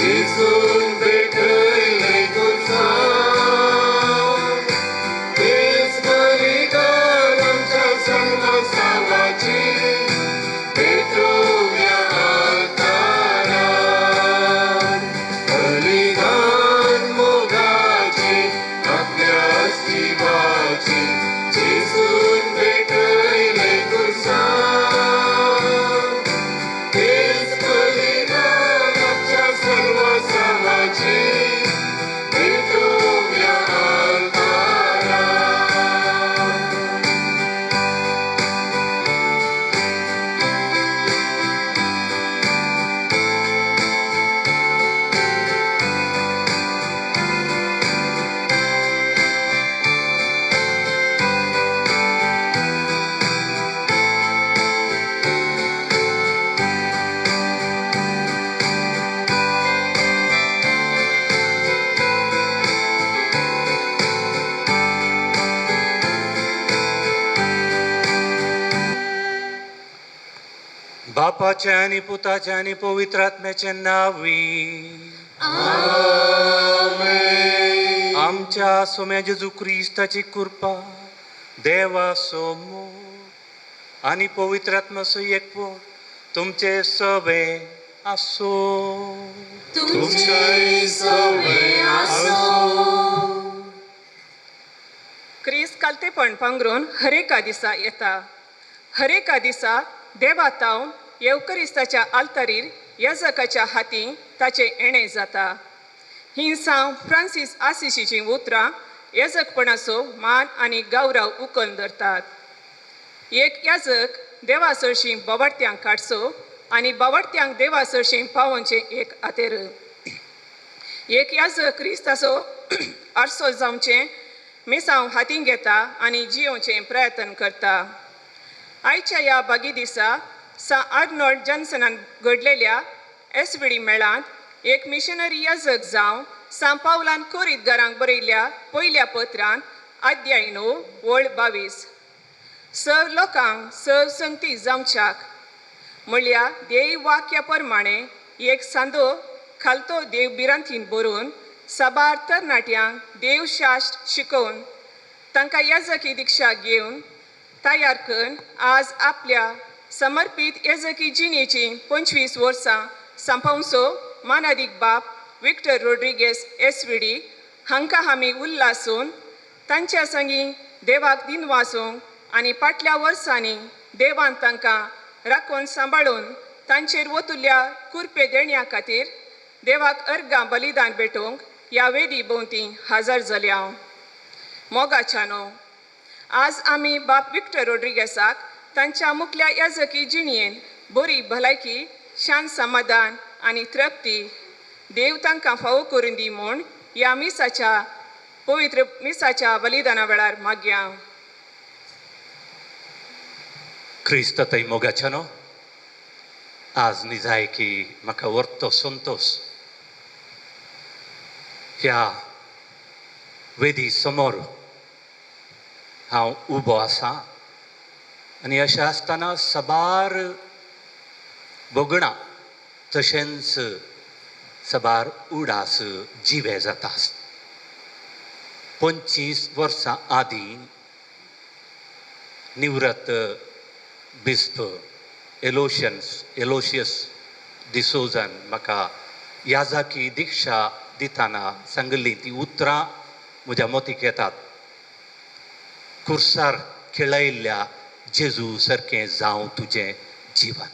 जेजून भेटयलें कुर्सान, तेच बलिदान आमच्या सर्वसावाचें, भेटोवया आल्तारार. बलिदान मोगाचें, आपल्याच जिवाचें, जेजून भेटयलें कुर्सान, तेच बलिदान आमच्या सर्वसावाचें, भेटोवया आल्तारार. बापाचें आनी पुताचें आनी पवित्र आत्म्याचें नांवी. आमच्या सोम्या जेजू क्रिस्ताची कृपा, देवाचो मोग आनी पवित्र आत्म्याचो एकवट तुमचे सवे आसो. तुमचेय सवे आसो. क्रिस्त कालतेपण पांगरून हरेका दिसा येता. हरेका दिसा देवा तावन येवकरिस्ताच्या आल्तारीर याजकाच्या हातीं ताचें येणें जाता. ही सांव फ्रांसीस आसिशीचीं उतरां याजकपणाचो मान आनी गौरव उकल धरतात. एक याजक देवा सरशीं बोवाडत्यांक काडचो आनी बोवाडत्यांक देवा सरशीं पावोवचें एक आतेर. एक याजक क्रिस्ताचो आरसो जावचें मिसांव हातीं घेता आनी जियोवचें प्रयत्न करता. आयच्या ह्या बागी दिसा सा आर्नोल्ड जॉन्सनान घडलेल्या एस व्ही डी मेळांत एक मिशनरी याजक जावन सां पावलान कोरीत घरांक बरयल्ल्या पयल्या पत्रांत अध्याय 9 वळ 22 सर लोकांक सर संगती जावच्याक म्हणल्यार देव वाक्या प्रमाणे एक सांदो खालतो देव भिरांतीन बरोवन साबार तरणाट्यांक देवशास्त्र शिकोवन तांकां याजकी दिक्षा घेवन तयार करून आज आपल्या समर्पीत याजकी जिणेची 25 वर्सां सांपावचो मानादीक बाप Victor Rodrigues S V D हांकां आमी उल्लासून तांच्या संगी देवाक दिनवासूंक आनी फाटल्या वर्सांनी देवान तांकां राखून सांबाळून तांचेर वतुल्ल्या कुरपे देण्या खातीर देवाक अर्गां बलिदान भेटोवंक ह्या वेदी भोंवती हजर जाल्या. मोगाच्यानो, आज आमी बाप विक्टर रोड्रिगेसाक तांच्या मुखल्या याजकी जिणयेन बरी भलायकी, शांत समाधान आनी तृप्ती देव तांकां फावो करून दी म्हूण ह्या मिसाच्या पवित्र मिसाच्या बलिदाना वेळार मागया. क्रिस्त थंय मोगाच्यानो, आज निजाय की म्हाका व्हरतो संतोश ह्या वेदी समोर हांव उबो आसा आनी अशें आसतना साबार भोगणां तशेंच साबार उडास जिवे जाता. 25 वर्सां आदीं निवृत्त बिस्प एलोशियस डिसोजान म्हाका याजाकी दिक्षा दितना सांगिल्ली ती उतरां म्हज्या मोतीक येतात. कुर्सार खेळयल्ल्या जेजू सारकें जावं तुजें जिवन.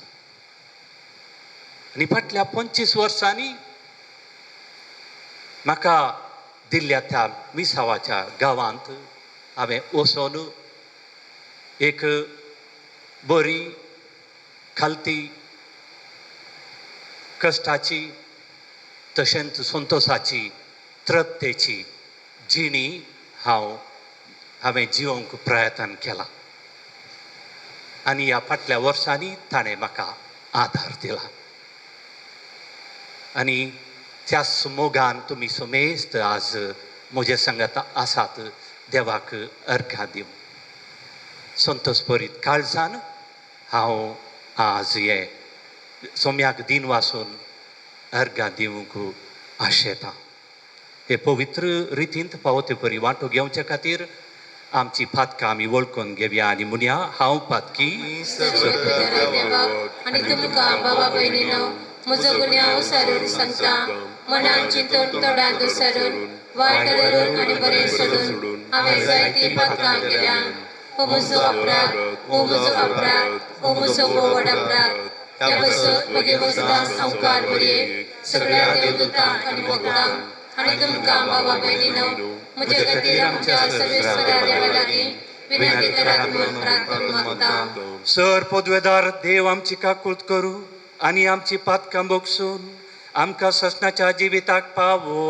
आनी फाटल्या 25 वर्सांनी म्हाका दिल्ल्या त्या मिसावाच्या गांवांत हांवें वचोन एक बरी खालती कश्टाची तशेंच संतोशाची तृप्तेची जिणी हांवें जिवंक प्रयत्न केला आनी ह्या फाटल्या वर्सांनी ताणें म्हाका आदार दिला आनी त्याच मोगान तुमी समेस्त आज म्हजे सांगात आसात. देवाक अर्घां दिवं. संतोष भरीत काळजान हांव आज हे सोम्याक दिन वासून अर्घां दिवंक आशेता. हे पवित्र रितींत फावो ते परी वांटो घेवचे खातीर आमची पातकां आमी वळखून घेवया आनी म्हणया, हांव पातकी देवाक आनी तुमकां बाबा भयणीनो म्हजो गुन्यांव सारून सांगता. मनान चिंतून तोंडान दुसरून वायट धरून आनी बरें सोडून हांवें जायतीं पातकां केल्या. हो म्हजो अपराध, हो म्हजो अपराध, हो म्हजो व्हड अपराध. त्या पासून म्हगे मुजदां संवकार बरये सगळ्या देवदूतांक आनी भक्तांक आनी तुमकां बाबा भयणीनो म्हज्या खातीर आमच्या सर्वेस्वरा देवा लागीं विनंती करात म्हूण प्रार्थना मागता. सर पदवेदार देव आमची काकूत करूं आनी आमची पातकां भोगसून आमकां ससनाच्या जिविताक पावो.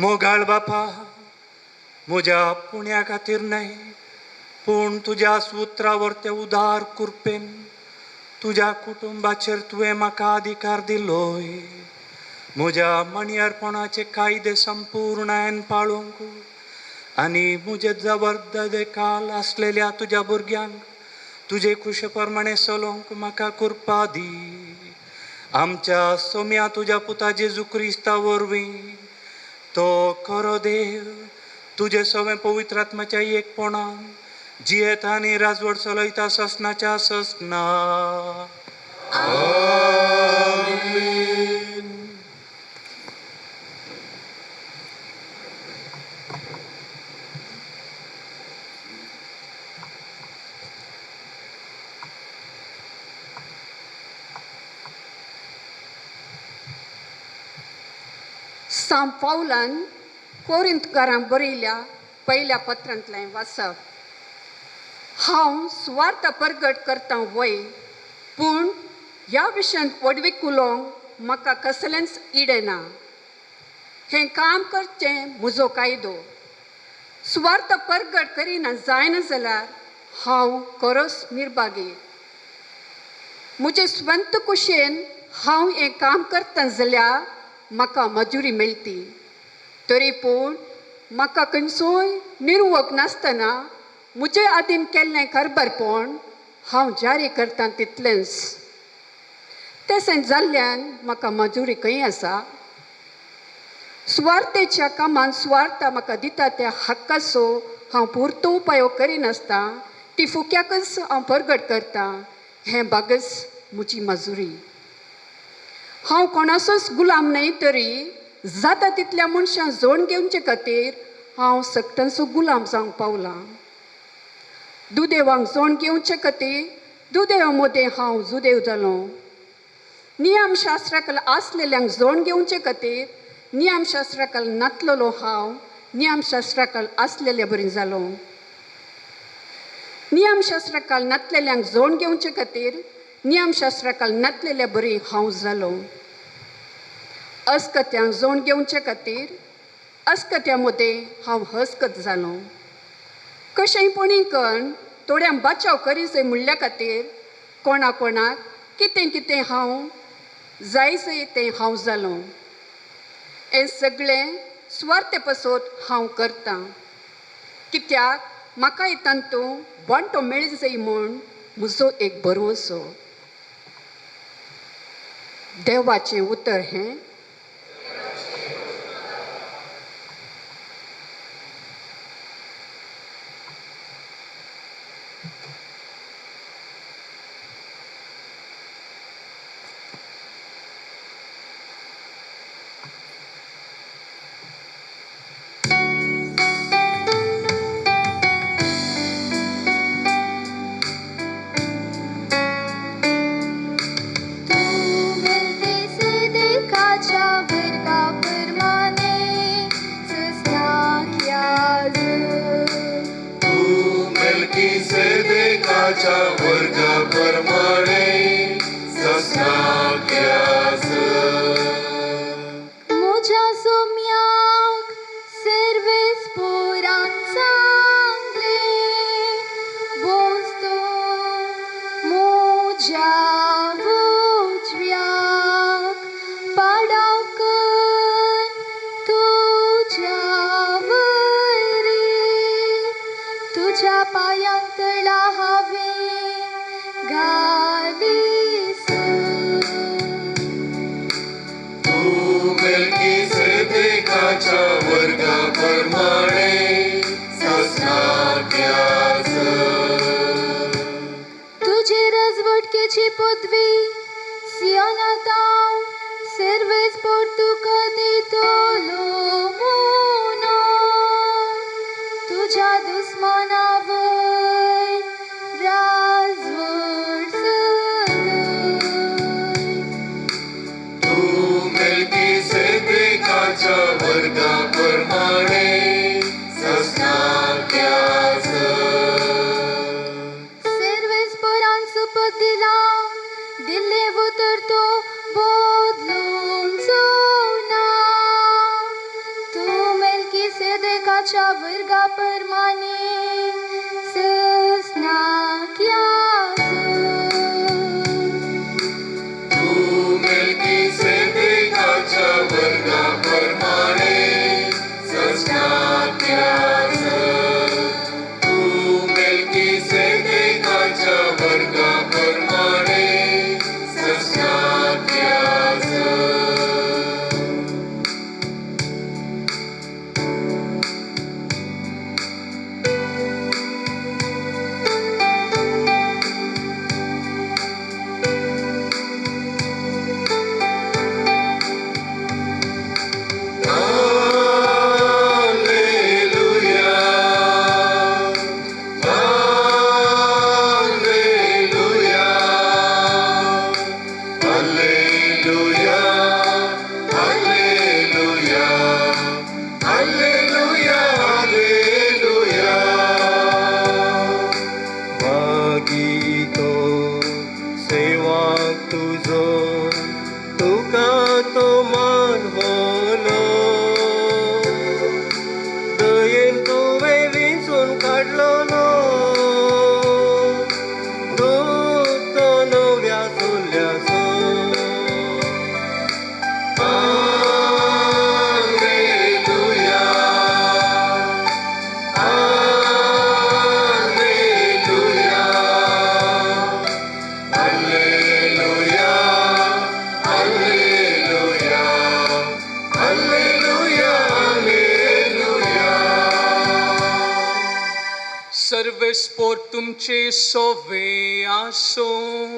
मोगाळ बापा, म्हज्या पुण्या खातीर न्हय पूण तुज्या सुत्रावर ते उदार कृपेन तुज्या कुटुंबाचेर तुवें म्हाका अधिकार दिलोय. म्हज्या मणयारपणाचे कायदे संपूर्णायन पाळूंक आनी म्हजे जबरदस्त काल आसलेल्या तुज्या भुरग्यांक तुजे खुशे प्रमाणे चलोवंक म्हाका कृपा दी. आमच्या सोम्या तुज्या पुता जेजू क्रिस्ता वरवीं तो खरो देव तुजे सगळें पवित्र आत्माच्या एकपणान जियेता आनी राजवट चलयता ससनाच्या ससना. सांत पावलान कोरिंतकारांक बरयल्या पयल्या पत्रांतलें वाचप. हांव सुवार्थ परगट करता वय, पूण ह्या विशयांत व्हडवीक उलोवंक म्हाका कसलेंच इडें ना. हें काम करचें म्हजो कायदो. सुवार्थ परगट करिना जायना जाल्यार हांव खरोच निर्भागी. म्हजे स्वंत कुशेन हांव हें काम करता जाल्यार म्हाका मजुरी मेळटी, तरी पूण म्हाका खंयचोय निर्वोग नासतना म्हजे आदीन केल्लें कारबारपण हांव जारी करता तितलेंच. तशें जाल्ल्यान म्हाका मजुरी खंय आसा? सुवार्थेच्या कामांत सुवार्थ म्हाका दिता त्या हक्काचो हांव पुरतो उपयोग करिनासता ती फुक्याकच हांव परगट करता. हें बागच म्हजी मजुरी. हांव कोणाचोच गुलाम न्हय तरी जाता तितल्या मनशां जोड घेवचे खातीर हांव सगळ्यांचो गुलाम जावंक पावलां. दुदेवांक जोड घेवचे खातीर दुदेवा मदें हांव जुदेव जालो. नियमशास्त्राक आसलेल्यांक जोड घेवचे खातीर नियमशास्त्राक नातलेलो हांव नियमशास्त्राक आसलेल्या बरी जालो. नियमशास्त्राक नातलेल्यांक जोड घेवचे खातीर नियमशास्त्राक नातलेल्या बरी हांव जालो. अस्कत्यांक जोड घेवचे खातीर अस्कत्या मदें हांव हस्कत जालो. कशेंय पणी कन्न थोड्यांक बाचाव करीजय म्हणल्या खातीर कोणा कोणाक कितें कितें हांव जायजय तें हांव जालो. हें सगळें सुवार्थे पासत हांव करतां, कित्याक म्हाकाय तातूंत वांटो मेळजय म्हूण म्हजो एक भरवंसो. देवाचें उतर हें. सर्वेस्पोर तुमचे सोवे आसूं.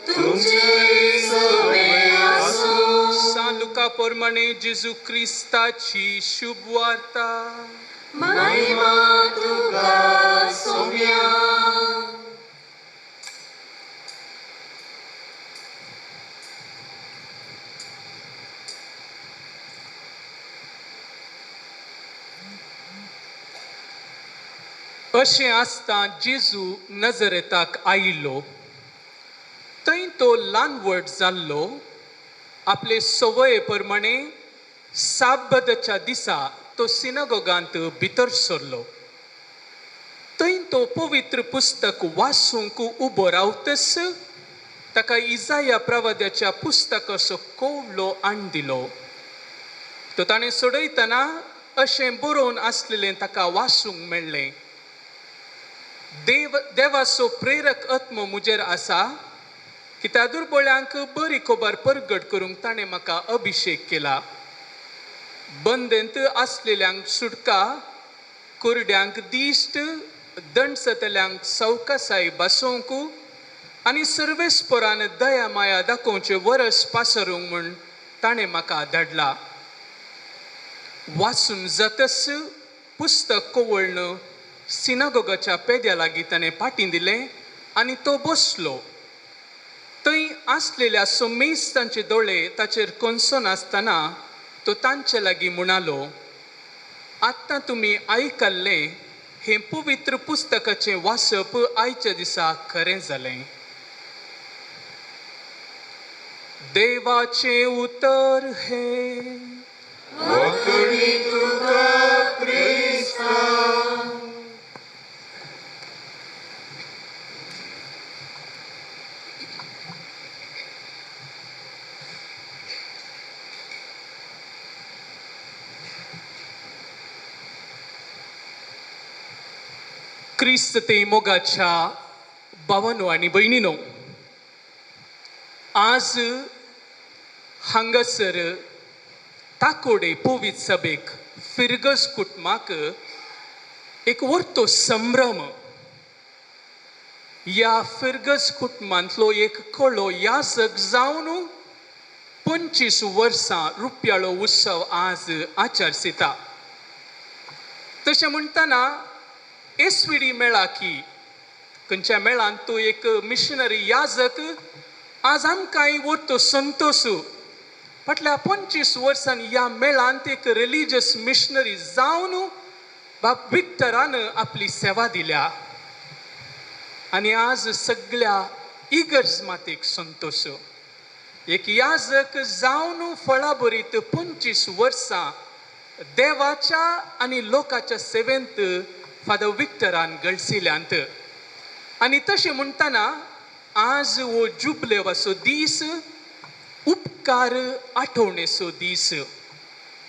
तुमचे सोवे आसूं. सान लुका प्रमाणे जेजू क्रिस्ताची शुभ वार्ता. महिमा तुका सोम्या. अशें आसता जेजू नजरेताक आयिल्लो थंय तो ल्हान व्हड जाल्लो. आपले संवये प्रमाणे साबदाच्या दिसा तो सिनागोगांत भितर सरलो. थंय तो पवित्र पुस्तक वाचूंक उबो रावतच ताका इजाया प्रवाद्याच्या पुस्तकाचो कोवलो हाडून दिलो. तो ताणें सोडयतना अशें बरोवन आसलेलें ताका वाचूंक मेळ्ळें. देव देवाचो प्रेरक आत्मो म्हजेर आसा की त्या दुर्बळ्यांक बरी खबर परगट करूंक ताणें म्हाका अभिशेक केला. बंदेंत आसलेल्यांक सुटका, कुरड्यांक दिश्ट, दणसतल्यांक सवकासाय बसोवंक आनी सर्वेस्परान दया माया दाखोवचें वरस पासरूंक म्हूण ताणें म्हाका धाडला. वाचून जातच पुस्तक कवळ्ण सिनागोगाच्या पेद्या लागीं ताणें पाटी दिलें आनी तो बसलो. थंय आसलेल्या समेस्तांचे दोळे ताचेर कोनसनासतना तो तांचे लागीं म्हणालो, आत्तां तुमी आयकल्लें हें पवित्र पुस्तकाचें वाचप आयच्या दिसा खरें जालें. देवाचें उतर हें. वखणी तुका क्रिस्ता. क्रिस्त ते मोगाच्या भावानो आनी भयणीनो, आज हांगासर ताकोडे पवित्र सभेक फिरगज कुटुंबाक एक वर्तो संभ्रम. ह्या फिरगज कुटुंबांतलो एक कळो यासक जावन 25 वर्सां रुपयाळो उत्सव आज आचरसिता. तशें म्हणटना एसवीडी मेळा की खंयच्या मेळान तो एक मिशनरी याजक आज आमकांय वरतो संतोश. फाटल्या 25 वर्सांनी ह्या मेळांत एक रिलीजियस मिशनरी जावन बाब विक्टरान आपली सेवा दिल्या आनी आज सगळ्या इगर्ज मातेक संतोश. एक याजक जावन फळाभरीत 25 वर्सां देवाच्या आनी लोकाच्या सेवेंत फादर विक्टरान गळसिल्यांत. आनी तशें म्हणटना आज हो जुबलेवाचो दीस, उपकार आठवणेचो दीस,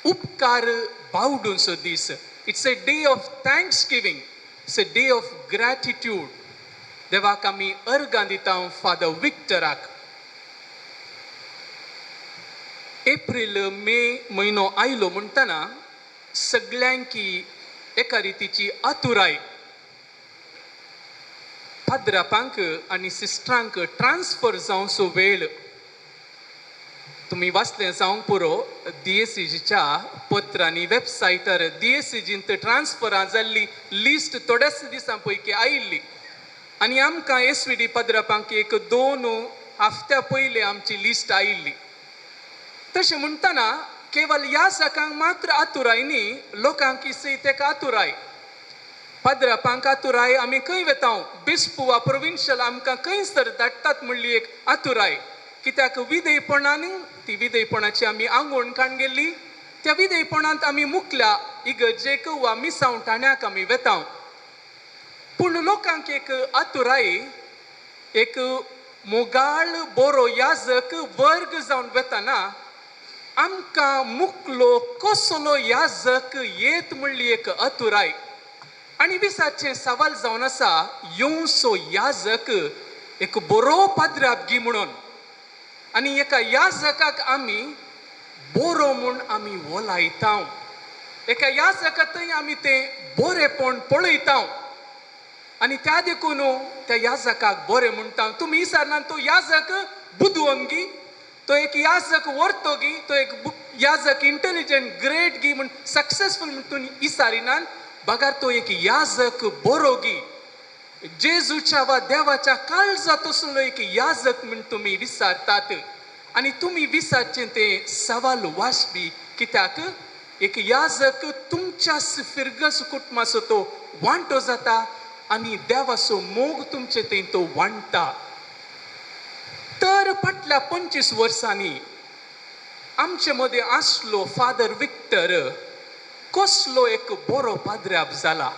उपकार बावडूंचो दीस. It's a day of thanksgiving, it's a day of gratitude. देवाक आमी अर्गां दिता फादर विक्टराक. एप्रील मे म्हयनो आयलो म्हणटना सगळ्यांकी एका रितीची आतुराय. पाद्रापांक आनी सिस्टरांक ट्रान्सफर जावचो वेळ. तुमी वाचलें जावंक पुरो डीएससीजीच्या पत्रांनी वेबसायटार डीएससीजींत ट्रान्सफरां जाल्ली लिस्ट थोड्याच दिसां पयकी आयिल्ली आनी आमकां एसवीडी पाद्रापांक एक 2 हफ्त्या पयलीं आमची लिस्ट आयिल्ली. तशें म्हणटना केवल ह्या सकांक मात्र आतुराय न्ही, लोकांक सयत तेका आतुराय, पाद्रापांक आतुराय. आमी खंय वेता बिस्पू वा प्रोविन्शियल आमकां खंय सर धाडटात म्हणली एक आतुराय. कित्याक विधेयपणान ती विधेयपणाची आमी आंगवण काण गेल्ली, त्या विधेयपणांत आमी मुकल्या इगर्जेक वा मिसांव ठाण्याक आमी वेता. पूण लोकांक एक आतुराय, एक मोगाळ बरो याजक वर्ग जावन वेताना आमकां मुकलो कसलो याजक येत म्हणली एक अतुराय. आनी विसाचें सवाल जावन आसा येवचो याजक एक बरो पाद्रापगी म्हणून. आनी एका याजकाक आमी बरो म्हूण आमी वलायता, एका याजका थंय आमी तें बरेपण पळयता. आनी त्या देखून त्या याजकाक बरें म्हणटा. तुमी विचारना तो याजक बुदवंगी, तो एक याजक वर्तोगी, तो एक याजक इंटेलिजंट ग्रेट गी म्हण सक्सेसफूल म्हण तुमी विचारिनात, बगार तो एक याजक बरोगी, जेजूच्या वा देवाच्या काळजा तसलो एक याजक म्हण तुमी विचारतात. आनी तुमी विचारचें तें सवाल वाजपी, कित्याक एक याजक तुमच्या फिरगस कुटुंबाचो तो वांटो जाता आनी देवाचो मोग तुमचे थंय तो वांट्टा. तर फाटल्या 25 वर्सांनी आमचे मदें आसलो फादर विक्टर कसलो एक बरो पाद्र्याब जाला,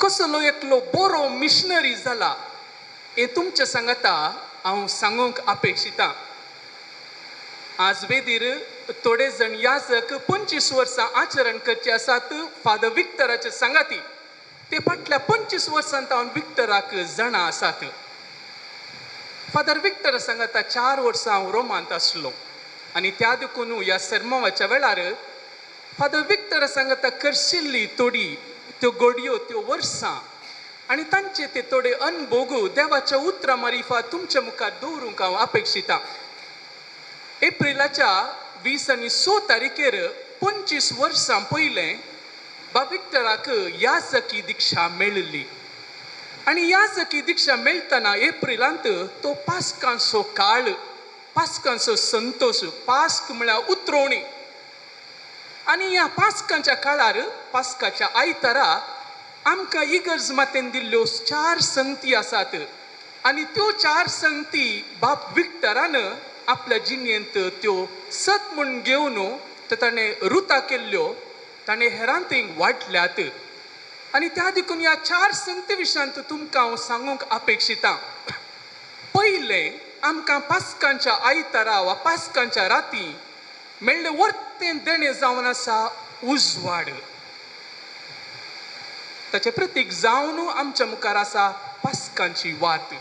कसलो एकलो बरो मिशनरी जाला हें तुमचे सांगाता हांव सांगूंक अपेक्षितां. आज वेदीर थोडे जण याजक 25 वर्सां आचरण करचे आसात फादर विक्टराचे सांगाती. ते फाटल्या 25 वर्सां हांव विक्टराक जाणा आसात. फादर विक्टर सांगाता 4 वर्सां हांव रोमांत आसलो आनी त्या देखून ह्या सरमावाच्या वेळार फादर विक्टर सांगाता करशिल्ली थोडी त्यो घडयो त्यो वर्सां आनी तांचे ते थोडे अनभोग देवाच्या उतरां मारिफा तुमच्या मुखार दवरूंक हांव अपेक्षितां. एप्रिलाच्या 20 आनी 6 तारखेर 25 वर्सां पयलें बा विक्टराक याजकी दिक्षा मेळिल्ली आनी याजकी दिक्षा मेळटना एप्रिलांत तो पास्कांचो काळ, पास्कांचो संतोश, पास्क म्हळ्यार उतरोवणी. आनी ह्या पास्कांच्या काळार पास्काच्या आयतारा आमकां इगर्ज मातेन दिल्ल्यो 4 संगती आसात आनी त्यो 4 संगती बाप विक्टरान आपल्या जिणेंत त्यो सत म्हूण घेवन त्यो ताणें रुता केल्ल्यो, ताणें हेरांत वाडल्यात. आनी त्या देखून ह्या 4 संगती विशयांत तुमकां हांव सांगूंक अपेक्षितां. पयलें, आमकां पास्कांच्या आयतारा वा पास्कांच्या राती मेळ्ळें वर्तें देणें जावन आसा उजवाड. ताचें प्रतीक जावन आमच्या मुखार आसा पास्कांची वात.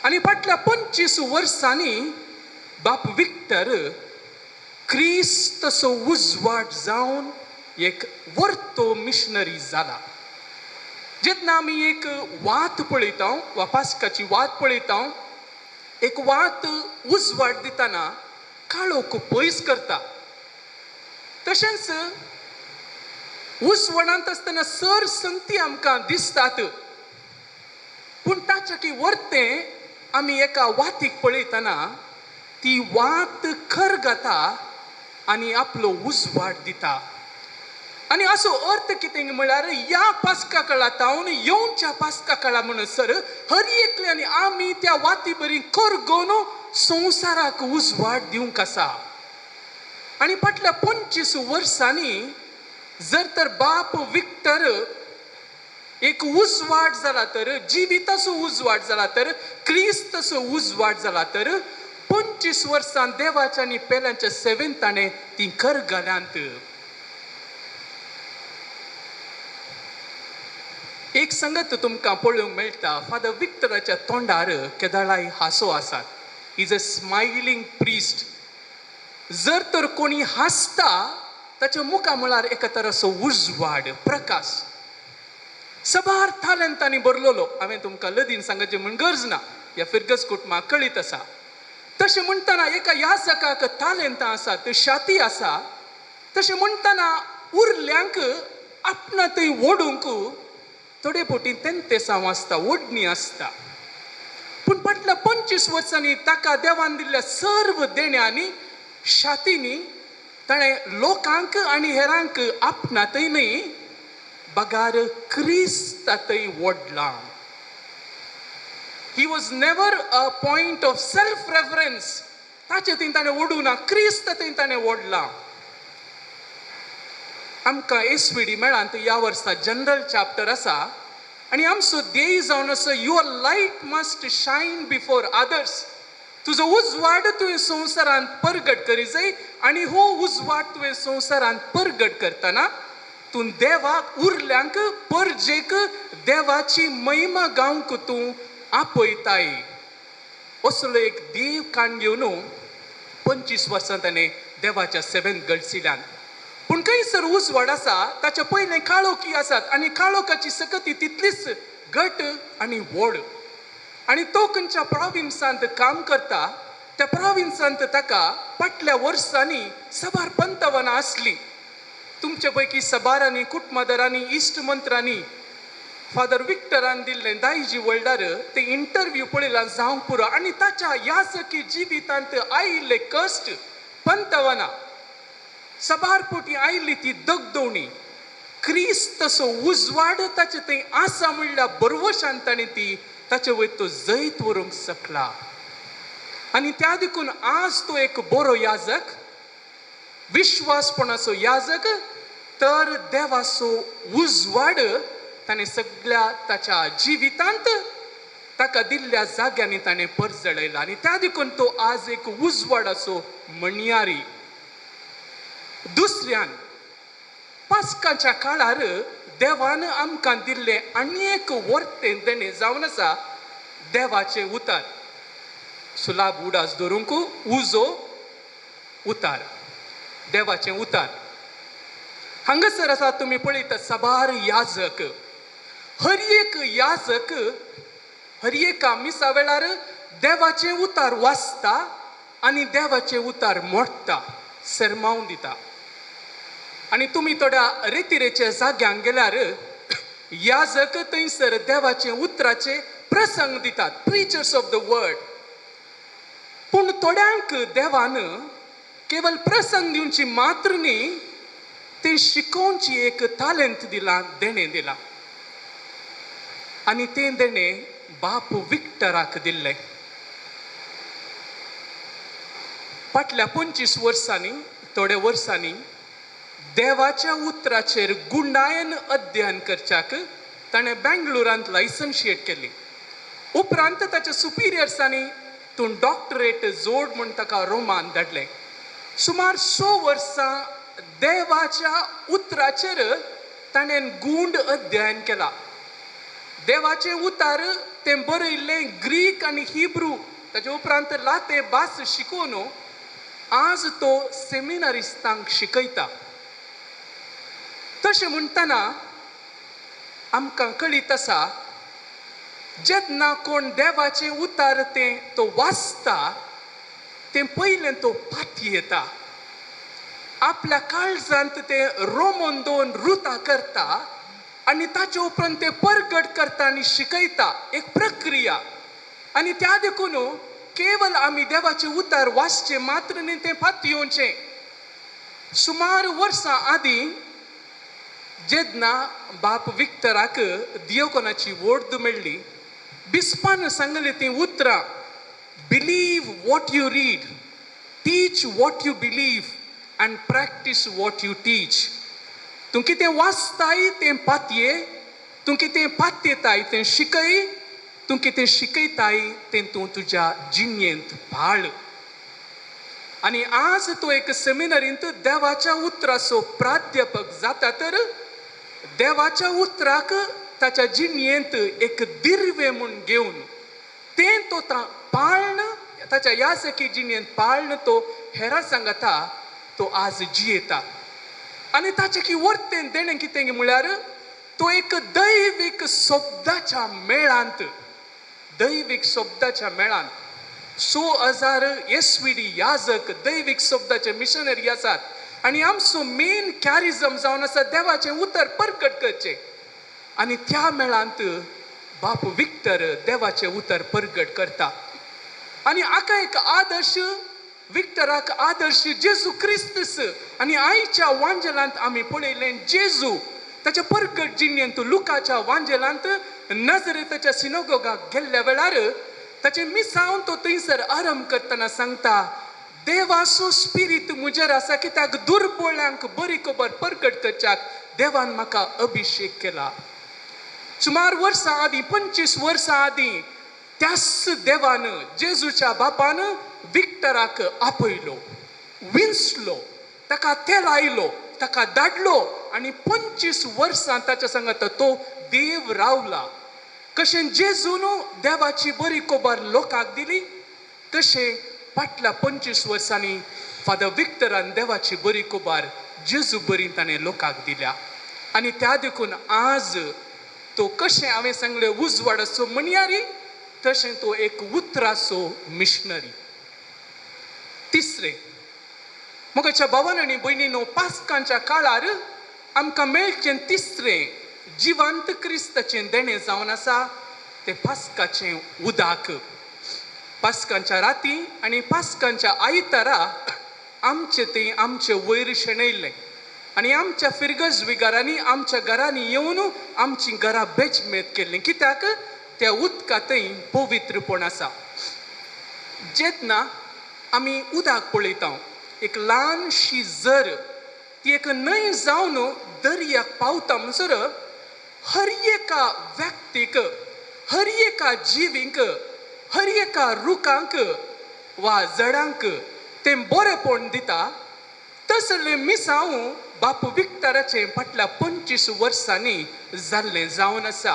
आनी फाटल्या 25 वर्सांनी बाप विक्टर क्रिस्तचो उजवाड जावन एक वर्तो मिशनरी जाला. जेन्ना आमी एक वात पळयता वा पास्काची वात पळयता, एक वात उजवाड दितना काळोख पयस करता. तशेंच उजवाडांत आसतना सर संगती आमकां दिसतात, पूण ताच्या की वर्तें आमी एका वातीक पळयतना ती वात खरगता आनी आपलो उजवाड दिता. आनी असो अर्थ कितें म्हळ्यार ह्या पास्का काळा तावन येवच्या पास्का काळा म्हणसर हर एकल्यानी आमी त्या वाती बरी करगोवन संवसाराक उजवाड दिवंक आसा. आनी फाटल्या 25 वर्सांनी जर तर बाप विक्टर एक उजवाड जाला तर, जिविताचो उजवाड जाला तर, क्रिस्ताचो उजवाड जाला तर, 25 वर्सां देवाच्या आनी पेल्यांच्या सेवेन ताणें ती करगल्यांत. एक संगत तुमकां पळोवंक मेळटा, फादर विक्टराच्या तोंडार केदाळाय हांसो आसात. Is a smiling priest. जर तर कोणी हांसता ताच्या मुखा म्हळ्यार एका तराचो उजवाड, प्रकाश. सबार तालेंतांनी भरलेलो. हांवें तुमकां लदीन सांगचें म्हूण गरज ना, ह्या फिरगस कुटुंबाक कळीत आसा. तशें म्हणटना एका याजकाक तालेंतां आसात, शाती आसा. तशें म्हणटना उरल्यांक आपणा थंय ओडूंक थोडे फावटी तेंतेसांव आसता, ओडणी आसता. पूण फाटल्या 25 वर्सांनी ताका देवान दिल्ल्या सर्व देण्यांनी, शातींनी ताणें लोकांक आनी हेरांक आपणा थंय न्हय बगार क्रिस्ता थंय ओडलां. He was never a point of self reference. ताचे थंय ताणें ओडूं ना, क्रिस्त थंय ताणें ओडलां. आमकां एसवीडी मेळांत ह्या वर्सा जनरल चॅप्टर आसा आनी आमचो ध्येय जावन आसा, your light must shine before others. तुजो उजवाड तुवें संवसारांत परगट करी जाय आनी हो उजवाड तुवें संवसारांत परगट करतना तूं देवाक उरल्यांक परजेक देवाची महिमा गावंक तूं आपयताय. असलो एक देव काण घेवन 25 वर्सां ताणें देवाच्या सेवेंत गळसिल्यान. पूण खंयसर उजवाड आसा ताच्या पयलें काळोखी आसात आनी काळोखाची सकती तितलीच गट आनी व्हड. आनी तो खंयच्या प्रोविन्सांत काम करता त्या प्रोविन्सांत ताका फाटल्या वर्सांनी सबार पंतवनां आसली. तुमचे पैकी सबारांनी, कुटुंबादारांनी, इश्ट मंत्रांनी फादर विक्टरान दिल्लें दायजी वर्ल्डार ते इंटरव्यू पळयला जावंक पुरो. आनी ताच्या याजकी जिवितांत आयिल्ले कश्ट, पंतवनां, सबार पोटी आयिल्ली ती दगदवणी, क्रिस्त तसो उजवाड ताचे थंय आसा म्हणल्या बरवशान ताणें ती ताचे वयर तो जैत व्हरूंक शकला. आनी त्या देखून आज तो एक बरो याजक, विश्वासपणाचो याजक, तर देवाचो उजवाड ताणें सगळ्या ताच्या जिवितांत ताका दिल्ल्या जाग्यांनी ताणें परजळयला. आनी त्या देखून तो आज एक उजवाडाचो म्हणयारी. दुसऱ्यान पास्काच्या काळार देवान आमकां दिल्लें आनी एक वर्तें देणें जावन आसा देवाचें उतार. सुलाब उडास धरूंक उजो उतार, देवाचें उतार. हांगासर आसा तुमी पळयता सबार याजक, हर एक याजक हर एका मिसा वेळार देवाचें उतार वाचता आनी देवाचें उतार मोडटा, सरमावन दिता. आनी तुमी थोड्या रेतिरेच्या जाग्यांक गेल्यार याजक थंयसर देवाचें उतराचे प्रसंग दितात, प्रिचर्स ऑफ the word. पूण थोड्यांक देवान केवल प्रसंग दिवची मात्र न्ही, तें शिकोवची एक तालेंत दिलां, देणें दिलां. आनी तें देणें बाप विक्टराक दिल्लें. फाटल्या 25 वर्सांनी, थोड्या वर्सांनी देवाच्या उतराचेर गुंडायन अध्ययन करच्याक ताणें बेंगलोरांत लायसन्शिएट केली. उपरांत ताच्या सुपिरियर्सांनी तूं डॉक्टरेट जोड म्हूण ताका रोमान धाडलें. सुमार 6 वर्सां देवाच्या उतराचेर ताणें गूंड अध्ययन केला. देवाचें उतार तें बरयल्लें ग्रीक आनी हिब्रू, ताचे उपरांत लाते भास शिकोवन आज तो सेमिनारिस्तांक शिकयता. तशें म्हणटना आमकां कळीत आसा, जेन्ना कोण देवाचें उतार तें तो वाचता तें पयलें तो पातयेता, आपल्या काळजांत तें रोमन दोन रुता करता आनी ताचे उपरांत तें परगट करता आनी शिकयता, एक प्रक्रिया. आनी त्या देखून केवल आमी देवाचें उतार वाचचें मात्र न्ही, तें पातयेवचें. सुमार वर्सां आदीं जेन्ना बाप विक्टराक दियोकोनाची वोर्द मेळ्ळी, बिस्पान सांगली तीं उतरां, believe what you read, teach what you believe and practise what you teach. तूं कितें वाचताय तें पातये, तूं कितें पातयेताय तें शिकय, तूं कितें शिकयताय तें तूं तुज्या जिणेंत पाळ. आनी आज तो एक सेमिनरींत देवाच्या उतराचो प्राध्यापक जाता, तर देवाच्या उतराक ताच्या जिणेंत एक दिर्वे म्हूण घेवन तें तो पाळण, ताच्या याजकी जिणेंत पाळण तो हेरां सांगता, तो आज जियेता. आनी ताचें की वर्तें देणें कितें म्हळ्यार तो एक दैवीक शब्दाच्या मेळांत, दैवीक शब्दाच्या मेळांत 6000 SVD याजक दैवीक शब्दाचे मिशनरी आसात. आनी आमचो मेन कॅरिजम जावन आसा देवाचें उतर परगट करचें. आनी त्या मेळांत बाप विक्टर देवाचें उतर परगट करता. आनी हाका एक आदर्श, विक्टराक आदर्श जेजू क्रिस्तस. आनी आयच्या वांजेलांत आमी पळयलें जेजू ताच्या परगट जिणेंत लुकाच्या वांजेलांत नजरेताच्या सिनोगोगाक गेल्ल्या वेळार ताचें मिसावन तो थंयसर आराम करतना सांगता, देवाचो स्पिरीत म्हजेर आसा कित्याक दुर्बळ्यांक बरी खबर परगट करच्याक देवान म्हाका अभिशेक केला. सुमार वर्सां आदीं, 25 वर्सां आदीं त्याच देवान, जेजूच्या बापान विक्टराक आपयलो, विंचलो, ताका तेल आयलो, ताका धाडलो आनी 25 वर्सां ताच्या सांगात तो देव रावला. कशें जेजून देवाची बरी खबर लोकांक दिली, तशें फाटल्या 25 वर्सांनी फादर विक्टरान देवाची बरी खबर जेजू बरी ताणें लोकांक दिल्या. आनी त्या देखून आज तो कशें हांवें सांगलें उजवाडाचो म्हणयारी, तशें तो एक उतराचो मिशनरी. तिसरें, मोगाच्या भावान आनी भयणीनो, पास्कांच्या काळार आमकां मेळचें तिसरें जिवंत क्रिस्ताचें देणें जावन आसा तें पास्काचें उदक. पास्कांच्या राती आनी पास्कांच्या आयतारा आमचें तें आमचें वयर शेणयल्लें आनी आमच्या फिरगज विगारांनी आमच्या घरांनी येवन आमची घरां बेजमेत केल्लीं. कित्याक त्या उदका थंय पवित्रपण आसा. जेन्ना आमी उदक पळयता, एक ल्हानशी जर ती एक न्हंय जावन दर्याक पावता म्हणसर हर एका व्यक्तीक, हर एका जिवींक, हर एका रुखांक वा जडांक तें बरेपण दिता. तसलें मिसांव बापू विक्टराचें फाटल्या 25 वर्सांनी जाल्लें जावन आसा.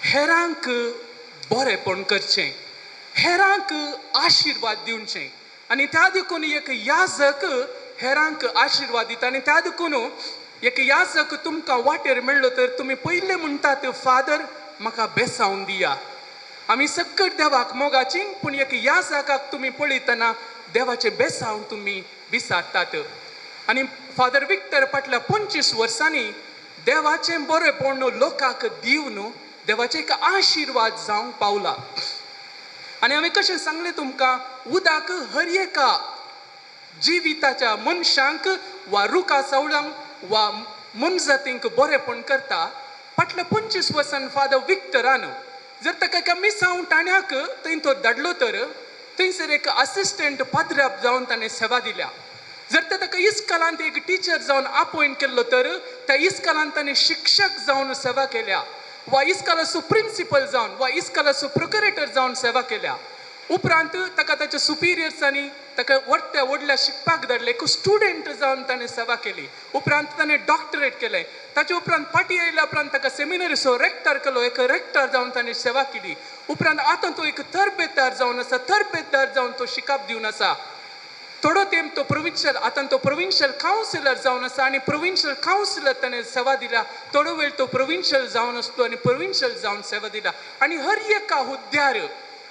हेरांक बरेपण करचें, हेरांक आशिर्वाद दिवचें आनी त्या देखून एक याजक हेरांक आशिर्वाद दिता. आनी त्या देखून एक याजक तुमकां वाटेर मेळ्ळो तर तुमी पयलें म्हणटात, फादर म्हाका बेसावन दिया. आमी सक्कट देवाक मोगाची, पूण एक याजकाक तुमी पळयतना देवाचें बेसावन तुमी विसारतात. आनी फादर विक्टर फाटल्या 25 वर्सांनी देवाचें बरेपण लोकांक दिवन देवाचें एक आशिर्वाद जावंक पावला. आनी हांवें कशें सांगलें तुमकां, उदक हर एका जिविताच्या मनशांक वा रुखा सावळांक वा मनजातींक बरेपण करता. फाटल्या 25 वर्सान फादर विक्टरान जर ताका एका मिसांव ठाण्याक थंय तो धाडलो तर थंयसर एक असिस्टंट पाद्राप जावन ताणें सेवा दिल्या. जर तर ताका इस्कलांत एक टिचर जावन अपॉयंट केल्लो तर त्या इस्कलांत ताणें शिक्षक जावन सेवा केल्या वा इस्कलाचो प्रिंसिपल जावन वा इस्कलाचो प्रोक्युरेटर जावन सेवा केल्या. उपरांत ताका ताच्या सुपिरियर्सांनी ताका व्हडल्या व्हडल्या शिकपाक धाडलें, एक स्टुडंट जावन ताणें सेवा केली. उपरांत ताणें डॉक्टरेट केलें. ताचे उपरांत फाटीं आयल्या उपरांत ताका सेमिनरीचो रेक्टर केलो, एक रेक्टर जावन ताणें सेवा केली. उपरांत आतां तो एक तरबेदार जावन आसा, तरबेदार जावन तो शिकप दिवन आसा. थोडो तेंप तो प्रोविन्शियल, आतां तो प्रोविन्शियल कावन्सिलर जावन आसा आनी प्रोविन्शियल कावन्सिलर ताणें सेवा दिल्या. थोडो वेळ तो प्रोविन्शियल जावन आसलो आनी प्रोविन्शियल जावन सेवा दिल्या. आनी हर एका हुद्द्यार,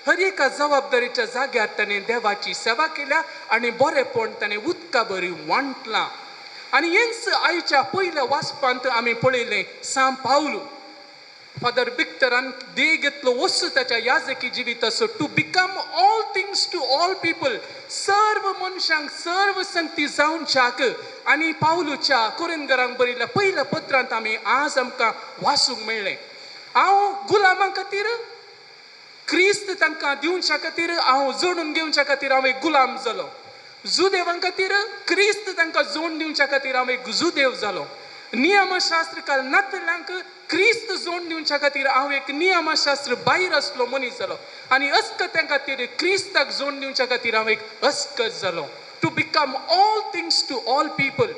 हर एका जबाबदारीच्या जाग्यार ताणें देवाची सेवा केल्या आनी बरेपण ताणें उदका बरी वांटलां. आनी हेंच आयच्या पयल्या वाचपांत आमी पळयलें, सांत पावल फादर विक्टरान देह घेतलो वस्तू ताच्या याजकी जिविताचो, to become all things to all people, सर्व मनशांक सर्व संगती जावच्याक. आनी पावलूच्या कोरिंदगरांक बरयल्ल्या पयल्या पत्रांत आमी आज आमकां वाचूंक मेळ्ळें, हांव गुलामां खातीर क्रिस्त तांकां दिवच्या खातीर, हांव जोडून घेवच्या खातीर हांव एक गुलाम जालो. जुदेवां खातीर क्रिस्त तांकां जोड दिवच्या खातीर हांव एक जुदेव जालो. नियमशास्त्र काल नातल्यांक क्रिस्त जोड दिवच्या खातीर हांव एक नियमशास्त्र भायर आसलो मनीस जालो. आनी अस्कत्यां खातीर क्रिस्ताक जोड दिवच्या खातीर हांव एक अस्कत जालो. To become all things to all people.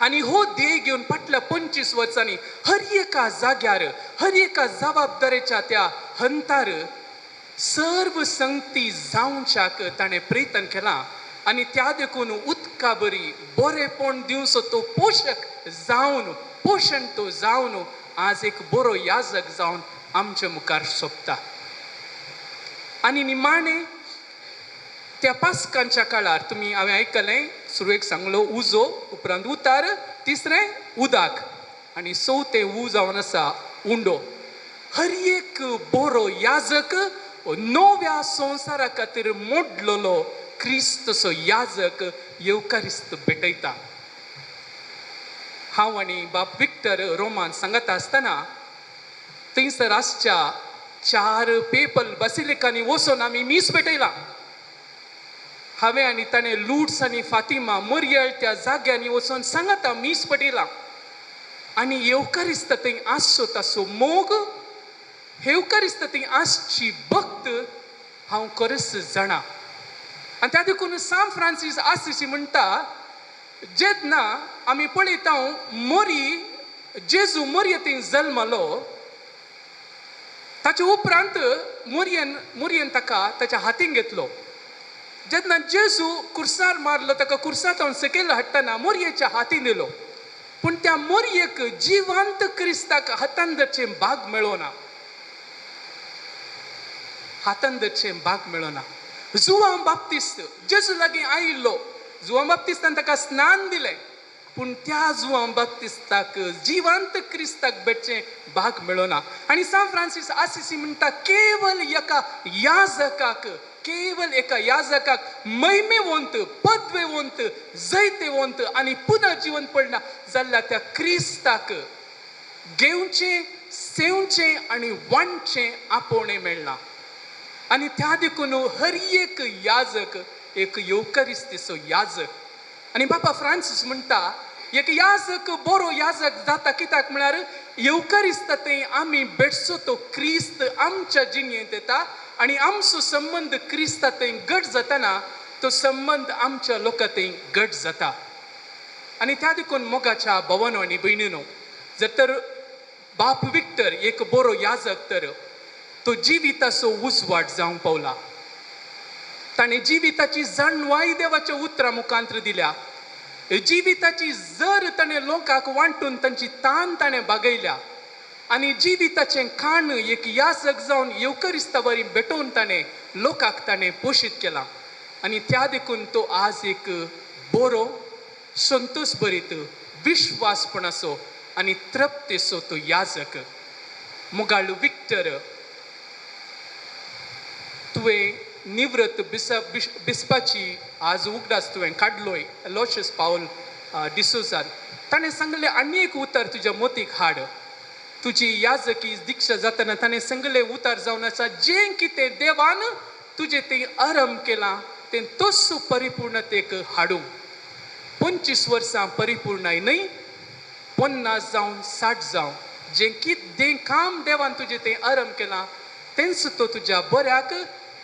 आनी हो ध्येय घेवन फाटल्या 25 वर्सांनी हर एका जाग्यार, हर एका जबाबदारेच्या त्या हंतार सर्व संगती जावच्याक ताणें प्रयत्न केला. आनी त्या देखून उदका बरी बरेपण दिवचो तो पोशक जावन, पोशण तो जावन आज एक बरो याजक जावन आमचे मुखार सोंपता. आनी निमाणें त्या पास्कांच्या काळार तुमी हांवें आयकलें, सुरवेक सांगलो उजो, उपरांत उतार, तिसरें उदक आनी चवथें ऊ जावन आसा उंडो. हर एक बरो याजक नव्या संवसारा खातीर मोडलेलो क्रिस्तचो याजक येवकारिस्त भेटयता. हांव आनी बाप विक्टर रोमान सांगता आसतना थंयसर आसच्या 4 पेपल बासिलिकांनी वचून आमी मीस भेटयला. हांवें आनी ताणें लुट्स आनी फातिमा मोरयल त्या जाग्यांनी वचून सांगता मीस पेटयला. आनी येवकारिस्त थंय आसचो ताचो मोग, येवकारिस्त थंय आसची भक्त हांव खरेंच जाणा. आनी त्या देखून सांत फ्रांसीस आसिसी म्हणटा, जेन्ना आमी पळयता मोरी जेजू मोरये थंय जल्मलो, ताचे उपरांत मोरयेन ताका ताच्या हातीन घेतलो. जेन्ना जेजू कुर्सार मारलो, ताका कुर्सांत सकयल हाडटना मोरयेच्या हातीन दिलो. पूण त्या मोरयेक जिवंत क्रिस्ताक हातान धरचें भाग मेळना, हातान धरचें भाग मेळना. जुवांव बाप्तिस्त जेजू लागीं आयिल्लो, जुवांव बाप्तिस्तान ताका स्नान दिलें, पूण त्या जुवांव बाप्तिस्ताक जिवंत क्रिस्ताक भेटचें भाग मेळना. आनी सांत फ्रांसीस आसिसी म्हणटा, केवल एका याजकाक, केवल एका याजकाक महिमेवंत, पदवेवंत, जैतेवंत आनी पुनर्जीवन पडना जाल्ल्या त्या क्रिस्ताक घेवचें, सेवचें आनी वांटचें आपोवणें मेळना. आनी त्या देखून हर एक याजक एक येवकरिस्तीचो याजक. आनी बाबा फ्रांसीस म्हणटा, एक याजक बरो याजक जाता कित्याक म्हळ्यार येवकरिस्ता थंय आमी भेटचो तो क्रिस्त आमच्या जिणेंत येता आनी आमचो संबंद क्रिस्ता थंय घट जाताना तो संबंद आमच्या लोकां थंय घट जाता. आनी त्या देखून मोगाच्या भवनो आनी भयणीनो, जर तर बाप विक्टर एक बरो याजक तर तो जिविताचो उजवाड जावंक पावला. ताणें जिविताची जाणवाय देवाच्या उतरां मुखांत्र दिल्या, जिविताची जर ताणें लोकांक वांटून तांची तान ताणें बागयल्या आनी जिविताचें खाण एक याजक जावन येवकरिस्ता वरी भेटोवन ताणें लोकांक ताणें पोशीत केलां. आनी त्या देखून तो आज एक बरो, संतोश भरीत, विश्वासपणाचो आनी तृप्तेचो तो याजक. मोगाळ विक्टर, तुवें निवृत्त बिसपाची आज उगडास तुवें काडलोय एलोशियस पावल डिसोजान. ताणें सांगलें आनी एक उतर तुज्या मोतीक हाड. तुजी याजकी दीक्षा जातना ताणें सांगलें उतर जावन आसा, जें कितें देवान तुजें तें आरंभ केलां तें तस्सो परिपूर्णतेक हाडूं. 25 वर्सां परिपूर्णाय न्हय, 50 जावं 60 जावं, जें कितें काम देवान तुजें तें आरंभ केलां तेंच तो तुज्या बऱ्याक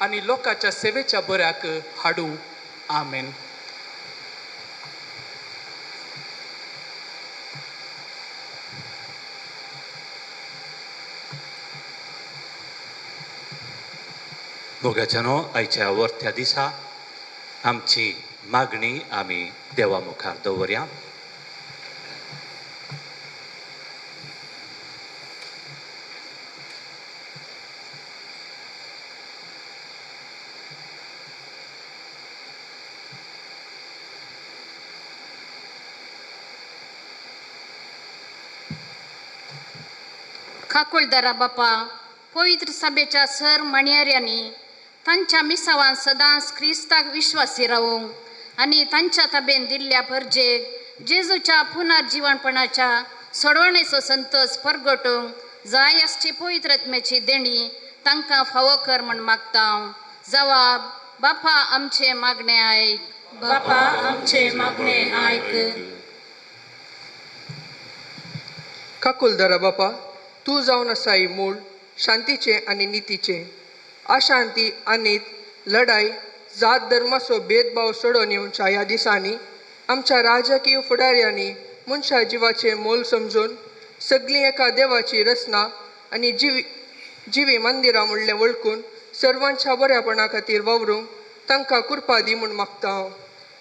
आनी लोकांच्या सेवेच्या बऱ्याक हाडूं. आमेन. मोगाच्यानो, आयच्या वर्त्या दिसा आमची मागणी आमी देवा मुखार दवरया. काकुळदारा बापा, पवित्र सभेच्या सर माणयाऱ्यांनी तांच्या मिसावान सदांच क्रिस्ताक विश्वासी रावूंक आनी तांच्या ताबेन दिल्ल्या परजेक जेजूच्या पुनर्जीवनपणाच्या सोडवणेचो संतोष परगटूंक जाय आसची पवित्र आत्म्याची देणी तांकां फावो कर म्हण मागता. जवाब, बापा आमचे मागणे आयक. बापा आमचे मागणे आयक. काकुलदारा बापा, तूं जावन आसाय मूळ शांतीचें आनी नितीचें. अशांती आनी लढाय, जात धर्माचो भेदभाव सोडोवन येवच्या ह्या दिसांनी आमच्या राजकीय फुडाऱ्यांनी मनशा जिवाचें मोल समजून सगळीं एका देवाची रचना आनी जिवी जिवी मंदिरां म्हणलें वळखून सर्वांच्या बऱ्यापणा खातीर वावरूंक तांकां कृपा दी म्हूण मागता हांव.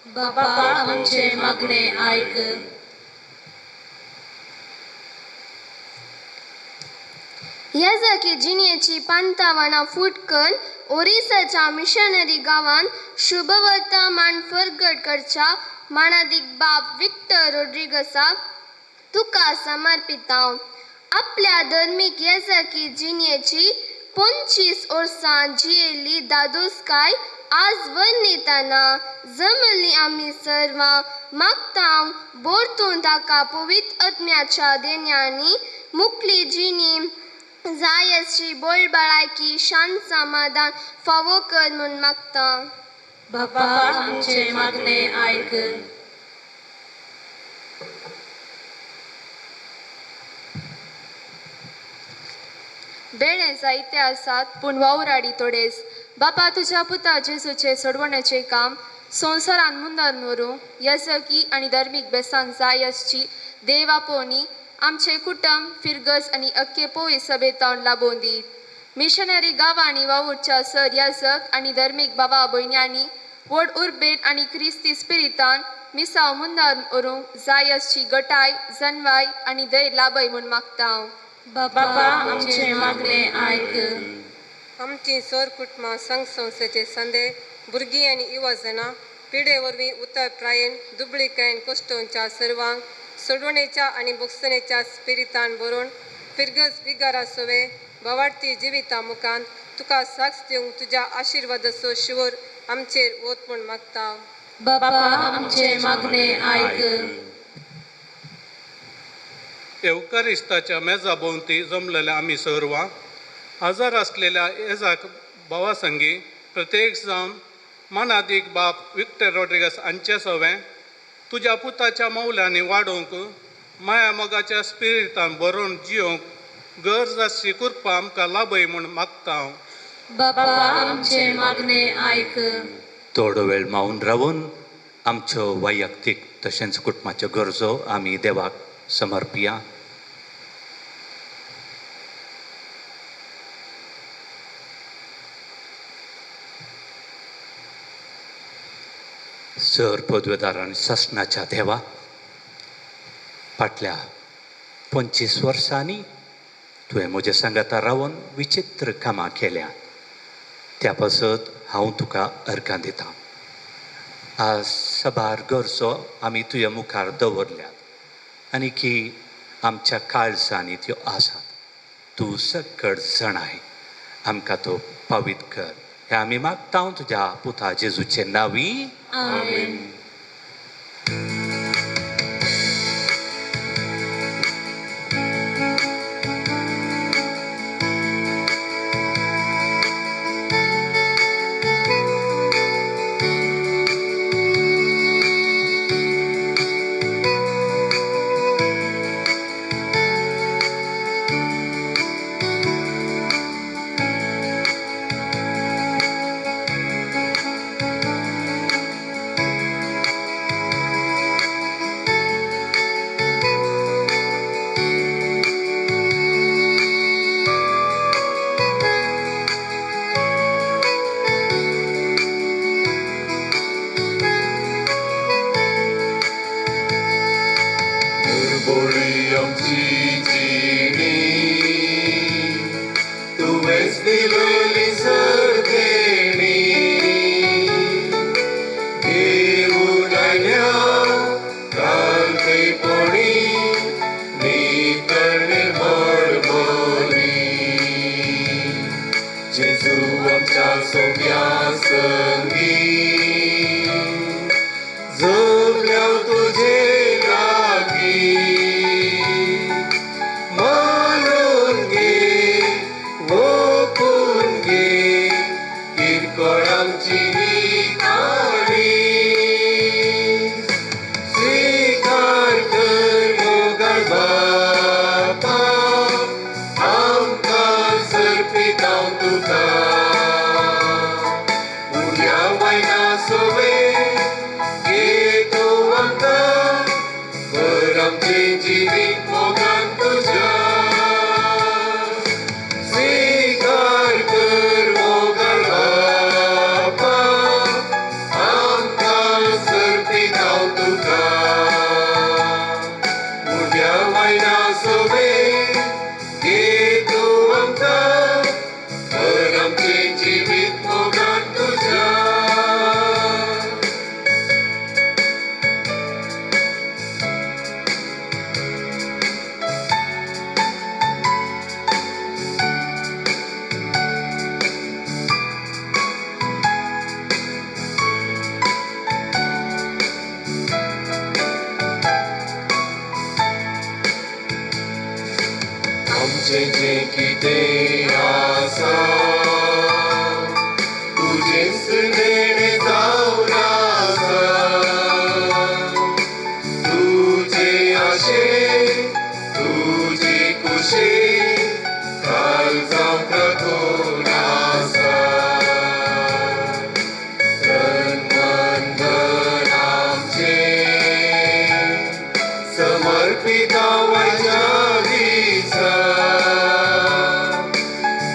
बापा आमचे मागणे आयक. याजकी जिणेची पांतावणां फुटकन ओरिसाच्या मिशनरी गांवांत शुभवर्ता मान फरगट करच्या मानादीक बाब विक्टर रोड्रिगसा तुका समर्पितांव. आपल्या धर्मीक येजकी जिणेची 25 वर्सां जियेल्ली दादोसकाय आज वर्णिताना जमल्ली आमी सर्वां मागतांव बोरतून ताका पवित्र आत्म्याच्या देण्यांनी मुकली जिणी जाय अशी बोलबळायकी शांत समाधान फावो कर म्हूण मागता. बापा आमचे मागणे आयक. बेणे जायते आसात पूण वावराडी थोडेच. बापा तुज्या पुता जेजूचे सोडवण्याचे काम संवसारान मुंदार व्हरूं येजकी आनी धर्मीक बेसान जाय आसची देव आपोवणी आमचे कुटुंब फिरगज आनी अख्खे पोळी सभेतावन लाबोवन दी. मिशनरी गांवांनी वावुरच्या सर याजक आनी धर्मीक बाबा भयण्यांनी व्हड उर्बेन आनी क्रिस्ती स्पिरितान मिसांव मुंदार व्हरूंक जाय आसची गटाय जनवाय आनी धैर्य लाभय म्हूण मागता. बापा आमचें मागणें आयक. आमची सर कुटुंबां संघ संस्थेचे संदे भुरगीं आनी युवा जाणां पिडे वरवीं उतर प्रायेन दुबळीकायेन कोश्टोवच्या सर्वांक सोडवणेच्या आनी बोगसणेच्या स्पिरितान बरोवन फिरगज विगारा सोवे भवार्थी जिविता मुखान तुका साक्ष दिवंक तुज्या आशिर्वादाचो शिवर आमचेर वत म्हूण मागता. बापा आमचें मागणें आयक. येवकारिस्ताच्या मेजा भोंवती जमलेल्या आमी सर्वां हजर आसलेल्या एजाक भावा संगी प्रत्येक जावन मानादीक बाप विक्टर रॉड्रिगस हांचे सवें तुज्या पुताच्या मौल्यांनी वाडोवंक माया मोगाच्या स्पिरितान बरोवन जियोवंक गरज आसची कृपा आमकां लाभय म्हूण मागता हांव. बापा आमचें मागणें आयक. थोडो वेळ मावन रावन आमच्यो वैयक्तीक तशेंच कुटुंबाच्यो गरजो आमी देवाक समर्पिया. सर पदवेदार आनी सासणाच्या देवा, फाटल्या 25 वर्सांनी तुवें म्हज्या सांगाता रावन विचित्र कामां केल्या, त्या पासत हांव तुका अर्गां दितां. आज साबार गरजो आमी तुज्या मुखार दवरल्यात आनी की आमच्या काळजांनी त्यो आसात. तूं सकट जाणाय, आमकां तो पावीत कर हें आमी मागता तुज्या पुता जेजूचे नांवी. आमेन.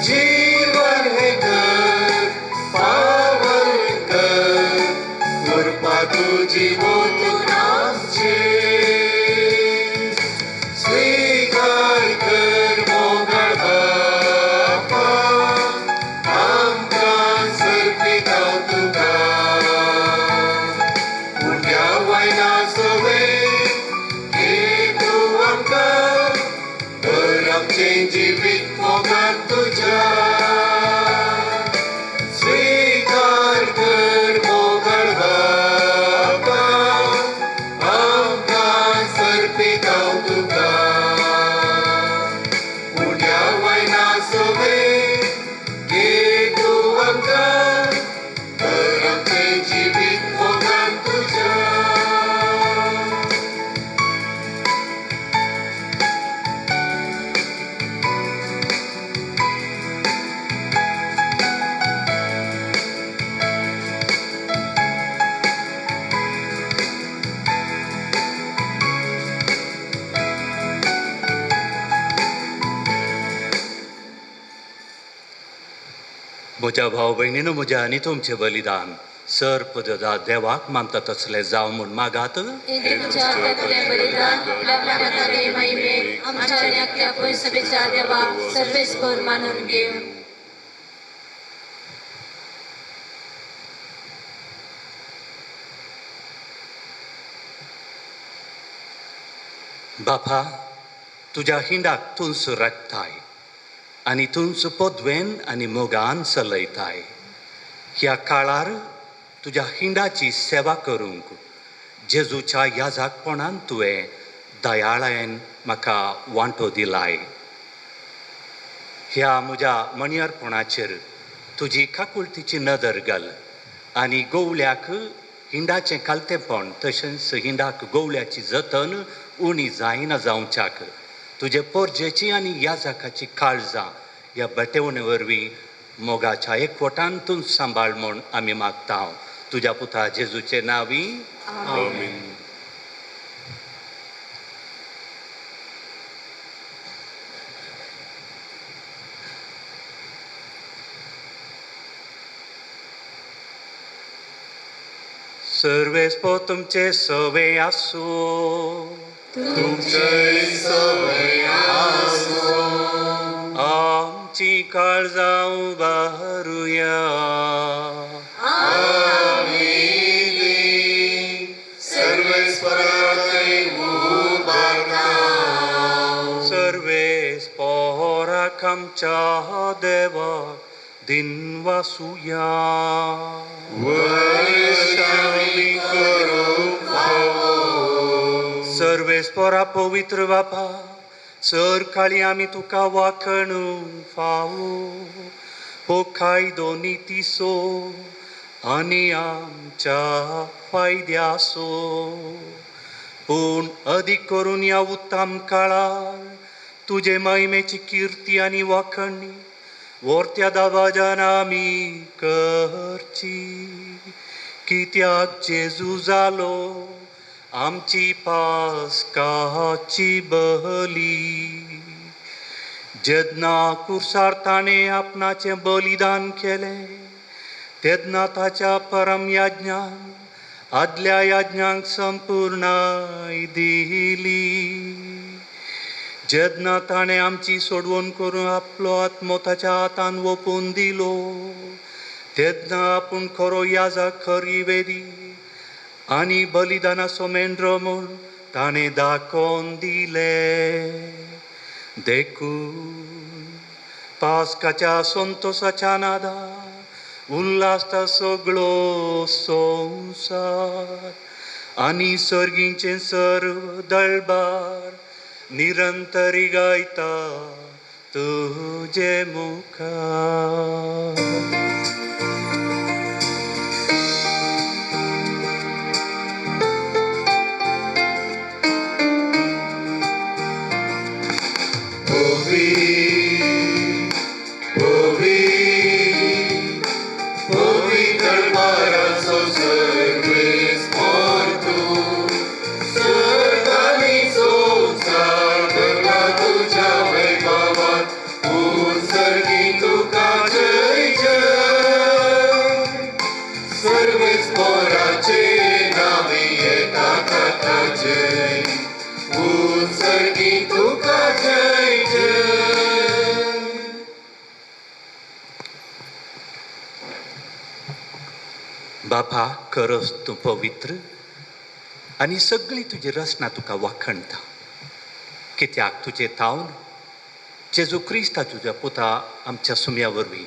जीवन है कर पावन कर। म्हज्या भाव भयणीन म्हज्या आनी तुमचें बलिदान सर पददा देवाक मानता तसलें जावं म्हूण मागात. तुमच्या हातांतलें बलिदान आपल्या मनांतले महिमेक आमच्या आनी आपल्या पयसभेच्या देवाक सर्वेस्पर मानून घेवन. बापा, तुज्या हिंडाक तूंच राखताय आनी तूंच पदवेन आनी मोगान चलयताय. ह्या काळार तुज्या हिंडाची सेवा करूंक जेजूच्या याजाकपणान तुवें दयाळायेन म्हाका वांटो दिलाय. ह्या म्हज्या मणयरपणाचेर तुजी काकुळतीची नदर घाल आनी गोवल्याक हिंडाचें खालतेपण तशेंच हिंडाक गोवल्याची जतन उणी जायना जावच्याक तुजे पोरजेची आनी याजाकाची काळजां ह्या बेटेवणे वरवीं मोगाच्या एकवटान तूं सांबाळ म्हूण आमी मागता. तुज्या पुता जेजूचे नांवी आमेन. सर्वेस्पो तुमचे सवे आसूं. तुमचे सवे आसूं. आमची काळजां उबारुया. सर्वेस्पोराक आमच्या देवाक दिनवासुया. सर्वेस्पोरा पवित्र बापा, सरकाळी आमी तुका वाखणूंक फावो हो कायदो नितीसो आनी आमच्या फायद्यासो. पूण अदीक करून ह्या उत्तम काळार तुजे महिमेची किर्ती आनी वाखणी वर्त्या दवाजान आमी करची. कित्याक जेजू जालो आमची पास्काची बली. जेन्ना कुर्सार ताणें आपणाचें बलिदान केलें तेन्ना ताच्या परम याज्ञान आदल्या याज्ञांक संपूर्णाय दिली. जेन्ना ताणें आमची सोडवण करून आपलो आत्मो ताच्या हातान ओंपून दिलो तेन्ना आपूण खरो याजक खरी वेदी आनी बलिदानाचो मेंढरो म्हूण ताणें दाखोवन दिलें. देखून पास्काच्या संतोसाच्या नादान उल्हासता सगळो संवसार आनी सर्गींचें सर्व दळबार निरंतरी गायता तुजे मुखार. बापा, खरोच तूं पवित्र आनी सगळी तुजी रचना तुका वाखणता. कित्याक तुजे तावन जेजू क्रिस्ता तुज्या पुता आमच्या सुम्या वरवीं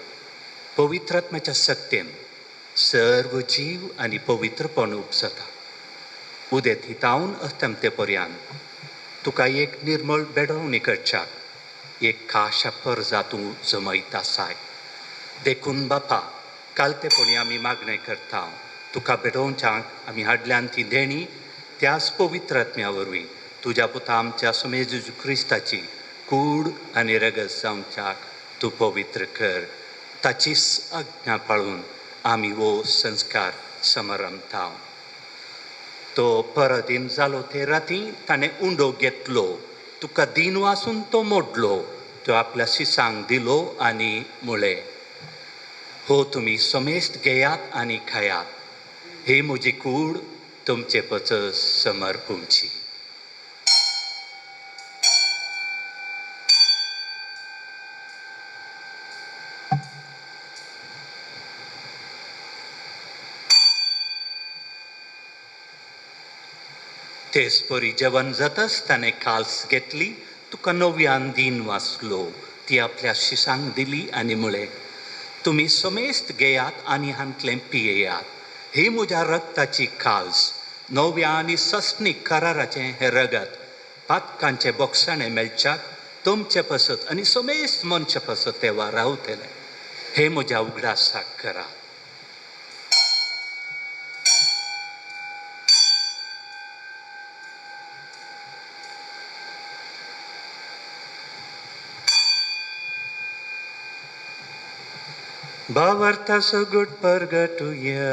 पवित्रात्म्याच्या सक्तेन सर्व जीव आनी पवित्रपण उपजता. उदेत हितावन अस्तमते पर्यान तुका एक निर्मळ बेडवणी करच्याक एक खाशा परजा तूं जमयत आसाय. देखून बापा, कालतेपणी आमी मागणें करता तुका भेटोवच्याक आमी हाडल्यान ती देणी त्याच पवित्र आत्म्या वरवीं तुज्या पुता आमच्या सुमे जेजू क्रिस्ताची कूड आनी रगत जावच्याक तूं पवित्र कर. ताचीच आज्ञा पाळून आमी हो संस्कार समारंभता. तो परदीन जालो ते राती ताणें उंडो घेतलो, तुका दिन वासून तो मोडलो, तो आपल्या शिसांक दिलो आनी म्हळें, हो तुमी समेस्त घेयात आनी खायात, ही म्हजी कूड तुमचे पचत समर्पूंची. तेच परी जेवण जाताच ताणें काल्स घेतली, तुका नव्यान दीन वाचलो, ती आपल्या शिसांक दिली आनी म्हळें, तुमी समेस्त घेयात आनी हांतलें पियेयात, ही म्हज्या रक्ताची काल्स, नव्या आनी सस्नीक कराराचें हें रगत, पातकांचें बोगसाणें मेळच्याक तुमचे पसत आनी समेस्त मनशा पसत तेवा रावतलें. हें म्हज्या उगडासाक करात. भावार्थाचो गुट परगटुया.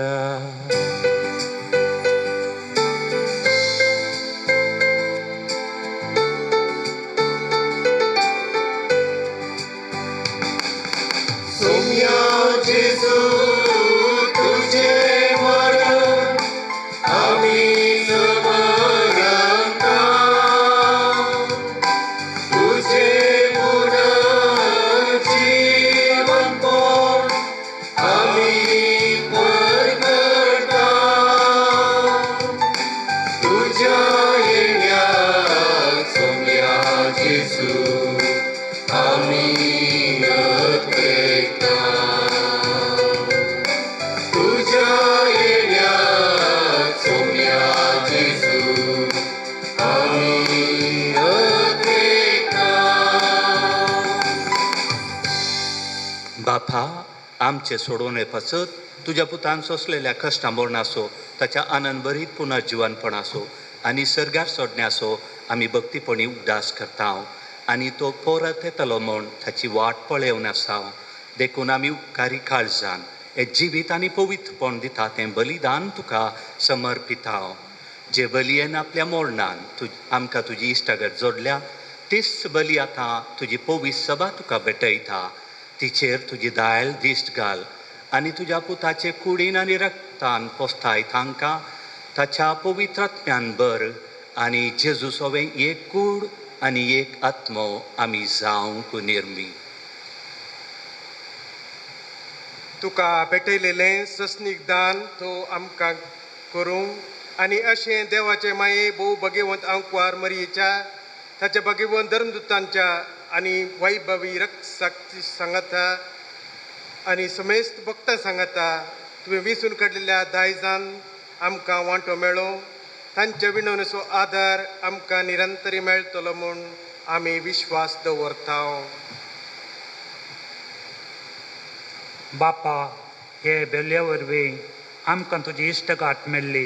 सोम्या जेजू तुझे मरण आमी समरता, तुझे पुनर्जीवनपण आमी परगटा, तुझ्या येण्याक सोम्या जेजू आमी अपेक्षा, तुझ्या येण्याक सोम्या जेजू आमी अपेक्षा. बापा, आमचे सोडोवणे पासत तुज्या पुतान सोंसलेल्या कश्टां मरणाचो, ताच्या आनंदभरीत पुनर्जिवनपणाचो आनी सर्गार सोडण्याचो आमी भक्तीपणी उगडास करता आनी तो परत येतलो म्हूण ताची वाट पळेवन आसा. देखून आमी उपकारी काळजान हें जिवीत आनी पवित्रपण दिता तें बलिदान तुका समर्पिता. जे बलयेन आपल्या मरणान आमकां तुजी इश्टागत जोडल्या, तीच बली आतां तुजी पवित्र सभा तुका भेटयता. तिचेर तुजी दायल दिश्ट घाल आनी तुज्या पुताचे कुडीन आनी रक्तान पोसताय तांकां ताच्या पवित्र आत्म्यान भर आनी जेजू सोवें एक कूड आनी एक आत्मो आमी जावंक निर्मी. तुका भेटयलेलें सस्नीक दान तो आमकां करूं आनी अशें देवाचे माये भोव भगेवंत आंकवार मरयेच्या, ताच्या भगेवंत धर्मदुतांच्या आनी वैभवी रक्त साक्षी सांगाता आनी समेस्त भक्तां सांगाता तुवें विसून काडलेल्या दायजान आमकां वांटो मेळो, तांच्या विनवणेचो आदार आमकां निरंतरी मेळटलो म्हूण आमी विश्वास दवरता. बापा, हे बेल्या वरवीं आमकां तुजी इश्टगांठ मेळ्ळी,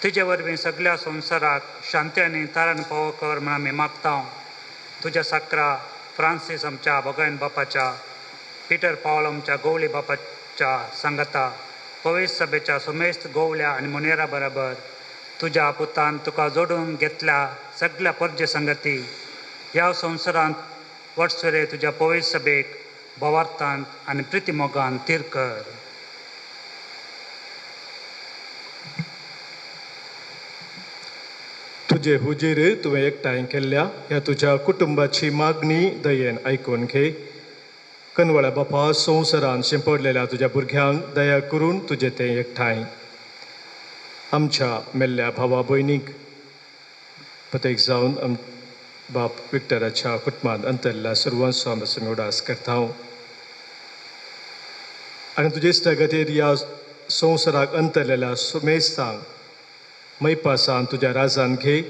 तुजे वरवीं सगल्या संवसाराक शांती आनी तारण पावो कर म्हूण आमी मागता. तुज्या साकरा फ्रांसीस आमच्या भगवान बापाच्या, पिटर पावल आमच्या गोवली बापाच्या सांगाता, पवित्र सभेच्या समेस्त गोवल्या आनी मुनेरा बराबर तुज्या पुतान तुका जोडून घेतल्या सगल्या परजे संगती ह्या संवसारांत वटसरे तुज्या पवित्र सभेक भावार्थान आनी प्रितीमोगान तीर कर. तुजे हुजीर तुवें एकठांय केल्ल्या ह्या तुज्या कुटुंबाची मागणी दयेन आयकून घे. कनवळ्या बापा, संवसारान शिंपडलेल्या तुज्या भुरग्यांक दया करून तुजें तें एकठांय आमच्या मेल्ल्या भावा भयणीक प्रत्येक जावन बाप विक्टराच्या कुटुंबांत अंतरल्या सर्वांचो आमी उडास करता आनी तुजे इश्टा खातीर ह्या संवसाराक अंतरलेल्या सुमेस्तांक मैपासान तुज्या राजान घे,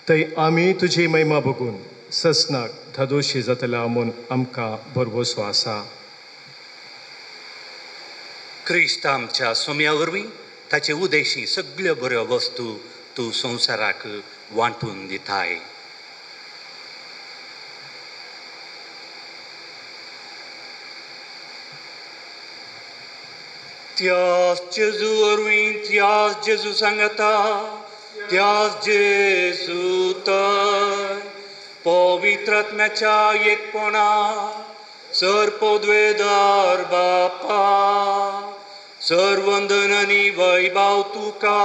थंय आमी तुजी महिमा बघून ससनाक धादोशी जातल्या म्हूण आमकां भरवसो आसा. क्रिस्त आमच्या सोम्या वरवीं ताचे उदेशी सगळ्यो बऱ्यो वस्तू तूं संवसाराक वांटून दिताय. त्यास जेजू वरवीं, त्यास जेजू सांगता, त्यास जेजू तर पवित्र आत्म्याच्या एकपणा सर पदवेदार बापा, सर वंदन आनी वैभाव तुका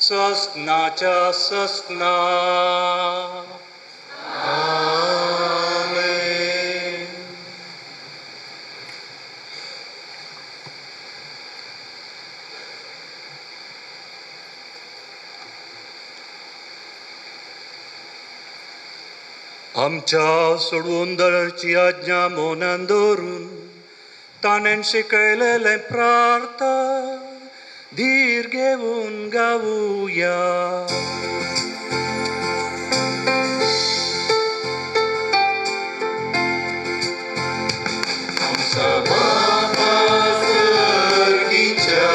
ससनाच्या ससना. आमच्या सोडून दळची आज्ञा मोनान दवरून ताणें शिकयलेलें प्रार्थ धीर घेवन गावुया. आमच्या बापा सर्गीच्या,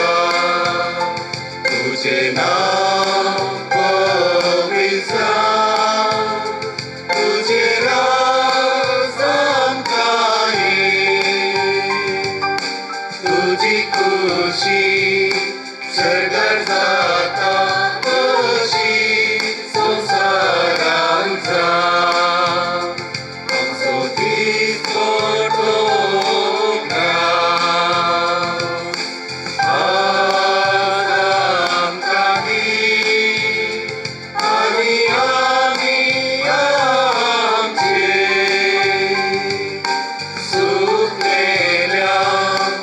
तुझें नांव पवित्र जावं, तुझें राज आमकां ये, तुजी खुशी सर्गार जाता तशी संवसारांत जावं. आमचो दिसपट्टो ग्रास आज आमकां दी, आनी आमी आमचे सुकलेल्यांक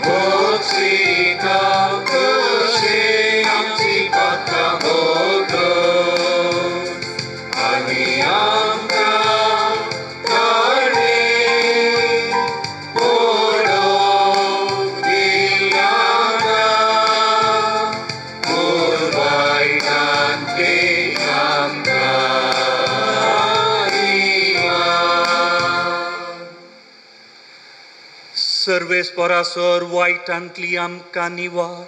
बक्षिता तशें आमचीं पातकां भोगस, आनी आमकां ताणें पडोवंक दिनाका, पूण वायटांतलें आमकां निवार. सर्वेस्परा सर वायटांतली आमकां निवार,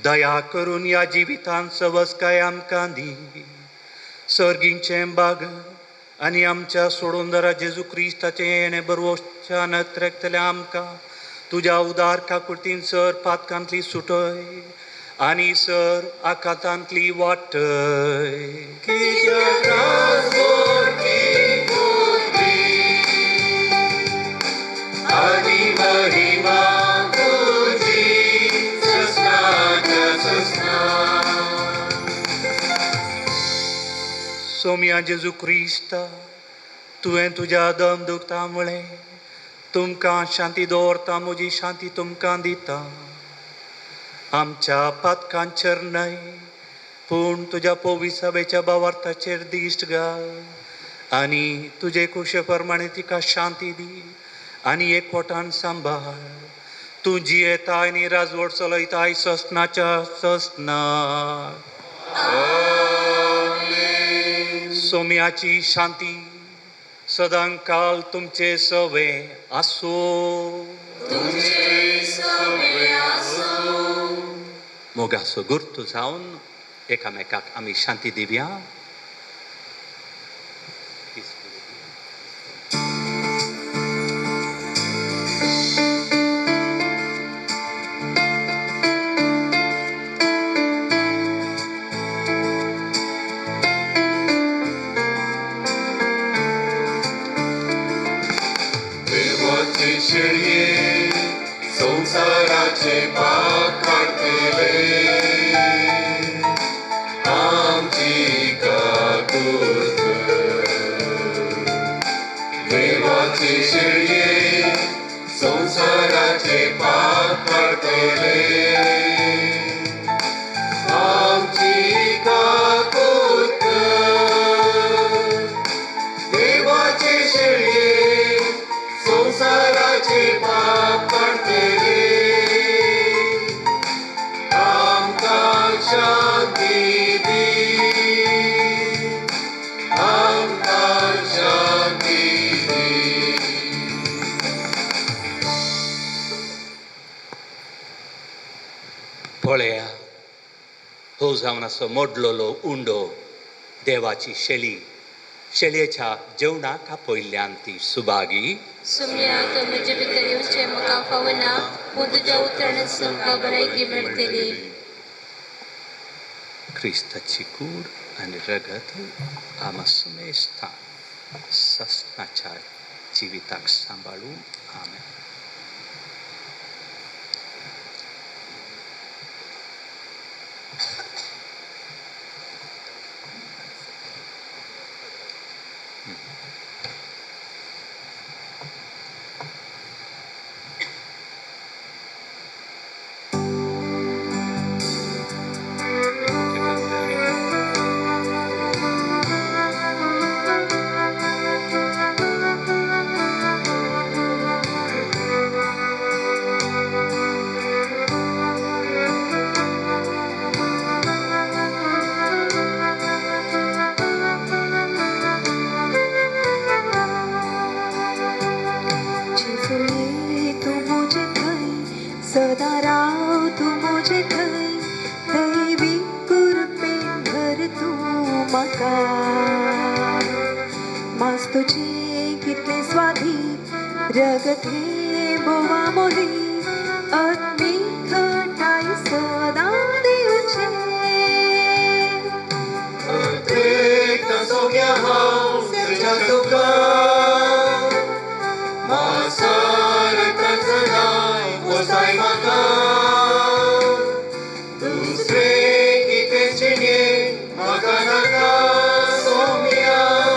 दया करून ह्या जिवितांत सवसकाय आमकां दी. सर्गींचें बाग आनी आमच्या सोडोंदरा जेजू क्रिस्ताचें येणें बरवच्या नत्रेकतल्या आमकां तुज्या उदार काकुळतीन सर पातकांतली सुटय आनी सर आकांतांतली वाटय. कित्याक राजवटी बुद्धी आनी महिमा तुजी ससनाच्या ससना. सोम्या जेजू क्रिस्ता, तुवें तुज्या दम दुखता म्हळें, तुमकां शांती दवरता, म्हजी शांती तुमकां दिता. आमच्या पातकांचेर न्हय, पूण तुज्या पवित्र भावार्थाचेर दिश्ट घाल आनी तुजे कुशे प्रमाणे तिका शांती दी आनी एकवटान सांबाळ. तूं जियेता आनी राजवट चलयताय ससनाच्या ससना. सोम्याची शांती सदां काल तुमचे सवे आसूं. तुमचे सवे आसूं. मोगाचो गुर्तू जावन एकामेकाक आमी शांती दिवया. देवाचे शेळये संवसाराचे पाप काडटले, आमची काकूत कर. देवाचे शेळये संवसाराचे पाप काडटले, आमची काकूत कर. देवाचे शेळये संवसाराचे पाप काडटले, आमकां शांती दी, आमकां शांती दी. पळया, हो जावन असो मोडलेलो उंडो देवाची शेळी, शेळयेच्या जेवणाक आपयल्ल्यान ती सुभागी. सुम्या, तूं म्हजे भितर येवचें म्हाका फावना, पूण तुज्या उतरानच म्हाका बरायकी मेळटली. क्रिस्ताची कूड आनी रगत आमा सुमेस्ता ससनाच्या जिविताक सांबाळूं. आमेन. दुसरे कितें म्हाका नाका सोम्या.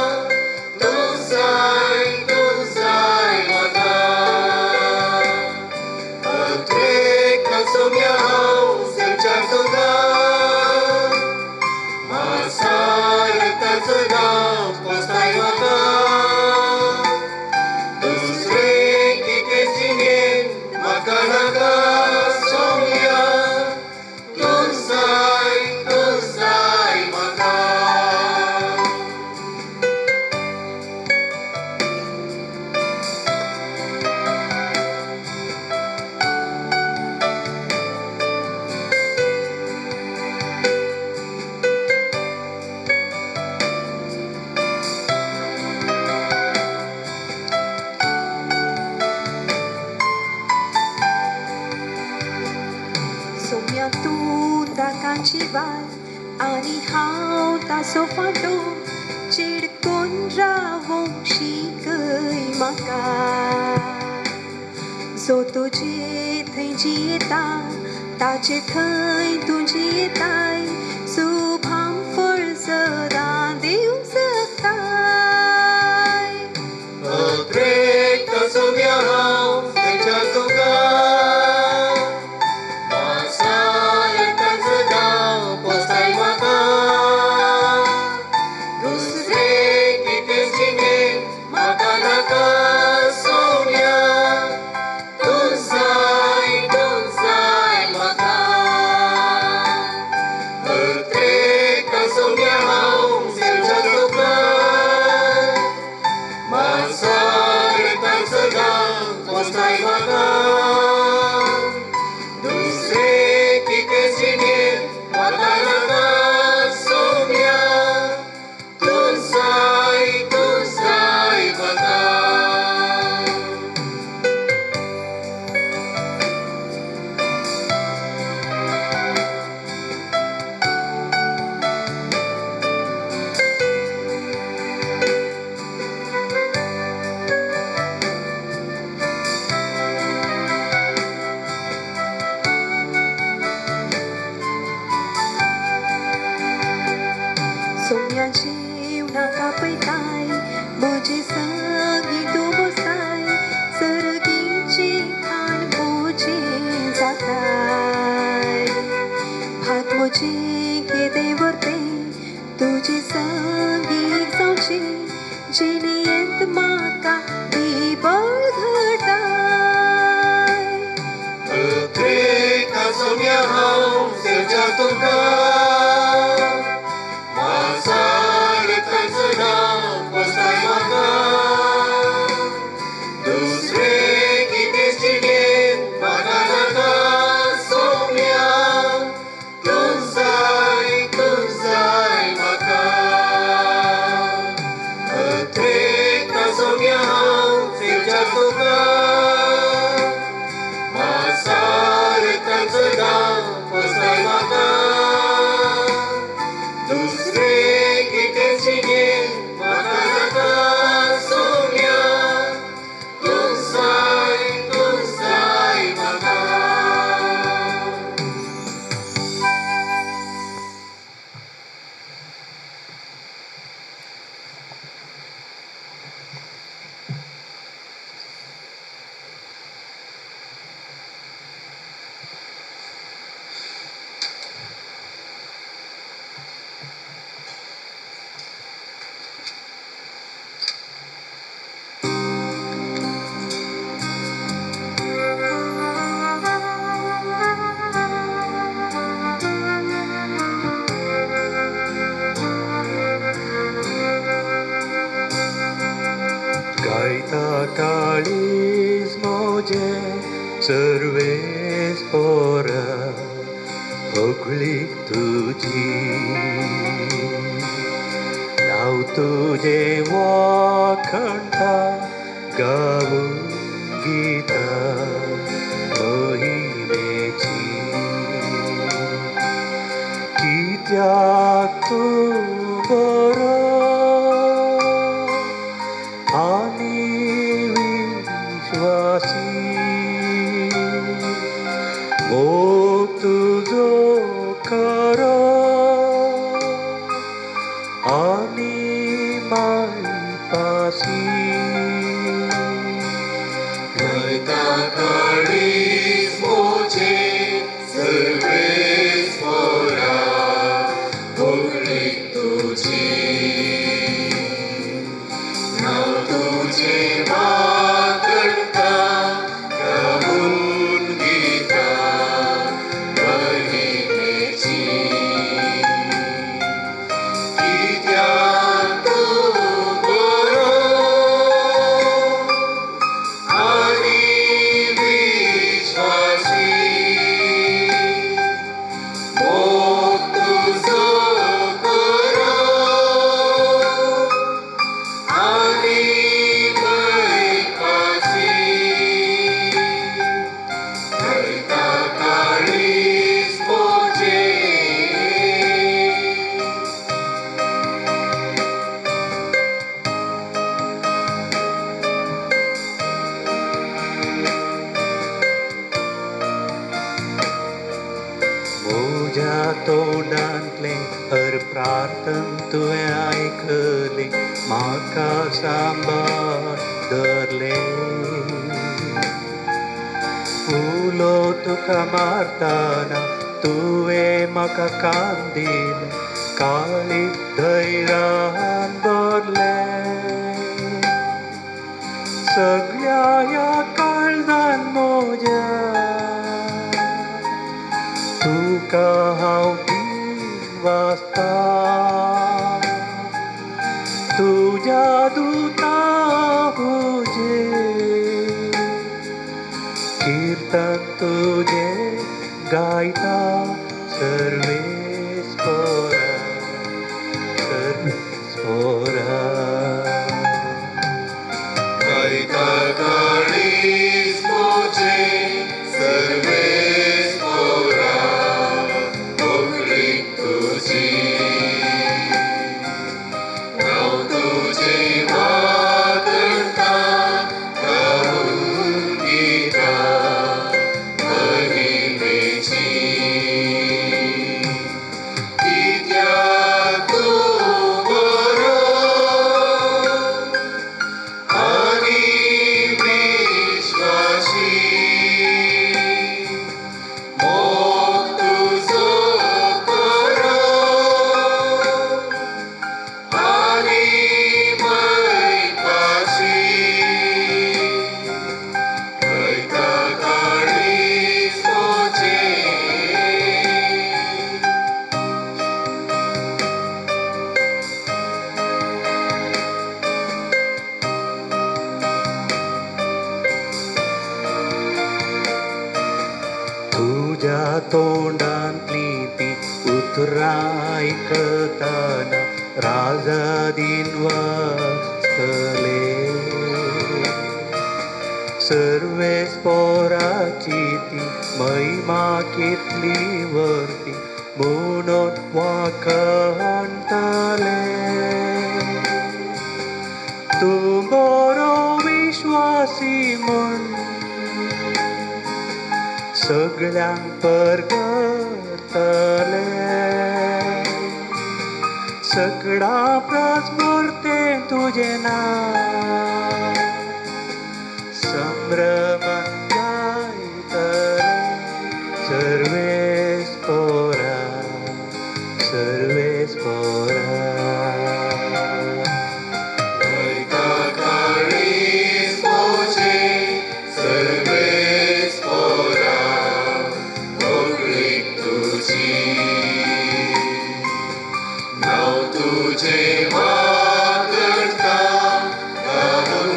गायता काळीज म्हजें सर्वेस पोरा होगळीक तुजी नांव तुजें वाखणटा गावूं गीता मोहिमेची कित्याक तूं बरो आनी विश्वासी मोग तुजो खरो आनी मायपासी गायता काळीज म्हजें सर्वेस पोरा होगळीक तुजी नांव तुजें वाखणटा गावून गीता महिमेची कित्याक तूं बरो आनी विश्वासी मोग तुजो खरो आनी मैपासी गायता काळीज म्हजें. म्हज्या तोंडांतलें हर प्रार्थन तुवें आयकलें म्हाका सांबाळ धरलें उलो तुका मारतना तुवें म्हाका कान दिलें काळीज धैर्यान भरलें सगळ्या ह्या काळजान म्हज्या तुका हांव वाचता तुज्या दुता म्हजें कीर्तन तुजें गायता सर्वेस पोरा सर्वेस पोरा गायता काळीज म्हजें सर्वेस पोरा होगळीक तुजी नांव तुजें वाखणटा गावून गीता महिमेची कित्याक तूं बरो आनी विश्वासी मोग तुजो खरो आनी मैपासी गायता काळीज म्हजें. तुज्या तोंडांतली ती उतरां आयकतना राजा दिन वाचतले सर्वेस पोराची ती महिमा कितली वर्ती म्हणून वाखणटले तूं बरो विश्वासी म्हूण सगळ्यांक परगटले सगळ्या प्रस मोरतें तुजें नांव संभ्रमान गायतले सर्वेस पोरा सर्वेस पोरा गायता काळीज म्हजें सर्वेस पोरा होगळीक तुजी नांव तुजें वाखणटा गावून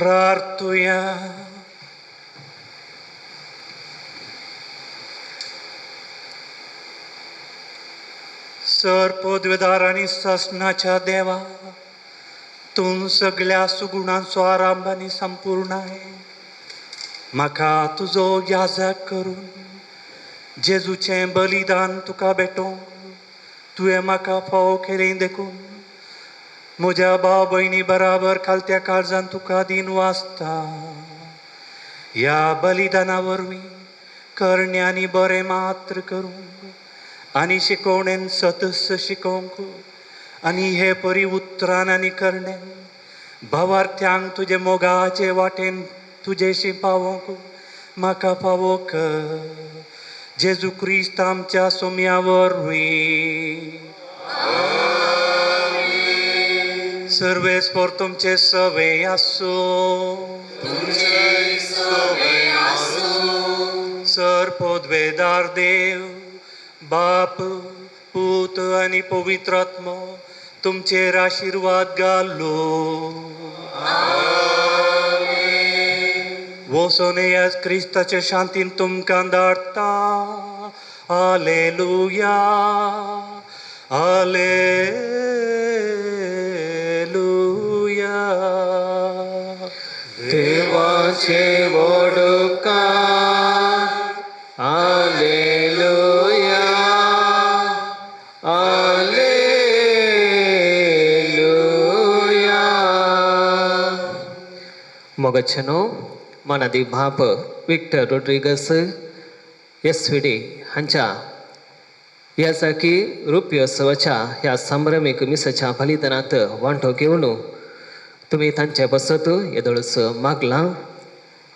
प्रार्थुया. सर पदवेदार आनी सासणाच्या देवा, तूं सगळ्या सुगुणांचो आरंभ आनी संपूर्ण आहे. म्हाका तुजो याजक करून जेजूचें बलिदान तुका भेटोवंक तुवें म्हाका फावो केलें देखून म्हज्या भाव भयणी बराबर खालत्या काळजान तुका दिन वाचता. ह्या बलिदाना वरवीं करणे आनी बरें मात्र करूंक आनी शिकोवणेन सतस शिकोवंक आनी हे परी उतरान आनी करणेन भावार्थ्यांक तुजे मोगाचे वाटेन तुजेशी पावोवंक म्हाका फावो कर. जेजू क्रिस्त आमच्या सोम्या वरवीं. सर्वेस्पर तुमचे सवे आसूं. सर पदवेदार देव बाप पूत आनी पवित्र आत्मो तुमचेर आशिर्वाद घालो. वचोन येयात, क्रिस्ताचे शांतीन तुमकां धाडटा. आलेलुया, आलेलुया. देवाचे वडका आलेलुया, आलेलुया. मोगच्छनो मनादी भाप विक्टर रोड्रिगस एस.व्ही.डी. हांच्या यासाकी रुप्योत्सवाच्या ह्या संभ्रमीक मिसाच्या बलिदानांत वांटो घेवन तुमी तांचे बसत येदोळच मागलां.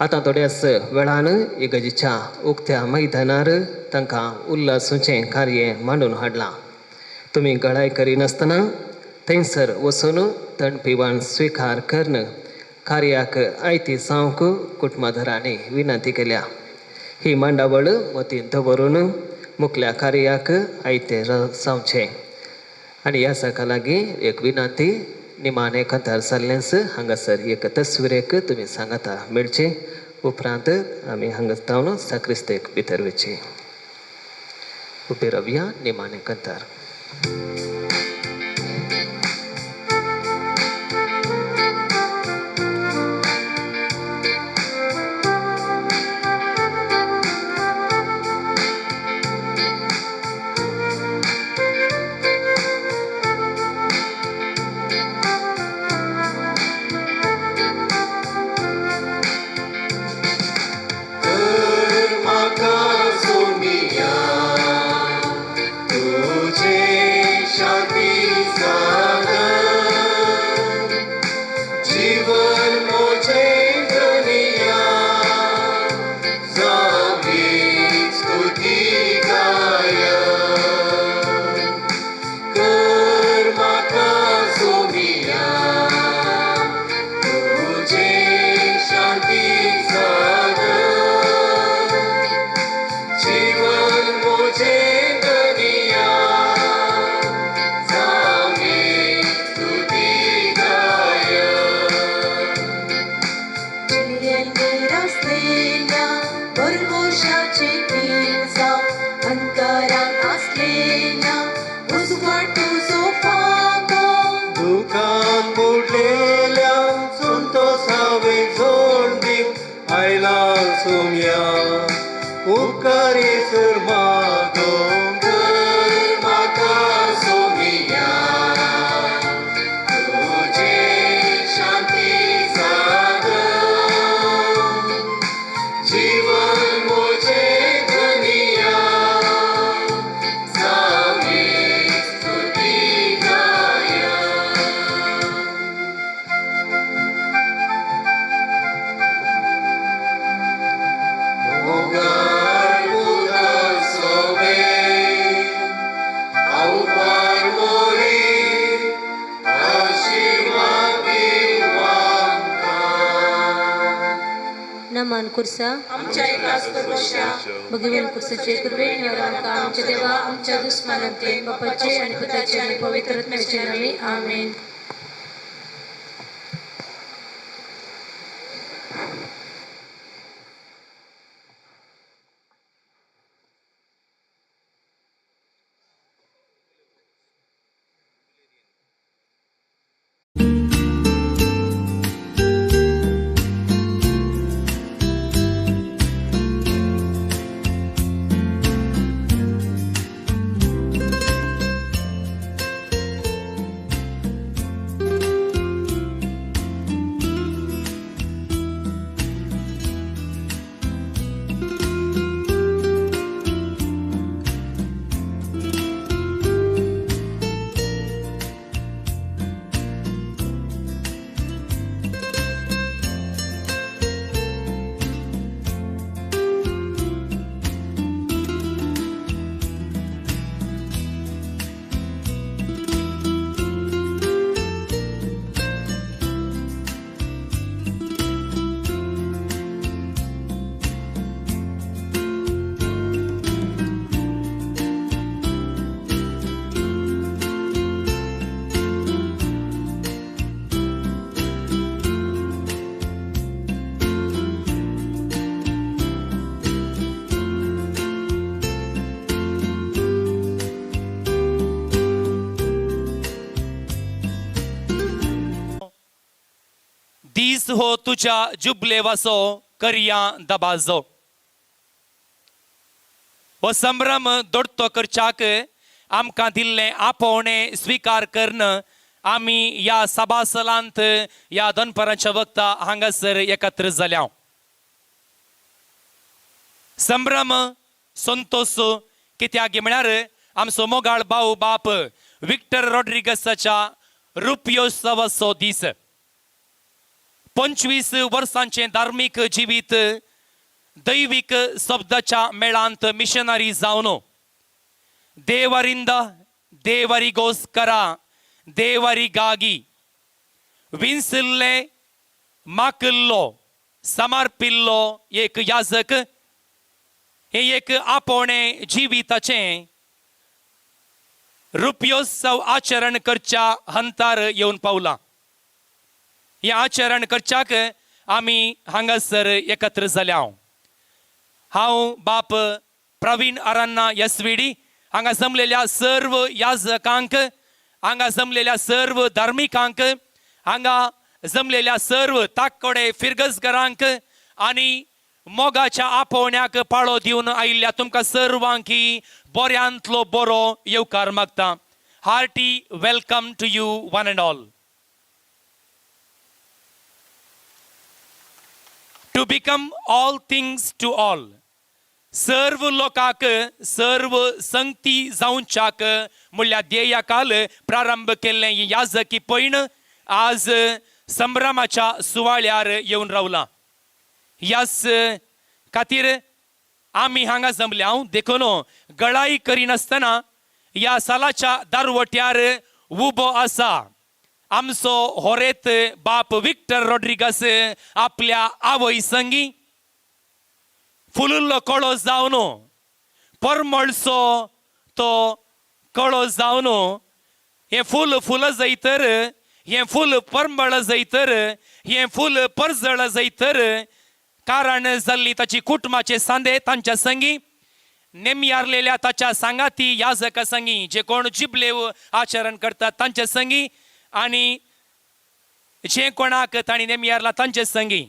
आतां थोड्याच वेळान इगर्जेच्या उक्त्या मैदानार तांकां उल्हासूचें कार्य मांडून हाडलां. तुमी गळाय करिनासतना थंयसर वचून तण पिवान स्विकार करून कार्याक आयती जावंक कुटुंबादारांनी विनंती केल्या. ही मांडावळ मतींत दवरून मुखल्या कार्याक आयते जावचें. आनी ह्या सकाळ लागीं एक विनंती, निमाणें कंतार जाल्लेंच हांगासर एक तस्वीरेक तुमी सांगाता मेळचें. उपरांत आमी हांगा जावन साक्रिस्तेक भितर वचचें. उबे रावया निमाणें कंतार. भगवान कुर्साचे कृपेन आमच्या देवा आमच्या दुस्मानांतले बापाचे आणि पुताचे आणि पवित्र आत्म्याचे नावे आमेन. दीस हो तुज्या जुबलेवाचो करया दबाजो. हो संभ्रम दोडतो करच्याक आमकां दिल्लें आपोवणें स्विकार करून आमी ह्या सभासलांत ह्या दनपारांच्या वक्ता हांगासर एकत्र जाल्या. संभ्रम संतोष कित्याक म्हळ्यार आमचो मोगाळ भाऊ बाप विक्टर रॉड्रिगसाच्या रुपयोत्सवाचो दीस. 25 वर्सांचें धार्मीक जिवीत दैवीक शब्दाच्या मेळांत मिशनरी जावन देवारिंद देवारिगोस्करा देवारिगागी विंसिल्ले माकिल्लो समर्पिल्लो एक याजक हे एक आपोवणें जिविताचें रुपयोत्सव आचरण करच्या हंतार येवन पावलां. हें आचरण करच्याक आमी हांगासर एकत्र जाल्या. हांव बाप प्रवीण अरान्ना एसवीडी हांगा जमलेल्या सर्व याजकांक, हांगा जमलेल्या सर्व धार्मिकांक, हांगा जमलेल्या सर्व ताकोडे फिरगजगरांक आनी मोगाच्या आपोवण्याक पाळो दिवन आयिल्ल्या तुमकां सर्वांकी बऱ्यांतलो बरो येवकार मागता. Hearty welcome to you one and all. To become all things to all, सर्व लोकांक सर्व संगती जावच्याक म्हणल्यार ध्येया काल प्रारंभ केल्लें ही याजकी पयण आज संभ्रमाच्या सुवाळ्यार येवन रावलां. ह्याच खातीर आमी हांगा जमल्या. हांव देखून गळाई करिनासतना ह्या सालाच्या दारवट्यार उबो आसा आमचो होरेत बाप विक्टर रॉड्रिगस आपल्या आवय संगी फुलुल्लो कळो जावन परमळचो तो कळो जावन हें फूल फुल जैतर, हें फूल परमळ जैतर, हें फूल परजळ जैतर कारण जाल्ली ताची कुटुंबाचे सांदे तांच्या संगी नेमयारलेल्या ताच्या सांगाती याजका संगी जे कोण जिबलेव आचरण करतात तांच्या संगी आनी जे कोणाक तांणी नेमयारला तांचे संगी.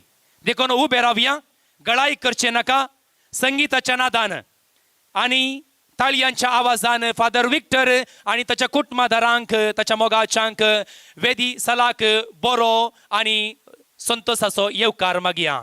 देखून उबे रावया, गळाई करचे नाका. संगीताच्या नादान आनी ताळयांच्या आवाजान फादर विक्टर आनी ताच्या कुटुंबादारांक ताच्या मोगाच्यांक वेदी सलाक बरो आनी संतोसाचो येवकार मागया.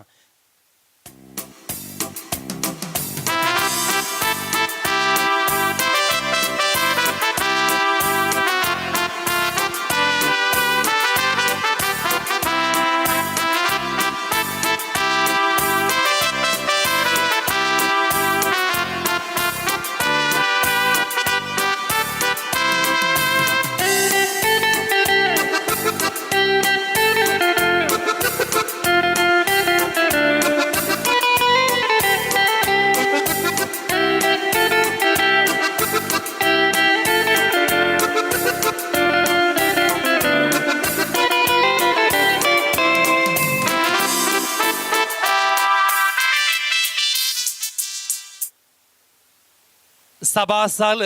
सभासाल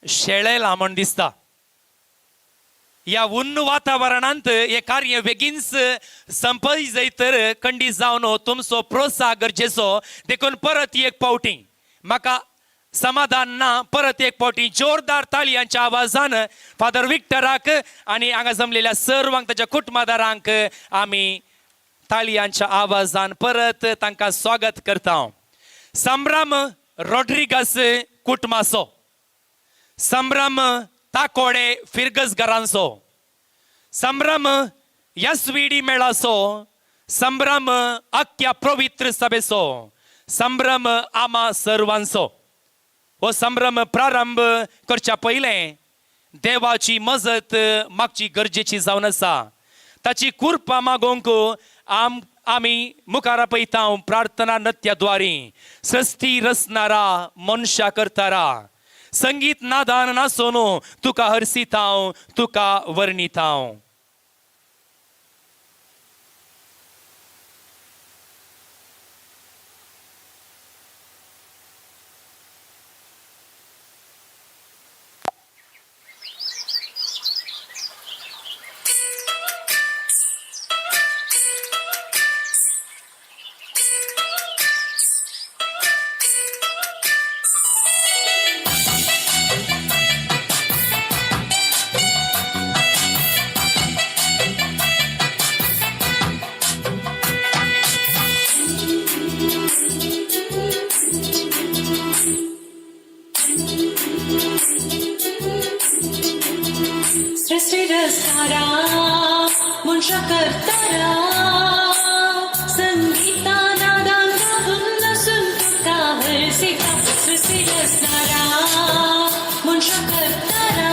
शेळेला म्हण दिसता. ह्या उन्न वातावरणांत हे कार्य बेगीनच संपय जैतर कंडी जावन तुमचो प्रोत्साह गरजेचो. देखून परत एक पावटी म्हाका समाधान ना, परत एक पावटी जोरदार ताळयांच्या आवाजान फादर विक्टराक आनी हांगा जमलेल्या सर्वांक ताच्या कुटुंबादारांक आमी ताळयांच्या आवाजान परत तांकां स्वागत करता. संभ्रम रॉड्रिगस कुटुंबाचो, संभ्रम ताकोडे फिरगजगरांचो, संभ्रम एसवीडी मेळाचो, संभ्रम अख्ख्या पवित्र सभेचो, संभ्रम आमा सर्वांचो. हो संभ्रम प्रारंभ करच्या पयलें देवाची मजत मागची गरजेची जावन आसा. ताची कृपा मागोवंक आमी मुखार पळयता प्रार्थना नृत्याद्वारी सृश्टी रचणारा मनशा करतारा संगीत नादान नासोन तुका हरसिता तुका वर्णिता. मनशा करतारा संगीता नादान गावन नसून तुका हरसिता सृष्टी रचणारा मनशा करतारा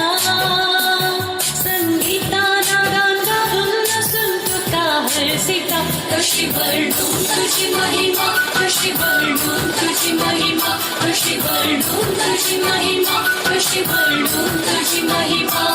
संगीता नादान गावन नसून तुका हरसिता कशी वर्णू तुझी महिमा कशी वर्णू तुझी महिमा कशी वर्णू तुझी महिमा कशी वर्णू तुझी महिमा.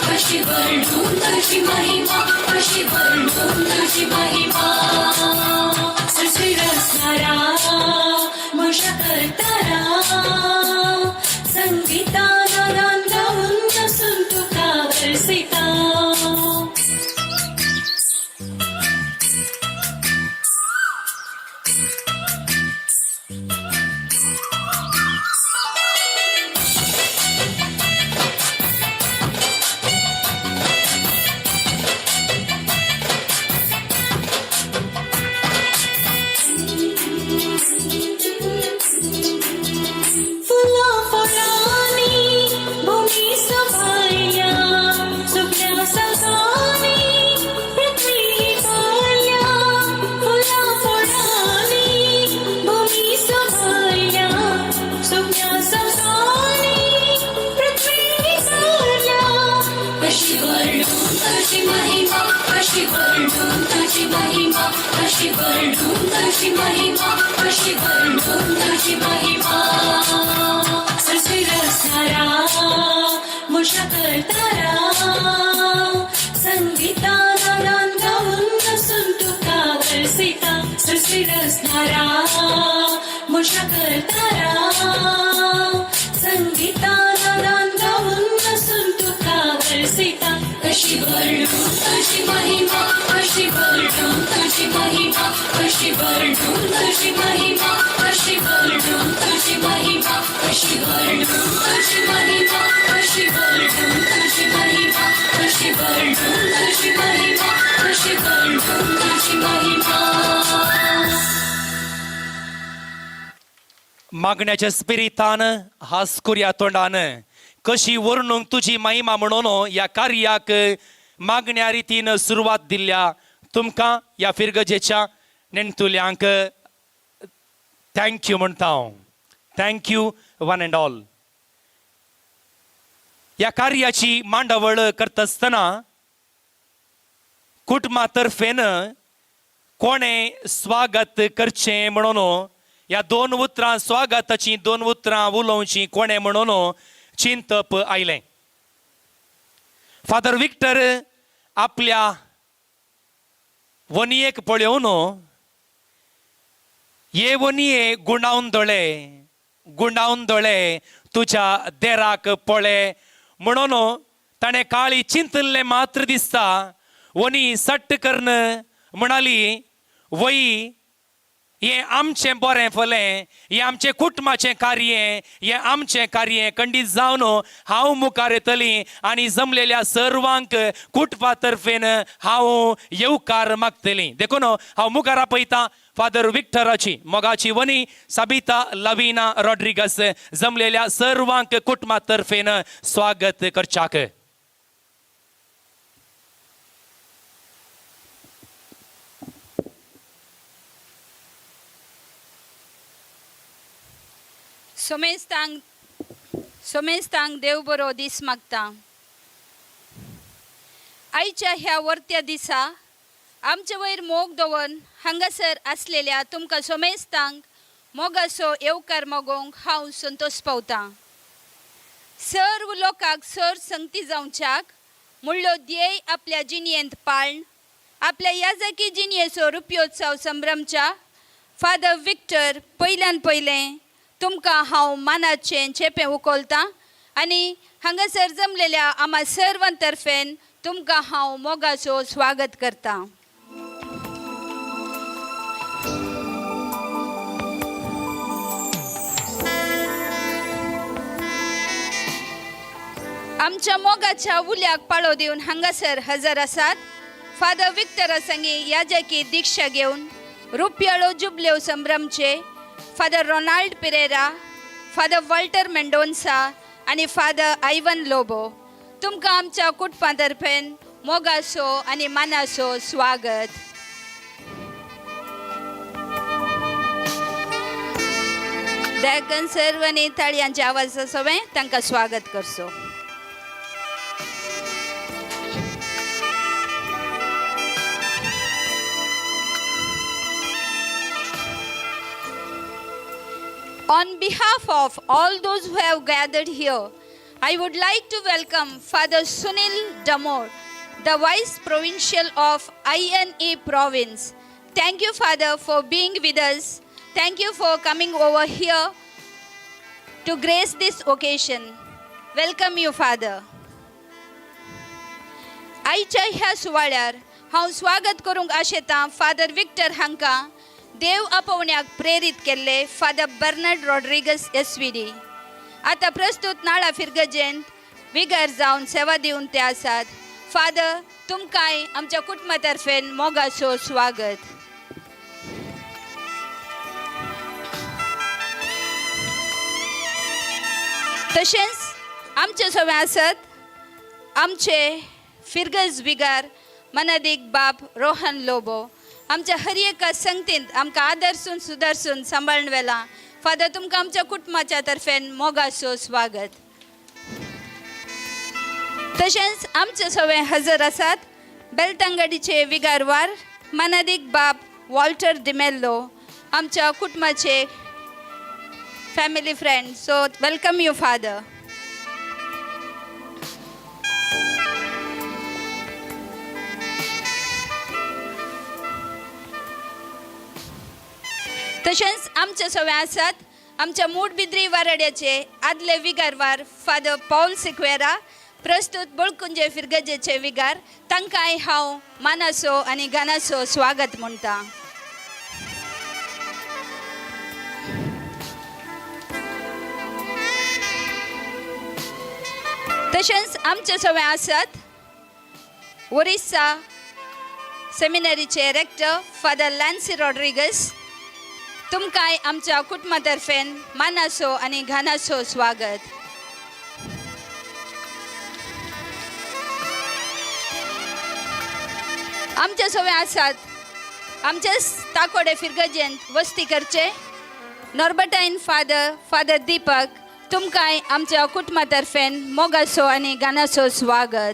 कशी वर्णू तुझी महिमा कशी वर्णू तुझी महिमा. सृष्टी रचणारा म्हज्या करतारा संगीता नादान गावन नसून तुका हरसिता. कशी वर्णू तुझी महिमा कशी वर्णू तुझी महिमा. सृष्टी रचणारा म्हज्या करतारा संगीता नादान गावन नसून तुका हरसिता. सृष्टी रचणारा म्हज्या करतारा संगीता नादान गावन नसून तुका हरसिता. कशी वर्णू तुझी महिमा कशी वर्णू तुझी महिमा कशी वर्णू तुझी महिमा कशी वर्णू तुझी महिमा कशी वर्णू तुझी महिमा कशी वर्णू तुझी महिमा कशी वर्णू तुझी महिमा कशी वर्णू तुझी महिमा. मागण्याच्या स्पिरितान हासकुऱ्या तोंडान कशी वर्णूंक तुजी महिमा म्हणून ह्या कार्याक मागण्या रितीन सुरवात दिल्ल्या तुमकां ह्या फिरगजेच्या नेणतुल्यांक thank you म्हणटा हांव. Thank you one and all. ह्या कार्याची मांडावळ करता आसतना कुटुंबा तर्फेन कोणें स्वागत करचें म्हणून ह्या दोन उतरां स्वागताची दोन उतरां उलोवचीं कोणें म्हणून चिंतप आयलें. फादर विक्टर आपल्या वनयेक पळोवन ये वनये गुंडावन दोळे गुंडावन दोळे तुज्या देराक पळे म्हणून ताणें काळी चिंतल्लें मात्र दिसता. वनी सट्ट करून म्हणाली वय हें आमचें बरें फलें, हें आमचें कुटुंबाचें कार्य, हें आमचें कार्य खंडीत जावन हांव मुखार येतली आनी जमलेल्या सर्वांक कुटुंबा तर्फेन हांव येवकार मागतली. देखून हांव मुखार आपयतां फादर विक्टराची मोगाची वनी साबिता लवीना रॉड्रिगस जमलेल्या सर्वांक कुटुंबा तर्फेन स्वागत करच्याक. सोमेस्तांक देव बरो दीस मागता. आयच्या ह्या वर्त्या दिसा आमचे वयर मोग दवरून हांगासर आसलेल्या तुमकां सोमेस्तांक मोगाचो येवकार मागोवंक हांव संतोश पावतां. सर्व लोकांक सर संगती जावच्याक मुळ्ळो ध्येय आपल्या जिणयेंत पाळन आपल्या याजकी जिणयेचो रुपयोत्सव संभ्रमच्या फादर विक्टर पयल्यान पयलें तुमकां हांव मानाचें चेपें उखलतां आनी हांगासर जमलेल्या आमा सर्वां तर्फेन तुमकां हांव मोगाचो स्वागत करतां. आमच्या मोगाच्या उल्याक पाळो दिवन हांगासर हजर आसात फादर विक्टरा संगी याजकी दीक्षा घेवन रुपयाळो जुबल्यो संभ्रमचे father Ronald Pereira, father Walter Mendonca आनी फादर आयवन लोबो. तुमकां आमच्या कुटुंबा तर्फेन मोगाचो आनी मानाचो स्वागत. दयाकन सर्वांनी ताळयांच्या आवाजा सवें तांकां स्वागत करचो. On behalf of all those who have gathered here, I would like to welcome Father Sunil Damor, the Vice Provincial of INE Province. Thank you, Father, for being with us. Thank you for coming over here to grace this occasion. Welcome you, Father. आयच्या ह्या सुवाळ्यार हांव स्वागत करूंक आशेतां father Victor हांकां देव आपोवण्याक प्रेरीत केल्ले father Bernard Rodrigues SVD. आतां प्रस्तूत नाळा फिरगजेंत विगर जावन सेवा दिवन ते आसात. फादर, तुमकांय आमच्या कुटुंबा तर्फेन मोगाचो स्वागत. तशेंच आमचे सवे आसत आमचे फिरगज विगार मनादीक बाब रोहन लोबो. आमच्या हर एका संगतींत आमकां आदर्सून सुदारसून सांबाळून वेलां. फादर, तुमकां आमच्या कुटुंबाच्या तर्फेन मोगाचो स्वागत. तशेंच आमचे सवे हजर आसात बेलतंगडीचे विगारवार मानादीक बाब वॉल्टर डिमेल्लो, आमच्या कुटुंबाचे family friend. So welcome you father. तशेंच आमचे सवे आसात आमच्या मूडबिद्री वाराड्याचे आदले विगारवार फादर पावल सिक्वेरा, प्रस्तूत बळकुंजे फिरगजेचे विगार. तांकांय हांव मानाचो आनी गानाचो स्वागत म्हणटा. तशेंच आमचे सवे आसात ओरिस्सा सेमिनरीचे रेक्टर फादर लॅन्सी रॉड्रिगस. तुमकांय आमच्या कुटुंबा तर्फेन मानाचो आनी घानाचो स्वागत. आमचे सवे आसात आमचेच ताकोडे फिरगजेंत वस्ती करचे नॉर्बटायन फादर फादर दीपक. तुमकांय आमच्या कुटुंबा तर्फेन मोगाचो आनी गानाचो स्वागत.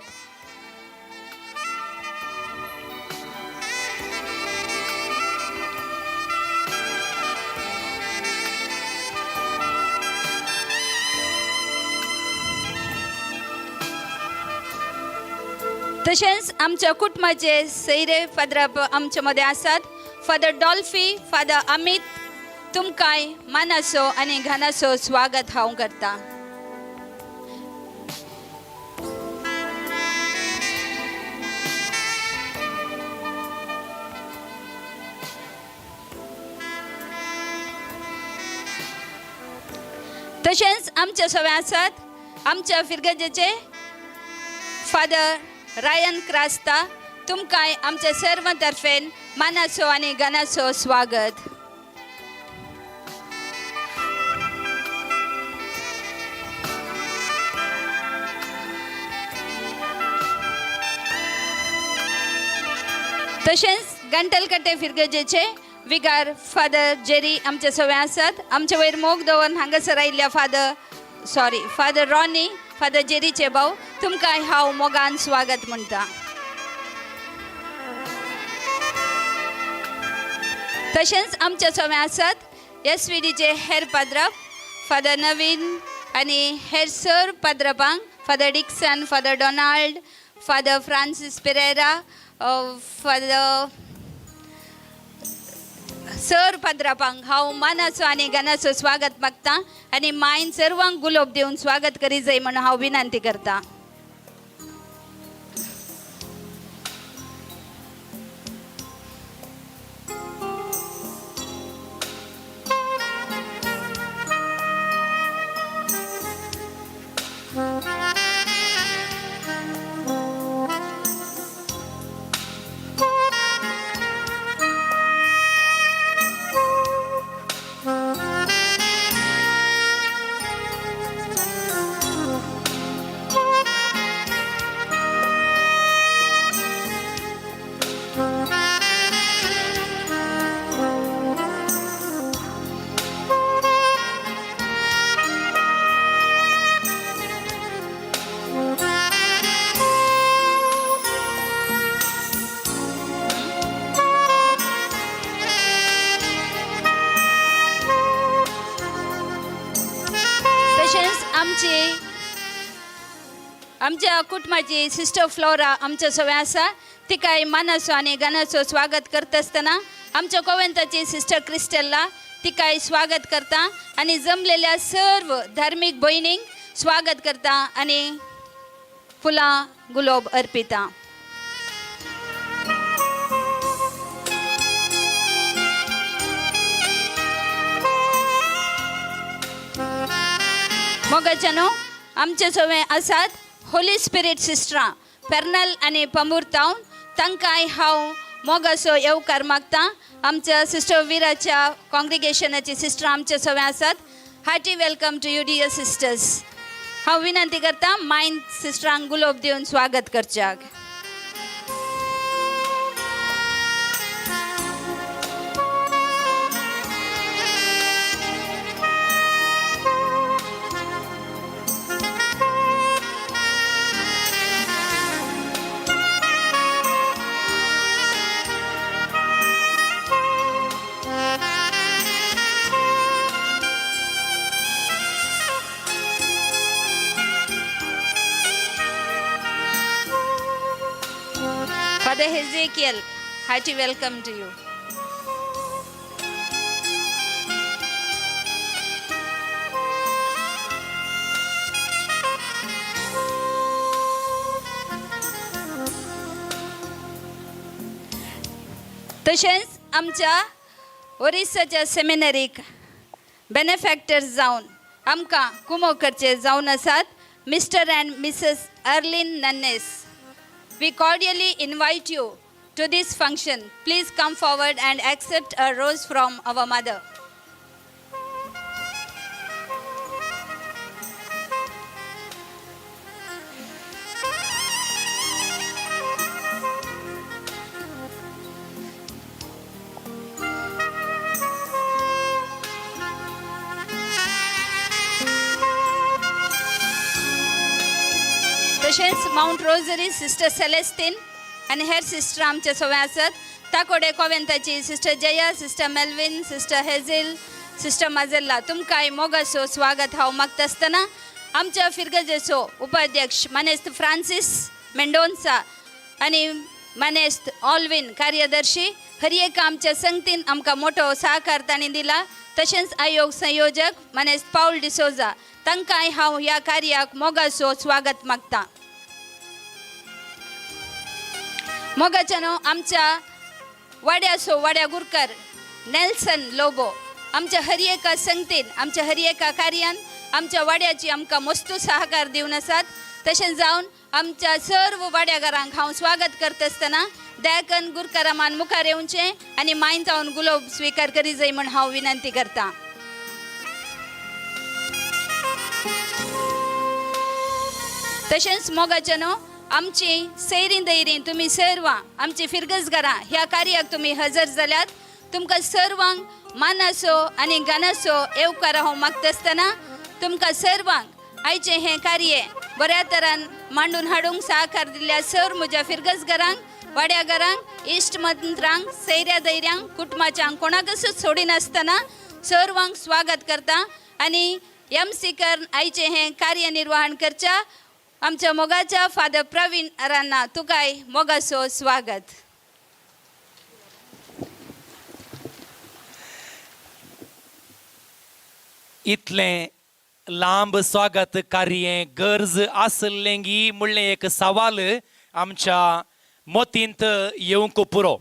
तशेंच आमच्या कुटुंबाचे सैरे फादर आमचे मदें आसात फादर डॉल्फी, फादर अमित. तुमकांय मानाचो आनी घानाचो स्वागत हांव करतां. तशेंच आमचे सवे आसात आमच्या फिरगजेचे फादर रायन क्रास्ता. तुमकांय आमच्या सर्व तर्फेन मानाचो आनी गानाचो स्वागत. तशेंच गंटलकट्टे फिरगजेचे विगार फादर जेरी आमचे सवे आसात. आमचे वयर मोग दवरून हांगासर आयिल्ल्या फादर रॉनी, फादर जेरीचे भाव, तुमकां हांव मोगान स्वागत म्हणटा. तशेंच आमच्या सगळे आसात एस वी डीचे हेर पाद्राप फादर नवीन आनी हेर सर पाद्रापांक Father Dixon, Father Donald, Father Francis Pereira, Father sir पाद्रापांक हांव मानाचो आनी गानाचो स्वागत मागता आनी मायन सर्वांक गुलोब दिवन स्वागत करी जाय म्हणून हांव विनंती करता. आमच्या कुटुंबाची सिस्टर फ्लोरा आमच्या सगळें आसा तिकाय मानाचो आनी गानाचो स्वागत करता आसतना आमच्या कोवेंताची सिस्टर क्रिस्टल्ला तिकाय स्वागत करता आनी जमलेल्या सर्व धार्मीक भयणींक स्वागत करता आनी फुलां गुलाब अर्पिता. मोगाच्यानो आमचे सगळे आसात होली स्पिरीट सिस्टरां पेर्नल आनी पमूर तावन तांकांय हांव मोगाचो येवकार मागता. आमच्या सिस्टर विराच्या कॉंग्रिगेशनाची सिस्टरां आमचे सगळे आसात. Hearty welcome to you dear sisters. हांव विनंती करता मायन सिस्टरांक गुलोब दिवन स्वागत करच्याक. Father Hezekiel, hearty welcome to you. तशेंच आमच्या ओरिसाच्या सेमिनरीक बेनेफॅक्टर्स जावन आमकां कुमो करचे जावन आसात Mr and Mrs Arlene Nunes. We cordially invite you to this function. Please come forward and accept a rose from our mother. तशेंच मावंट रोजरी सिस्टर सेलेस्टीन आनी हेर सिस्टर आमचे सगळे आसात. ताकोडे कोवेंताची sister Jaya, sister Melvin, sister Hazel, sister Mazella तुमकांय मोगाचो स्वागत हांव मागता आसतना आमच्या फिरगजेचो उपाध्यक्ष मानेस्त फ्रांसीस मेंडोन्सा आनी मानेस्त ऑलविन कार्यदर्शी हर एका आमच्या संगतीन आमकां मोठो सहकार तांणी दिला. तशेंच आयोग संयोजक मानेस्त पावल डिसोजा तांकांय हांव ह्या कार्याक मोगाचो स्वागत मागता. मोगाच्यानो आमच्या वाड्याचो वाड्या गुरकर नेल्सन लोबो आमच्या हर एका संगतीन आमच्या हर एका कार्यान आमच्या वाड्याची आमकां मस्तू सहकार दिवन आसात. तशेंच जावन आमच्या सर्व वाड्याघरांक हांव स्वागत करता आसतना दयाकन गुरकरामान मुखार येवचें आनी मायन जावन गुलोब स्विकार करी जाय म्हूण हांव विनंती करता. तशेंच मोगाच्यानो आमची सैरीं दैरीं तुमी सर्वां आमची फिरगजघरां ह्या कार्याक तुमी हजर जाल्यात. तुमकां सर्वांक मानाचो आनी गानाचो येवकार हांव मागता आसतना तुमकां सर्वांक आयचें हें कार्य बऱ्या तरान मांडून हाडूंक सहकार दिल्ल्या सर म्हज्या फिरगजघरांक वाड्याघरांक, इश्ट मंत्रांक, सैऱ्या दैऱ्यांक, कुटुंबाच्यांक कोणाकच सोडिनासतना सर्वांक स्वागत करता आनी एम सी कर आयचें हें कार्यनिर्वहण करच्या आमच्या मोगाच्या फादर प्रवीण अरांना तुकाय मोगाचो स्वागत. इतलें लांब स्वागत कार्य गरज आसलें गी म्हणलें एक सवाल आमच्या मतींत येवंक पुरो.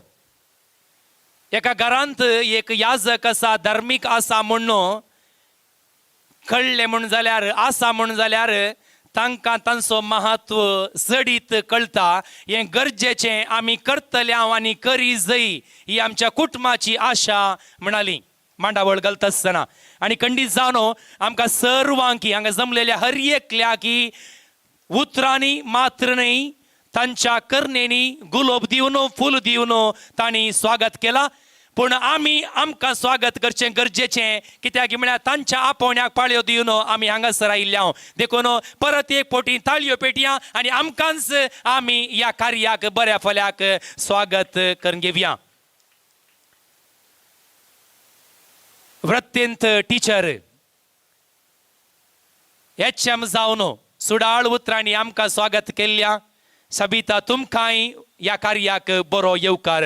एका घरांत एक याजक आसा, धार्मीक आसा म्हूण कळ्ळें म्हूण जाल्यार, आसा म्हूण जाल्यार तांकां तांचो महत्व चडीत कळटा. हें गरजेचें आमी करतले हांव आनी करी जय ही आमच्या कुटुंबाची आशा म्हणाली मांडावळ घालता आसतना. आनी खंडीत जावन आमकां सर्वांकी हांगा जमलेल्या हर एकल्याक उतरांनी मात्र न्हय तांच्या करणेनी गुलोब दिवन फूल दिवन तांणी स्वागत केलां. पूण आमी आमकां स्वागत करचें गरजेचें, कित्याक म्हळ्यार तांच्या आपोवण्याक पाळयो दिवन आमी हांगासर आयिल्ले हांव. देखून परत एक फावटी ताळयो पेटया आनी आमकांच आमी ह्या कार्याक बऱ्या फल्याक स्वागत करून घेवया. वृत्तींत टिचर एच एम जावन सुडाळ उतरांनी आमकां स्वागत केल्ल्या सबिता तुमकांय ह्या कार्याक बरो येवकार.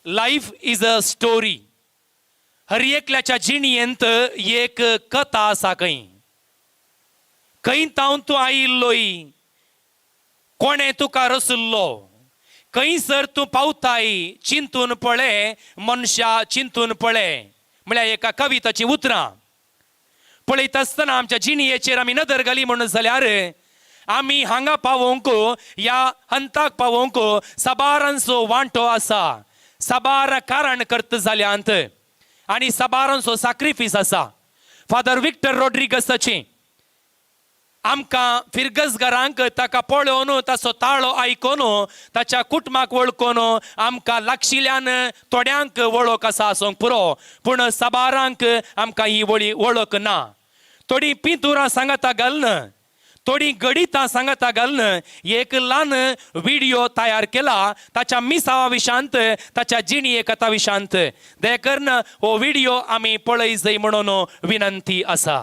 Life is a story. हर एकल्याच्या जिणेंत एक कथा आसा. खंय खंय तावन तूं आयिल्लोय, कोणें तुका रसुल्लो, खंयसर तूं पावताय चिंतून पळय मनशा, चिंतून पळय म्हळ्यार एका कविताची उतरां पळयता आसतना आमच्या जिणेचेर आमी नदर घाली म्हणून जाल्यार आमी हांगा पावोवंक, ह्या हंताक पावोवंक साबारांचो वांटो आसा, साबार कारण करत जाल्यांत आनी साबारांचो साक्रिफीस आसा. फादर विक्टर रॉड्रिगसाची आमकां फिरगजगारांक ताका पळोवन, ताचो ताळो आयकून, ताच्या कुटुंबाक वळखून आमकां लागशिल्ल्यान थोड्यांक वळख आसा आसूंक पुरो, पूण साबारांक आमकां ही वळी वळख ना. थोडीं पिंतुरां सांगाता घालून, थोडीं गणितां सांगाता घालून एक ल्हान विडियो तयार केला ताच्या मिसावा विशांत, ताच्या जिणये कथा विशांत. देखून हो विडियो आमी पळय जाय म्हणून विनंती आसा.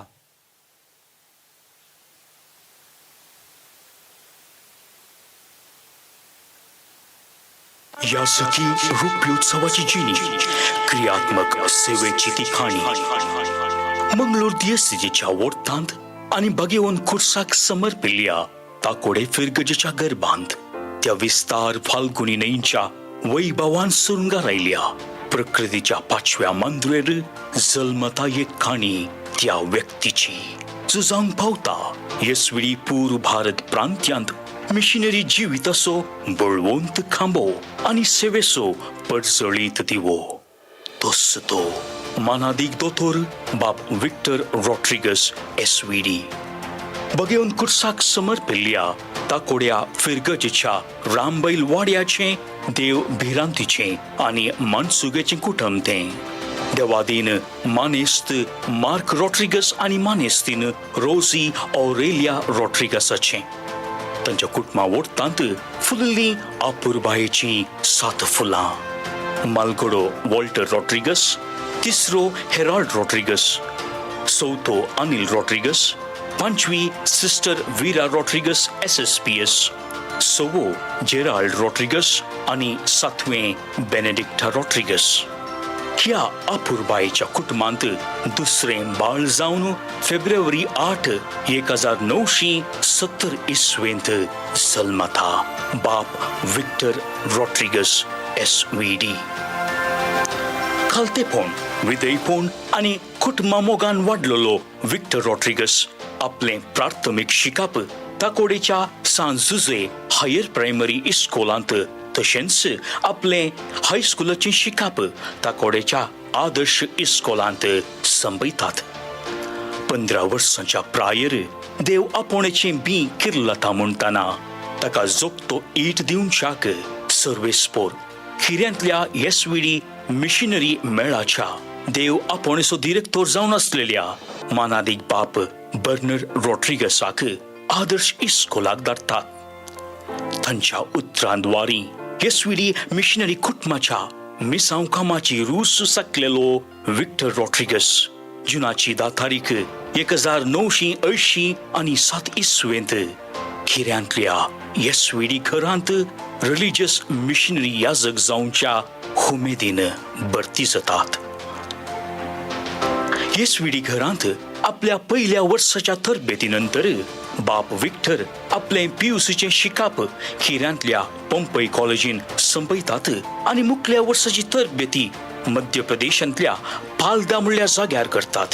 यासकी रुप्योत्सवाची जिणी, क्रियात्मक सेवेची ती खाणी, मंगळूर दियसिजीच्या वोर्तांत आनी बागेवन खुर्साक समर्पिल्ल्या ताकोडे फिरगजेच्या गर्भांत त्या विस्तार फाल्गुनी न्हंयच्या वैभवान सुरंगारायल्या प्रकृतीच्या पाचव्या मांद्रेर जल्मता एक काणी त्या व्यक्तीची जुजांक पावता येसविळी पूर्व भारत प्रांत्यांत मिशनरी जिविताचो बळवंत खांबो आनी सेवेचो परजळीत दिवो. तोच तो मानादीक दोतोर बाब विक्टर रॉड्रिगस SVD बगेवन कुर्साक समर्पिल्ल्या ताकोड्या फिरगजेच्या रामबैल वाड्याचें देव भिरांतीचें आनी मानसुगेचें कुटुंब तें. देवादीन मानेस्त मार्क रॉड्रिगस आनी मानेस्तीन रोजी ऑरेलिया रॉड्रिगसाचें. तांच्या कुटुंबा वोर्तांत फुललीं अपुरबायेचीं 7 फुलां. मालगडो वॉल्टर रॉड्रिगस, तिसरो हेराल्ड रॉड्रिगस, चवथो अनिल रॉड्रिगस, पांचवी सिस्टर वीरा रॉड्रिगस SSPS, सवो जेराल्ड रॉड्रिगस आनी सातवें बेनेडिक्टा रॉड्रिगस. ह्या अपुरबायेच्या कुटुंबांत दुसरें बाळ जावन फेब्रुवारी 8, 1970 इसवेंत जल्मता बाप विक्टर रॉड्रिगस SVD. खालतेपण, विदयपण आनी कुटुंबा मोगान वाडलेलो विक्टर रॉड्रिगस आपलें प्राथमीक शिकप ताकोडेच्या सांत जुजे हायर प्रायमरी इस्कोलांत, तशेंच आपलें हायस्कुलाचें शिकप ताकोडेच्या आदर्श इस्कोलांत संपयतात. 15 वर्सांच्या प्रायर देव आपोवण्याचें बी किर्लता म्हणटना ताका जोगतो ईट दिवच्याक सर्वेस्पोर खिऱ्यांतल्या SVD missionary मेळाच्या देव आपोवण्याचो डिरेक्टर जावन आसलेल्या मानादीक बाप बर्नर रॉड्रिगसाक आदर्श इस्कोलाक धाडटात. तांच्या उतरांद्वारी एसवीडी मिशनरी कुटुंबाच्या मिसांव कामाची रूस साकलेलो विक्टर रॉड्रिगस जुनाची 10 तारीख 1987 इसवेंत खिऱ्यांतल्या एसवीडी घरांत रिलिजियस मिशनरी याजक जावच्या हुमेदीन भरती जातात. एसवीडी घरांत आपल्या पयल्या वर्साच्या तरबेती नंतर बाप विक्टर आपले पीयूसीचें शिकाप खिऱ्यांतल्या पंपय कॉलेजीन संपयतात आनी मुखल्या वर्साची तरबेती मध्य प्रदेशांतल्या पालदा म्हणल्या जाग्यार करतात.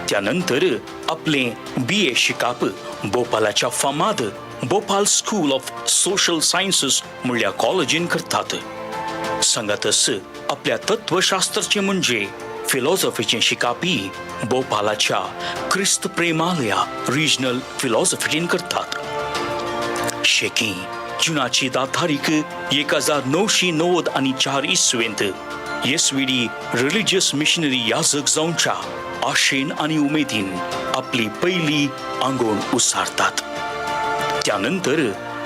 त्यानंतर आपले बी ए शिकाप भोपालाच्या फामाद Bhopal school of social sciences म्हणल्या कॉलेजीन करतात. सांगातच आपल्या तत्वशास्त्राचे म्हणजे फिलॉसॉफीचें शिकापी भोपालाच्या क्रिस्त प्रेमालया रिजनल फिलॉसॉफीन करतात. शेकी जुनाची 10 तारीख 1994 इसवेंत एसवीडी रिलिजियस मिशनरी याजक जावच्या आशेन आनी उमेदीन आपली पयली आंगोण उसारतात. त्यानंतर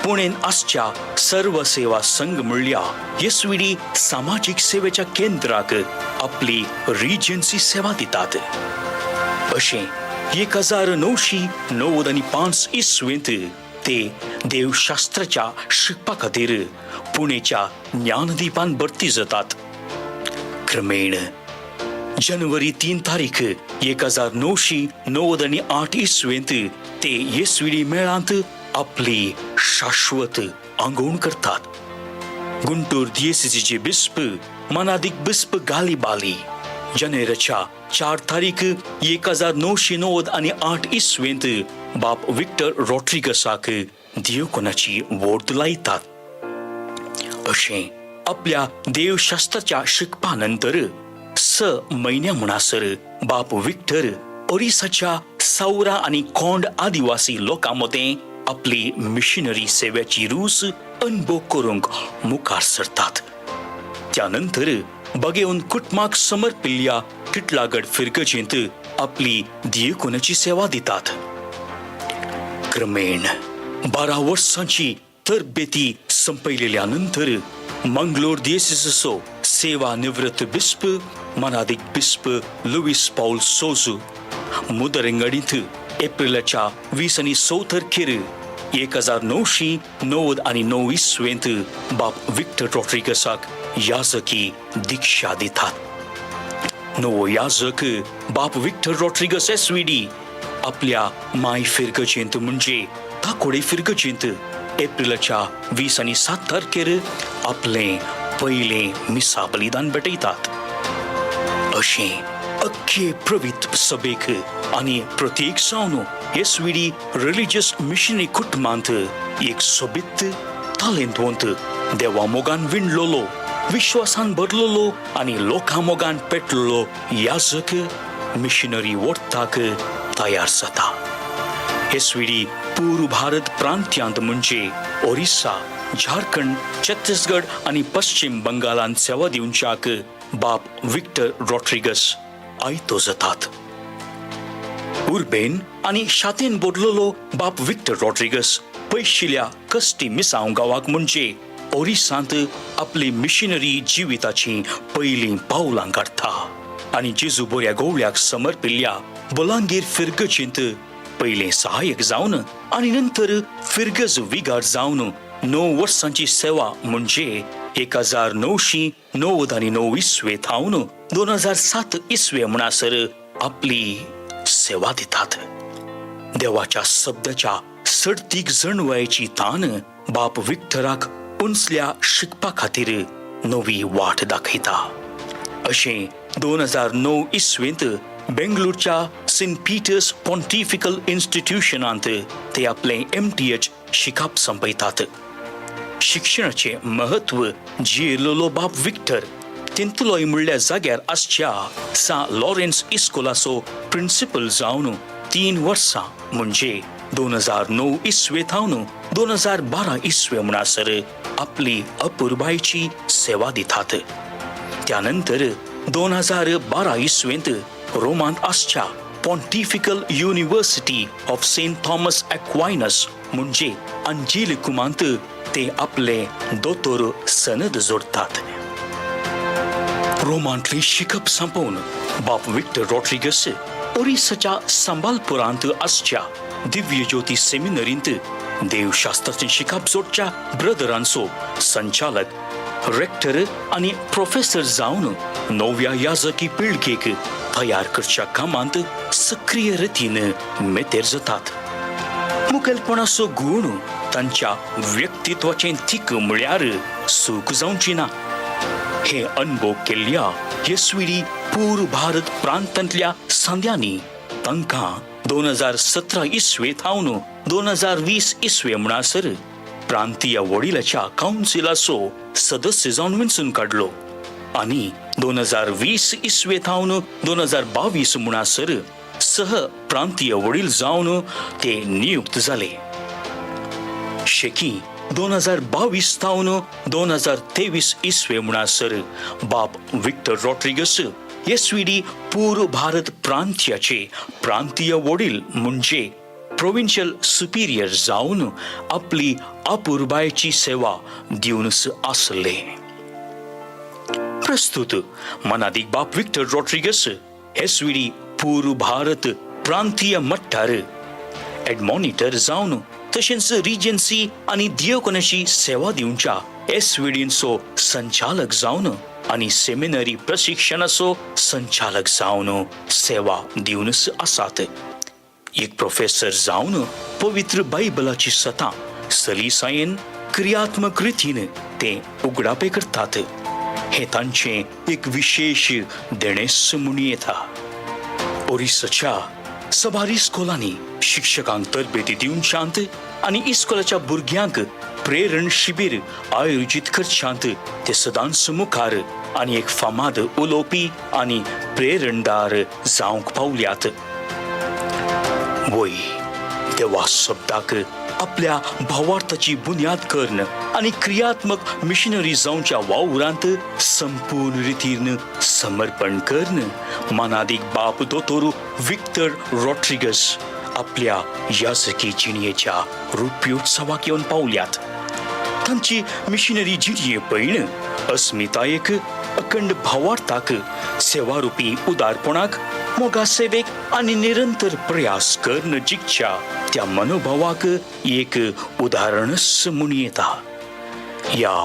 पुणेन आसच्या सर्व सेवा संघ म्हणल्या एसवीडी सामाजीक सेवेच्या केंद्राक आपली रिजन्सी सेवा दितात. अशें 1995 इसवेंत ते देवशास्त्राच्या शिकपा खातीर पुणेच्या ज्ञानदीपान भरती जातात. क्रमेण जनवरी 3 तारीख 1998 इसवेंत ते एसवीडी मेळांत आपली शाश्वत आंगवण करतात. गुंटूर दियेसीचे बिस्प मनादीक बिस्प गालीबाली जानेराच्या 4 तारीख 1998 इसवेंत बाप विक्टर रॉड्रिगसाक देवकोनाची वोर्द लायतात. अशें आपल्या देवशास्त्राच्या शिकपा नंतर 6 म्हयन्या म्हणसर बाप विक्टर ओरिसाच्या सावरा आनी कोंड आदिवासी लोकां मदें आपली मिशनरी सेवेची रूस अनुभव करूंक मुखार सरतात. त्यानंतर बगेवन कुटुंबाक समर्पिल्ल्या टिटलागड फिरगजेंत आपली दियकोनाची सेवा दितात. क्रमेण 12 वर्सांची तरबेती संपयलेल्या नंतर मंगलोर दियेसीचो सेवा निवृत्त बिस्प मनादीक बिस्प लुईस पाऊल सोजू मुदरंगडींत एप्रिलाच्या 20 आनी 6 तारखेर 1999 इसवेंत बाप विक्टर रॉड्रिगसाक याजकी दीक्षा दितात. नवो याजक बाप विक्टर रॉड्रिगस एसवीडी आपल्या माय फिरगजेंत म्हणजे ताकोडे फिरगजेंत एप्रिलाच्या 20 आनी 7 तारखेर आपले पयलें मिसा बलिदान भेटयतात. अशें अख्खे प्रवीत सभेक आनी प्रत्येक जावन एसवीडी रिलिजियस मिशनरी कुटुंबांत एक सोबीत तालेंतवंत देवा मोगान विणलोलो विश्वासान भरलोलो आनी लोकां मोगान पेटलेलो याजक मिशनरी वोडताक तयार जाता. एसवीडी पूर्व भारत प्रांत्यांत म्हणजे ओरिसा, झारखंड, छत्तीसगड आनी पश्चिम बंगालांत सेवा दिवच्याक बाप विक्टर रॉड्रिगस आयतो जातात. उर्बेन आनी शातेन बोडलेलो बाप विक्टर रॉड्रिगस पयशिल्या कस्टी मिसांव गांवाक म्हणजे ओरिसांत आपली मिशनरी जिविताची पयलीं पावलां काडटा आनी जेजू बोऱ्या गोवळ्याक समर्पिल्ल्या बोलांगीर फिरगजींत पयलें सहायक जावन आनी नंतर फिरगज विगार जावन 9 वर्सांची सेवा म्हणजे 1999 इसवे थावन 2007 इसवे म्हणसर आपली सेवा दितात. देवाच्या शब्दाच्या सडतीक जणवायची तान बाप विक्टराक उंचल्या शिकपा खातीर नवी वाट दाखयता. अशें 2009 इसवेंत बेंगलोरच्या सेंट पीटर्स पॉन्टिफिकल इन्स्टिट्यूशनांत ते आपलें MTH शिकप संपयतात. शिक्षणाचें म्हत्व जियेलेलो बाप विक्टर तेंतुलोय म्हणल्या जाग्यार आसच्या सा लॉरेन्स इस्कोलाचो प्रिंसिपल जावन 3 वर्सां म्हणजे 2009 इसवे थावन 2012 इसवे म्हणसर आपली अपुरबायची सेवा दितात. त्यानंतर 2012 इसवेंत रोमांत आसच्या Pontifical University of Saint Thomas Aquinas म्हणजे अंजेलिकुमांत ते आपले दोतोर सनद जोडतात. रोमांतली शिकप संपोवन बाप विक्टर रॉड्रिगस ओरिसाच्या संबालपुरांत आसच्या दिव्य ज्योती सेमिनरींत देवशास्त्राचें शिकप जोडच्या ब्रदरांचो संचालक, रेक्टर आनी प्रोफेसर जावन नव्या याजकी पिळगेक तयार करच्या कामांत सक्रीय रितीन मेतेर जातात. मुखेलपणाचो गूण तांच्या व्यक्तित्वाचें थीक म्हळ्यार सूख जावची ना. हे अनुभव केल्ल्या येसविडी पूर्व भारत प्रांतांतल्या संद्यांनी तांकां 2017 इसवे थावन 2020 इसवे म्हणसर प्रांतीय वडिलाच्या कावन्सिलाचो सदस्य जावन वेंचून काडलो आनी 2020 इसवे थावन 2022 म्हणसर सह प्रांतीय वडील जावन ते नियुक्त जाले. शेकी 2022 थावन 2023 इसवे म्हणसर बाप विक्टर रॉड्रिगस एसवीडी पूर्व भारत प्रांत्याचे प्रांतीय वडील म्हणजे प्रोविन्शियल सुपिरियर जावन आपली अपुरबायेची सेवा दिवनच आसले. प्रस्तुत मनादीक बाप विक्टर रॉड्रिगस एसवीडी पूर्व भारत प्रांतीय मट्टार एडमॉनिटर जावन तशेंच रिजन्सी आनी दियोकनाची सेवा दिवच्या एसवीडींचो संचालक जावन आनी सेमिनरी प्रशिक्षणाचो संचालक जावन सेवा दिवनच आसात. एक प्रोफेसर जावन पवित्र बायबलाची सतां सलीसायेन क्रियात्मक रितीन ते उगडापे करतात. हे तांचें एक विशेश देणेस म्हणूं येता. ओरिसाच्या सबार इस्कोलांनी शिक्षकांक तरबेती दिवच्यांत आनी इस्कोलाच्या भुरग्यांक प्रेरण शिबीर आयोजीत करच्यांत ते सदांच मुखार आनी एक फामाद उलोवपी आनी प्रेरणदार जावंक पावल्यात. वय देवा शब्दाक आपल्या भावार्थाची बुन्याद करून आनी क्रियात्मक मिशनरी जावच्या वावरांत संपूर्ण रितीन समर्पण करून मानादीक बाप दोतोर विक्टर रॉड्रिगस आपल्या याजकी जिणयेच्या रुप्योत्सवाक येवन पावल्यात. तांची मिशनरी जिणये पयण अस्मितायेक, अखंड भावार्थाक, सेवारुपी उदारपणाक, मोगा सेवेक आनी निरंतर प्रयास करून जिखच्या त्या मनोभावाक एक उदाहरणच म्हणूं येता. ह्या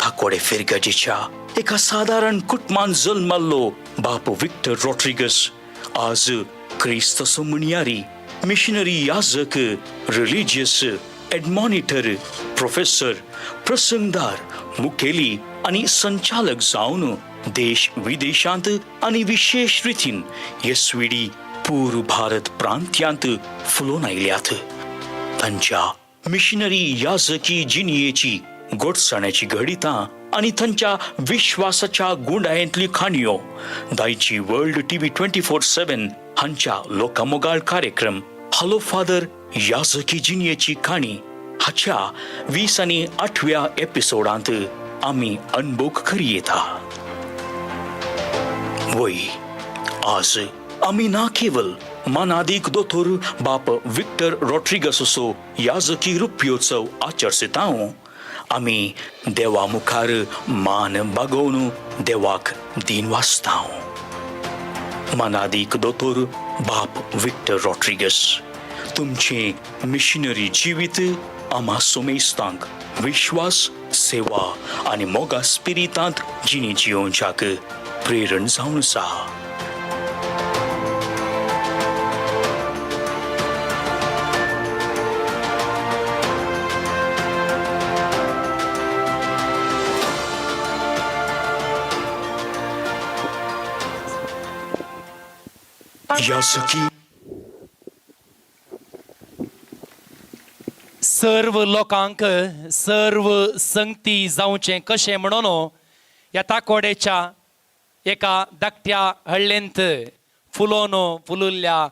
थाकोडे फिरगजेच्या एका सादारण कुटुंबान जल्मल्लो बाप विक्टर रॉड्रिगस आज क्रिस्ताचो म्हणयारी, मिशनरी याजक, रिलिजियस एडमॉनिटर, प्रोफेसर, प्रसंगदार, मुखेली आनी संचालक जावन देश विदेशांत आनी विशेश रितीन येसविडी पूर्व भारत प्रांत्यांत फुलोवन आयल्यात. तांच्या मिशनरी याजकी जिणयेची गोडसाण्याची घडितां आनी तांच्या विश्वासाच्या गुंडायेंतल्यो काणयो दायची वर्ल्ड टीव्ही 24/7 हांच्या लोकामोगाळ कार्यक्रम हॅलो फादर याजकी जिणयेची काणी हाच्या 20 आनी 8व्या एपिसोडांत आमी अनभोग करी येता. वय आज आमी ना केवल मानादीक दोतोर बाप विक्टर रॉड्रिगस असो याजकी रुप्योत्सव आचरसिता, आमी देवा मुखार मान बागोवन देवाक दीन वाचता. मानादीक दोतोर बाप विक्टर रॉड्रिगस, तुमचें मिशनरी जिवीत आमा सोमेस्तांक विश्वास, सेवा आनी मोगा स्पिरितांत जिणी जियोवच्याक प्रेरण जावन आसा. याजकी सर्व लोकांक सर्व संगती जावचें कशें म्हणून ह्या ताकोडेच्या एका धाकट्या हळ्ळेंत फुलोवन फुलुल्ल्या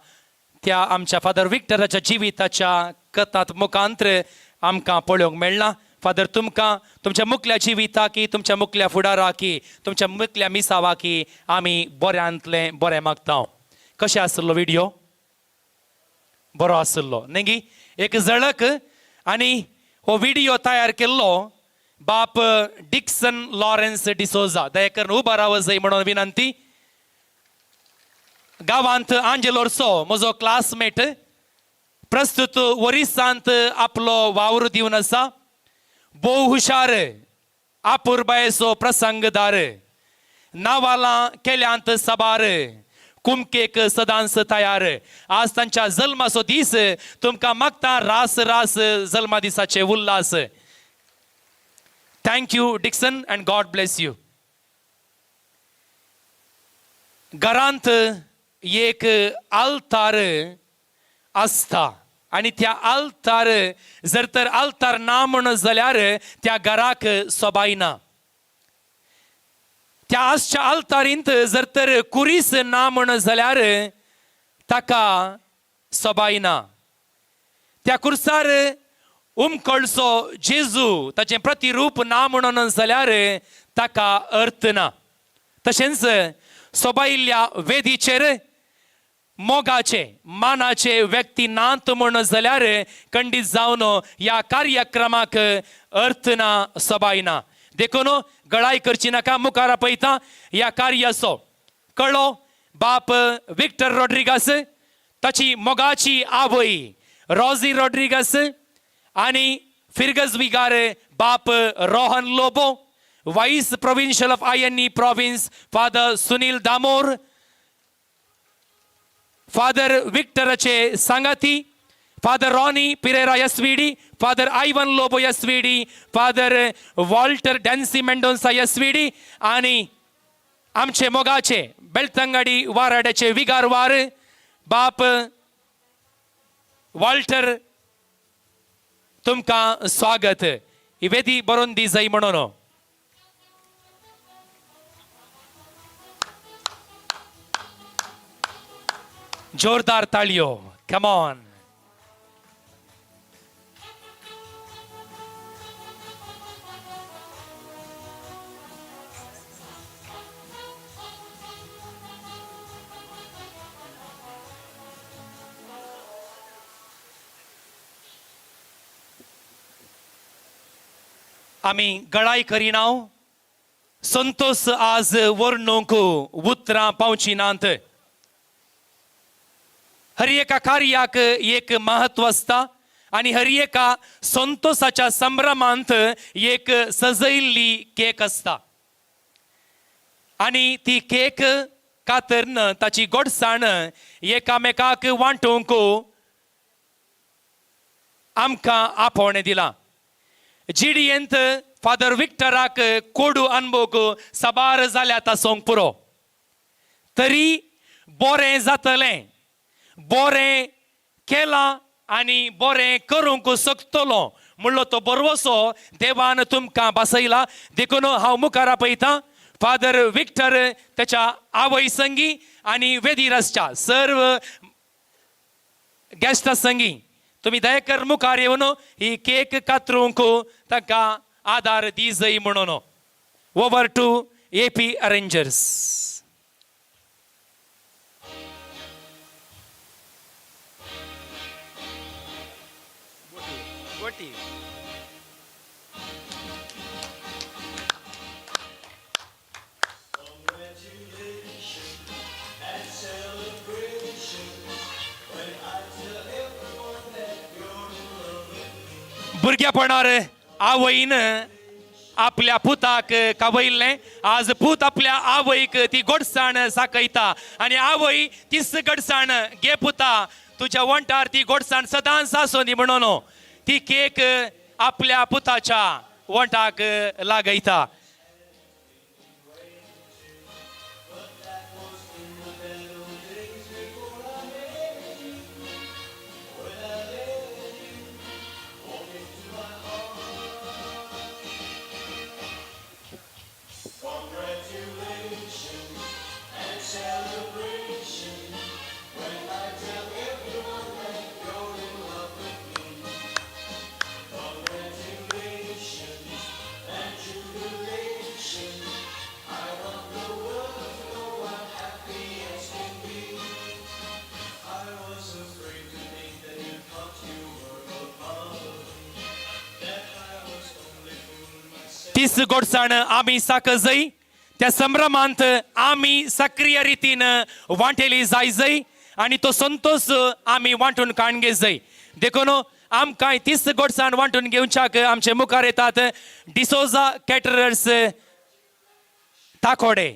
त्या आमच्या फादर विक्टराच्या जिविताच्या कथात मुखांत्र आमकां पळोवंक मेळना. फादर, तुमकां तुमच्या मुखल्या जिविताकी, तुमच्या मुखल्या फुडाराकी, तुमच्या मुखल्या मिसावाकी आमी बऱ्यांतलें बरें मागता. कशें आसलो व्हिडियो? बरो आसलो न्ही? एक झळक आनी हो व्हिडियो तयार केल्लो बाप डिक्सन लॉरेन्स डिसोजा. दया करून उबो राव जाय म्हणून विनंती. गांवांत आंजेलोरचो म्हजो क्लासमेट, प्रस्तुत ओरिसांत आपलो वावर दिवन आसा. भोव हुशार, आपुरबायेचो प्रसंगदार, नावालां केल्यांत सबार, कुमकेक सदांच तयार. आज तांच्या जल्माचो दीस, तुमकां मागता रास रास जल्मा दिसाचे Ulhas. Thank you Dixon and God bless you. घरांत एक आल्तार आसता आनी त्या आल्तार जर तर आल्तार ना म्हण जाल्यार त्या घराक सोबाय ना. त्या आसच्या आल्तारींत जर तर कुरीस ना म्हण जाल्यार ताका सोबाय ना. त्या कुर्सार उमकळचो जेजू ताचें प्रतिरूप ना म्हणून जाल्यार ताका अर्थ ना. तशेंच सोबायिल्ल्या वेदीचेर मोगाचे मानाचे व्यक्ती नात म्हण जाल्यार खंडीत जावन ह्या कार्यक्रमाक अर्थ ना, सोबाय ना. देखून गळाय करची नाका, मुखार आपयता ह्या कार्याचो कळो बाप विक्टर रॉड्रिगास, ताची मोगाची आवय रॉजी रॉड्रिगास आनी फिरगज विगार बाप Rohan Lobo, vice provincial of INE province father Sunil Damor, father विक्टराचे Sangati father Ronnie Pereira SVD, father Ivan Lobo SVD, father Walter Dancy Mendonca SVD आनी आमचे मोगाचे बेलतंगाडी वाराड्याचे विगारवार बाप वॉल्टर, तुमकां स्वागत. ही वेदी बरोवन दी जाय म्हणून. जोरदार ताळयो, कम ऑन. आमी गळाय करिना, संतोष आज वर्णूंक उतरां पावची नात. हर एका कार्याक एक महत्व आसता आनी हर एका संतोषाच्या संभ्रमांत एक सजयल्ली केक आसता आनी ती केक कातरन ताची गोडसाण एकामेकाक वांटूंक आमकां आपोवणें दिलां. जीडीएंत फादर विक्टराक कोडू अनभोग साबार जाल्यात आसूंक पुरो, तरी बरें जातलें, बरें केलां आनी बरें करूंक शकतलो म्हणलो तो बरवसो देवान तुमकां बसयला. देखून हांव मुखार आपयतां फादर विक्टर ताच्या आवय संगी आनी वेदीर आसच्या सर्व गेस्टा संगी. तुमी दयाकर मुखार येवन ही केक कातरूंक तांकां आदार दी जाय म्हणून. Over to AP arrangers. भुरग्यापणार आवयन आपल्या पुताक कावयल्लें, आज पूत आपल्या आवयक ती गोडसाण साकयता आनी आवय तीच गोडसाण गे पुता तुज्या वंठार ती गोडसाण सदांच आसूं दी म्हणून ती केक आपल्या पुताच्या वंठाक लागयता. तीस गोडसाण आमी साकजय त्या संभ्रमांत आमी सक्रिय रितीन वांटेली जाय जय आनी तो संतोष आमी वांटून काण घे जय. देखून आमकां तीस गोडसाण वांटून घेवच्याक आमचे मुखार येतात डिसोजा कॅटरर्स ताकोडे.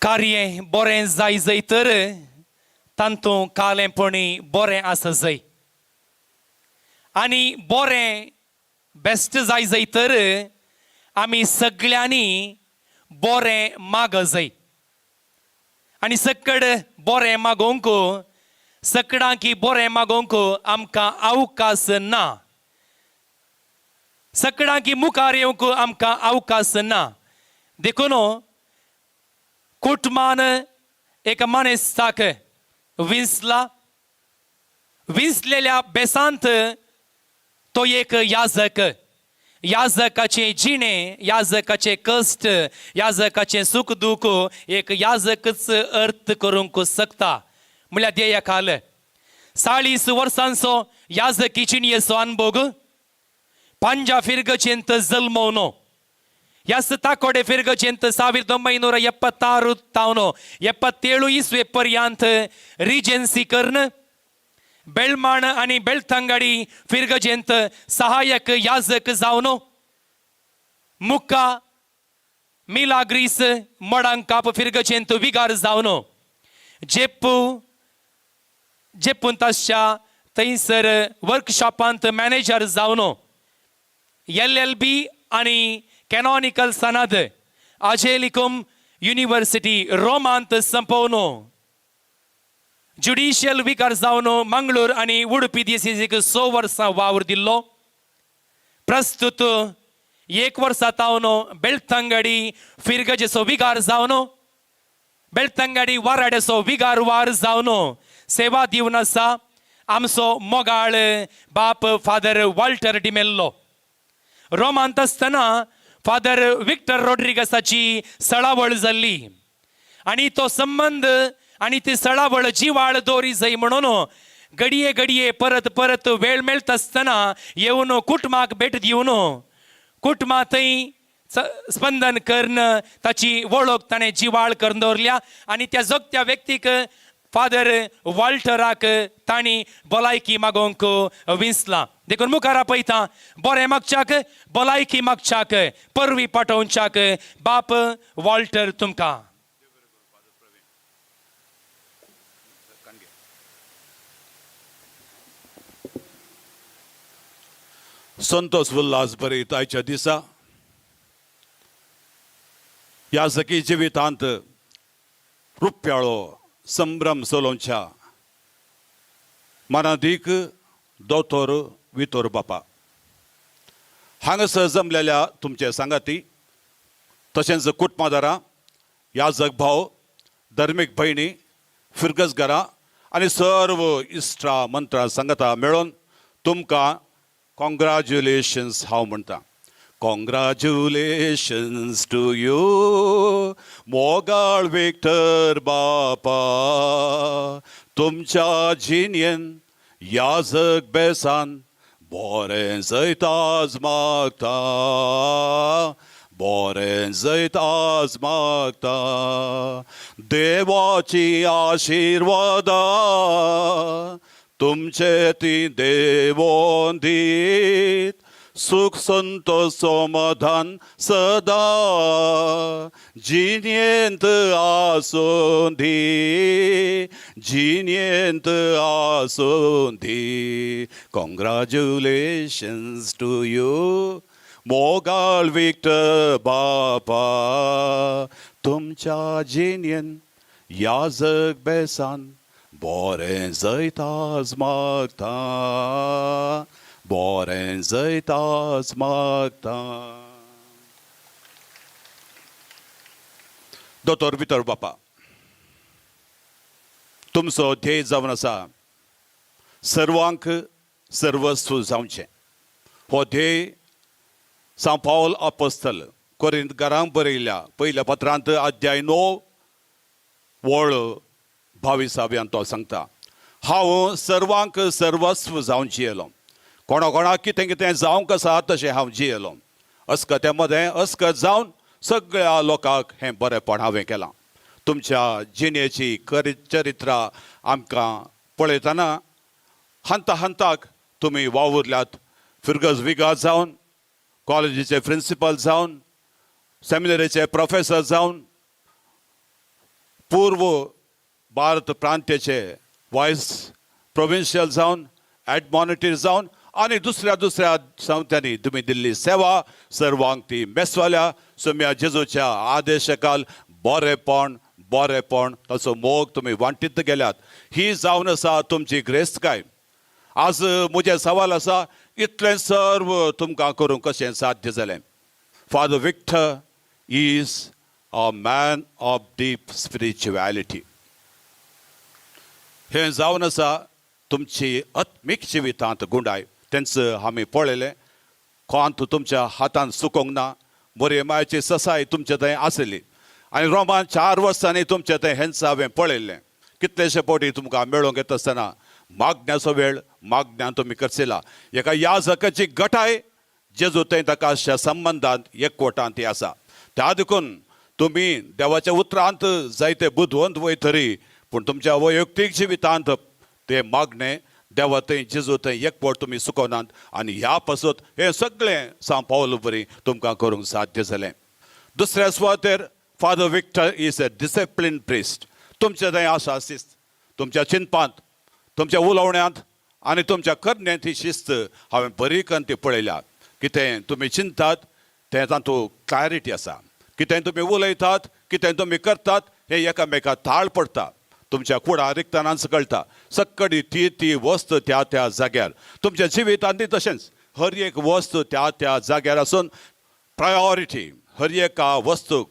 कार्य बरें जाय जय तर तांतूं कालेंपणी बरें आसा जय आनी बरें बेस्ट जाय जय तर आमी सगळ्यांनी बरें माग जय आनी सकड बरें मागोवंक सकडांकी बरें मागोवंक आमकां अवकाश ना, सकडांकी मुखार येवंक आमकां अवकाश ना. देखून कुटमान एका मानेस्ताक विंचला, विंचलेल्या बेसांत तो एक याजक, याजकाचे जिणे, याजकाचे कश्ट, याजकाचे सुख दुख एक याजकच अर्थ करूंक शकता. म्हणल्यार ध्येया खाल 40 वर्सांचो याजकी जिणेचो अनुभव पांजा फिरगचेंत जल्मवनो ह्याच ताकोडे फिरगचेंत 1976 तावन 77 इसवे पर्यंत रिजन्सी कर्ण बेळमाण आनी बेळथांगाडी फिरगजेंत सहायक याजक जावन मुक्का मिलाग्रीस मडांकाप फिरगजेंत विगार जावन जेप्पू जेप्पून ताच्या थंयसर वर्कशॉपांत मॅनेजर जावन LLB आनी कॅनॉनिकल सनद आजेलिकम युनिव्हर्सिटी रोमांत संपोवन ज्युडिशियल विकार जावन मंगळूर आनी उडपी दिसीक 6 वर्सां वावर दिल्लो. प्रस्तुत 1 वर्सा तावन बेळथांगाडी फिरगजेचो विगार जावन बेळथांगाडी वाराड्याचो विगार वार जावन सेवा दिवन आसा. आमचो मोगाळ बाप फादर वॉल्टर डिमेल्लो. रोमांत आसतना फादर विक्टर रॉड्रिगसाची सळावळ जाल्ली आनी तो संबंद आनी ती सळावळ जिवाळ दोरी जाय म्हणून घडये घडये परत परत वेळ मेळटा आसतना येवन कुटुंबाक भेट दिवन कुटुंबा थंय स्पंदन करून ताची वळख ताणें जिवाळ करून दवरल्या आनी त्या जगत्या व्यक्तीक फादर वॉल्टराक तांणी भलायकी मागोवंक विंचलां. देखून मुखार आपयता बरें मागच्याक भलायकी मागच्याक परवी पाठोवच्याक बाप वॉल्टर तुमकां. संतोष उल्हास बरीत आयच्या दिसा ह्या सखी जिवितांत रुपयाळो संभ्रम चलोवच्या मनादीक दोतोर वितोर बापा हांगासर जमलेल्या तुमचे सांगाती तशेंच कुटुंबादारां याजक भाव धर्मीक भयणी फिरगजघरां आनी सर्व इश्टा मंत्रां सांगाता मेळोवन तुमकां कॉंग्रॅच्युलेशन्स हांव म्हणटा. कॉंग्रॅच्युलेशन्स टू you मोगाळ विक्टर बापा, तुमच्या जिणेन याजक बेसान बरें जैत आज मागता, बरें जैत आज मागता, देवाची आशिर्वादा तुमचे ती देवोन दीत, सुख संतोष समाधान सदा जिणेंत आसूं दी, जिणेंत आसूं दी. कॉंग्रॅच्युलेशन्स टू you मोगाळ विक्टर बापा, तुमच्या जिणेन याजक बेसान बरें जैत आज मागता, बरें जैत आज मागता. दोतोर वितर बापा, तुमचो ध्येय जावन आसा सर्वांक सर्वस्व जावचें. हो ध्येय सांव पावल आपोस्तल कोरिंत घरांक बरयल्या पयल्या पत्रांत अध्याय 9 वळ 22 तो सांगता, हांव सर्वांक सर्वस्व जावन जियेलो, कोणा कोणाक कितें कितें जावंक आसा तशें हांव जियेलो, अस्कत्या मदें अस्कत जावन सगळ्या लोकांक हें बरेंपण हांवें केलां. तुमच्या जिणेची चरित्रां आमकां पळयतना हंता हंताक तुमी वावुरल्यात, फिरगज विगाज जावन, कॉलेजीचे प्रिंसिपल जावन, सेमिनरीचे प्रोफेसर जावन, पूर्व भारत प्रांत्याचे वायस प्रोविन्शियल जावन, एडमॉनिटर जावन आनी दुसऱ्या दुसऱ्या संस्थांनी तुमी दिल्ली सेवा सर्वांक ती मेसवाल्या सोम्या जेजूच्या आदेशकाल बरेपण बरेपण ताचो मोग तुमी वांटीत गेल्यात. ही जावन आसा तुमची ग्रेस्तकाय. आज म्हजें सवाल आसा, इतलें सर्व तुमकां करूंक कशें साध्य जालें? Father Victor is a man of deep spirituality. हें जावन आसा तुमची आत्मीक जिवितांत गुंडाय. तेंच आमी पळयलें, कोंत तुमच्या हातान चुकोंक ना, बरी मायची ससाय तुमचे थंय आसली आनी रोमान 4 वर्सांनी तुमचे थंय हेंच हांवें पळयल्लें. कितलेशे फावटी तुमकां मेळोवंक येता आसतना मागण्याचो वेळ मागण्यान तुमी करचेला. एका याजकाची गटाय जेजू थंय ताका अशा संबंदांत एकवटांत ती आसा. त्या देखून तुमी देवाच्या उतरांत जायते बुदवंत वयतरी पूण तुमच्या वैयक्तीक जिवितांत ते मागणें देवा थंय जेजू थंय एकवट तुमी चुकोनात आनी ह्या पासत हें सगळें सांव पावल बरी तुमकां करूंक साध्य जालें. दुसऱ्या सुवातेर Father Victor is a discipline priest. तुमचें थंय आसा शिस्त, तुमच्या चिंतपांत, तुमच्या उलोवण्यांत आनी तुमच्या करण्यांत ही शिस्त हांवें बरी करून ती पळयल्या. कितें तुमी चिंतात तें तातूंत क्लॅरिटी आसा, कितें तुमी उलयतात, कितें तुमी करतात हें एकामेका ताळ पडटा. तुमच्या कुडा रिकतनाच कळटा सक्कडी ती ती वस्त त्या त्या जाग्यार. तुमच्या जिवितांत तशेंच हर एक वस्त त्या त्या जाग्यार आसून प्रायोरिटी हर एका वस्तूक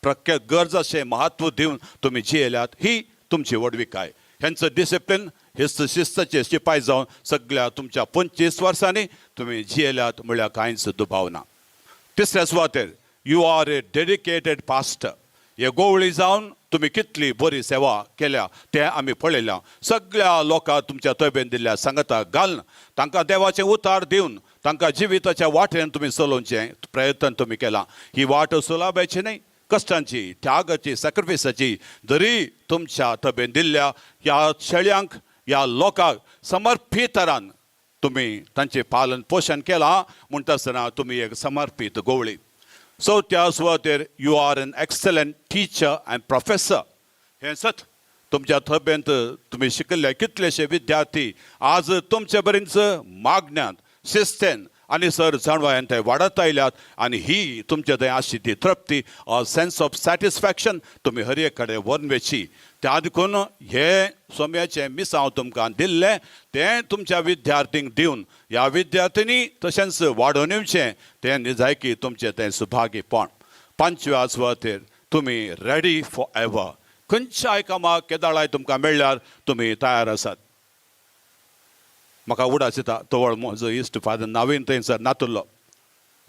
प्रत्येक गरज अशें महत्व दिवन तुमी जियेल्यात, ही तुमची व्हडविकाय. हेंचो डिसिप्लीन, हेच शिस्ताचे शिपाय जावन सगळ्या तुमच्या 25 वर्सांनी तुमी जियेल्यात म्हळ्यार कांयच दुबाव ना. तिसऱ्या सुवातेर you are a dedicated pastor. हे गोवळी जावन तुमी कितली बरी सेवा केल्या तें आमी पळयल्या. सगळ्या लोकांक तुमच्या तबेन दिल्ल्या सांगता घालून तांकां देवाचें उतार दिवन तांकां जिविताच्या वाटेन तुमी चलोवचें प्रयत्न तुमी केला. ही वाट सुलाबायची न्हय, कश्टांची, त्यागाची, सॅक्रिफायसाची. जरी तुमच्या तबेन दिल्ल्या ह्या शेळयांक, ह्या लोकांक समर्पितरान तुमी तांचें पालन पोशण केलां म्हणटा आसतना तुमी एक समर्पीत गोवळी. चवथ्या सुवातेर you are an excellent teacher and professor. हें सत तुमच्या थबेंत तुमी शिकिल्ले कितलेशे विद्यार्थी आज तुमचे बरीच मागण्यांत, शिस्तेन आनी सर जाणवायन ते वाडत आयल्यात आनी ही तुमचे थंय आशिल्ली ती तृप्ती, सेन्स ऑफ सॅटिस्फॅक्शन तुमी हर एक कडेन व्हरून वेची. त्या देखून हे सोम्याचें मिसांव तुमकां दिल्लें तें तुमच्या विद्यार्थींक दिवन ह्या विद्यार्थ्यांनी तशेंच वाडोवन येवचें तें निजायकी तुमचें तें सुभागीपण. पांचव्या सुवातेर तुमी रेडी फॉर एवर. खंयच्याय कामाक केदाळाय तुमकां मेळ्ळ्यार तुमी तयार आसात. म्हाका उडास येता तवळ म्हजो इश्ट फादर नावीन थंयसर नातुल्लो.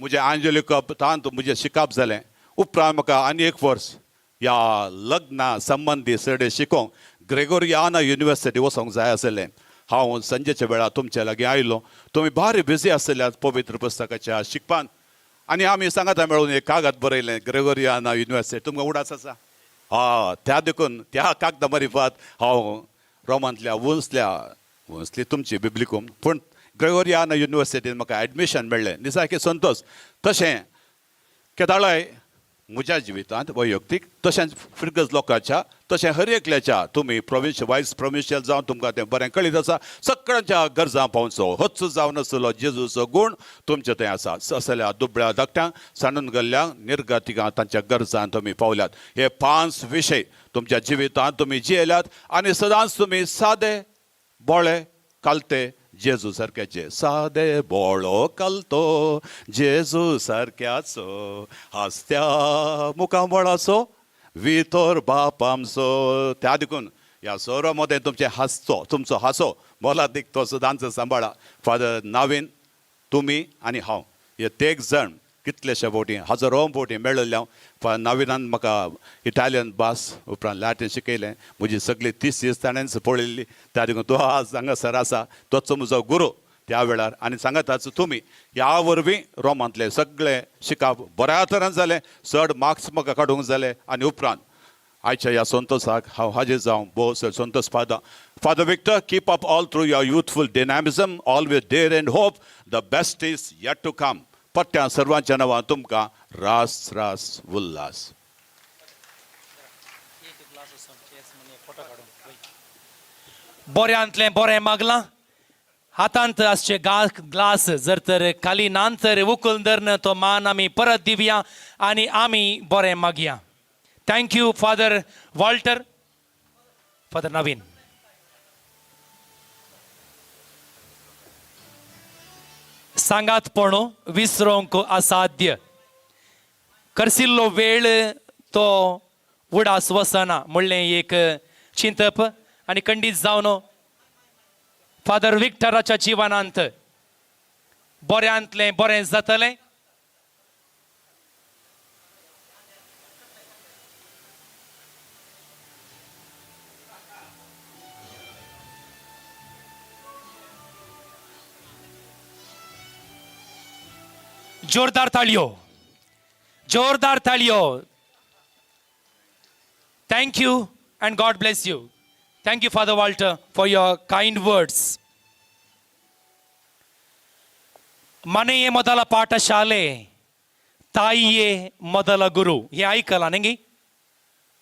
म्हजें आंजली कप तांत म्हजें शिकप जालें. उपरांत म्हाका आनी एक वर्स ह्या लग्ना संबंदी सडे शिकोवंक ग्रेगोरियाना युनिवर्सिटी वचोंक जाय आसलें. हांव संजेच्या वेळार तुमच्या लागीं आयलो. तुमी भारी बिजी आसल्यात पवित्र पुस्तकाच्या शिकपान आनी आमी सांगाता मेळून एक कागद बरयलें ग्रेगोरियाना युनिवर्सिटी. तुमकां उडास आसा? हा, त्या देखून त्या कागदा मारिफात हांव रोमांतल्या उंचल्या उंचली तुमची बिब्लिकूम पूण ग्रेगोरियाना युनिवर्सिटीन म्हाका एडमिशन मेळ्ळें. निसारकें संतोश. तशें केदाळाय म्हज्या जिवितांत वैयक्तीक तशेंच फिरगज लोकांच्या तशें हर एकल्याच्या तुमी प्रोविन्शियल वायस प्रोविन्शियल जावन तुमकां तें बरें कळीत आसा. सगळ्यांच्या गरजां पावचो होच जावन आसलो जेजूचो गूण तुमचे थंय आसा. असल्या दुबळ्या धाकट्यांक, सांडून गेल्ल्यांक, निर्गतिकां तांच्या गरजां तुमी पावल्यात. हे 5 विशय तुमच्या जिवितांत तुमी जियेल्यात आनी सदांच तुमी सादे बोळे कालते जेजू सारक्याचे. सादे बोळो कालतो जेजू सारक्याचो, हासत्या मुखामळाचो वितोर बाप आमचो. त्या देखून ह्या सोरो मदें तुमचें हांसचो, तुमचो हांसो मोलादीक तो सदांच सांबाळा. फादर नावीन, तुमी आनी हांव हे तेग जाण कितलेशे फावटी, हजारो फावटी मेळिल्ले हांव. फादर नाविनान म्हाका इटालियन भास उपरांत लॅटीन शिकयलें. म्हजी सगळी 30 ताणेंच पळयल्ली. त्या देखून तो आज हांगासर आसा तोच म्हजो गुरू त्या वेळार. आनी सांगाताच तुमी ह्या वरवीं रोमांतलें सगळें शिकप बऱ्या तरान जालें. चड मार्क्स म्हाका काडूंक जाले आनी उपरांत आयच्या ह्या संतोशाक हांव हाजीर जावं भोव संतोश पावता. Father Victor, keep up all through your youthful dynamism, always dare and hope, the best is yet to come. पट्ट्या सर्वांच्या नांवान तुमकां रास रास उल्हास. बऱ्यांतलें बरें मागलां. हातांत आसचे ग्लास जर तर खाली ना तर उखल धरून तो मान आमी परत दिवया आनी आमी बरें मागया. Thank you father Walter. Father Naveen. सांगात पणो विसरोंक असाध्य. करसिल्लो वेळ तो उडास वसना म्हणलें एक चिंतप आनी खंडीत जावन फादर विक्टराच्या जिवनांत बऱ्यांतलें बरें जातलें. जोरदार ताळयो, जोरदार ताळयो. Thank you and God bless you. Thank you father Walter for your kind words. ಮನೆಯೇ ಮೊದಲ ಪಾಠಶಾಲೆ, ತಾಯಿಯೇ ಮೊದಲ ಗುರು. हे आयकलां न्ही?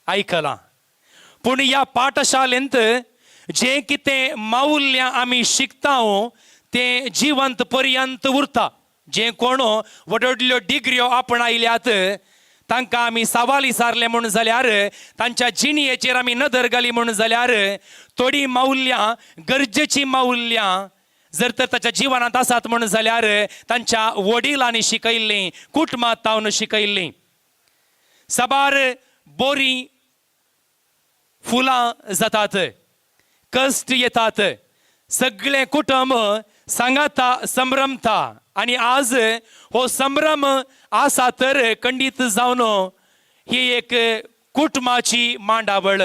आयकलां. पूण ह्या पाठशालेंत जें कितें मौल्यां आमी शिकता तें जिवंत पर्यंत उरता. जे कोण व्हड व्हडल्यो डिग्र्यो आपणायल्यात तांकां आमी सवाल विचारले म्हूण जाल्यार, तांच्या जिणयेचेर आमी नदर घाली म्हूण जाल्यार, थोडीं मौल्यां, गरजेचीं मौल्यां जर तर ताच्या जिवनांत आसात म्हूण जाल्यार तांच्या वडिलांनी शिकयल्लीं, कुटुंबांत तावन शिकयल्लीं. साबार बोरीं फुलां जातात, कश्ट येतात. सगळें कुटुंब सांगाता संभ्रमता आनी आज हो संभ्रम आसा तर खंडीत जावन ही एक कुटुंबाची मांडावळ.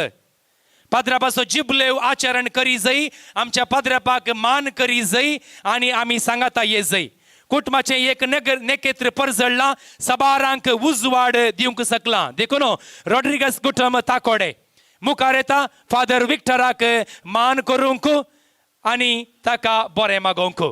पाद्रापाचो जिबलेव आचरण करी जाय, आमच्या पाद्रापाक मान करी जाय आनी आमी सांगाता ये जाय. कुटुंबाचें एक नेकेत्र परजळ्ळां, सबारांक उजवाड दिवंक शकलां. देखून रॉड्रिगस कुटुंब ताकोडे मुखार येता फादर विक्टराक मान करूंक आनी ताका बरें मागोवंक.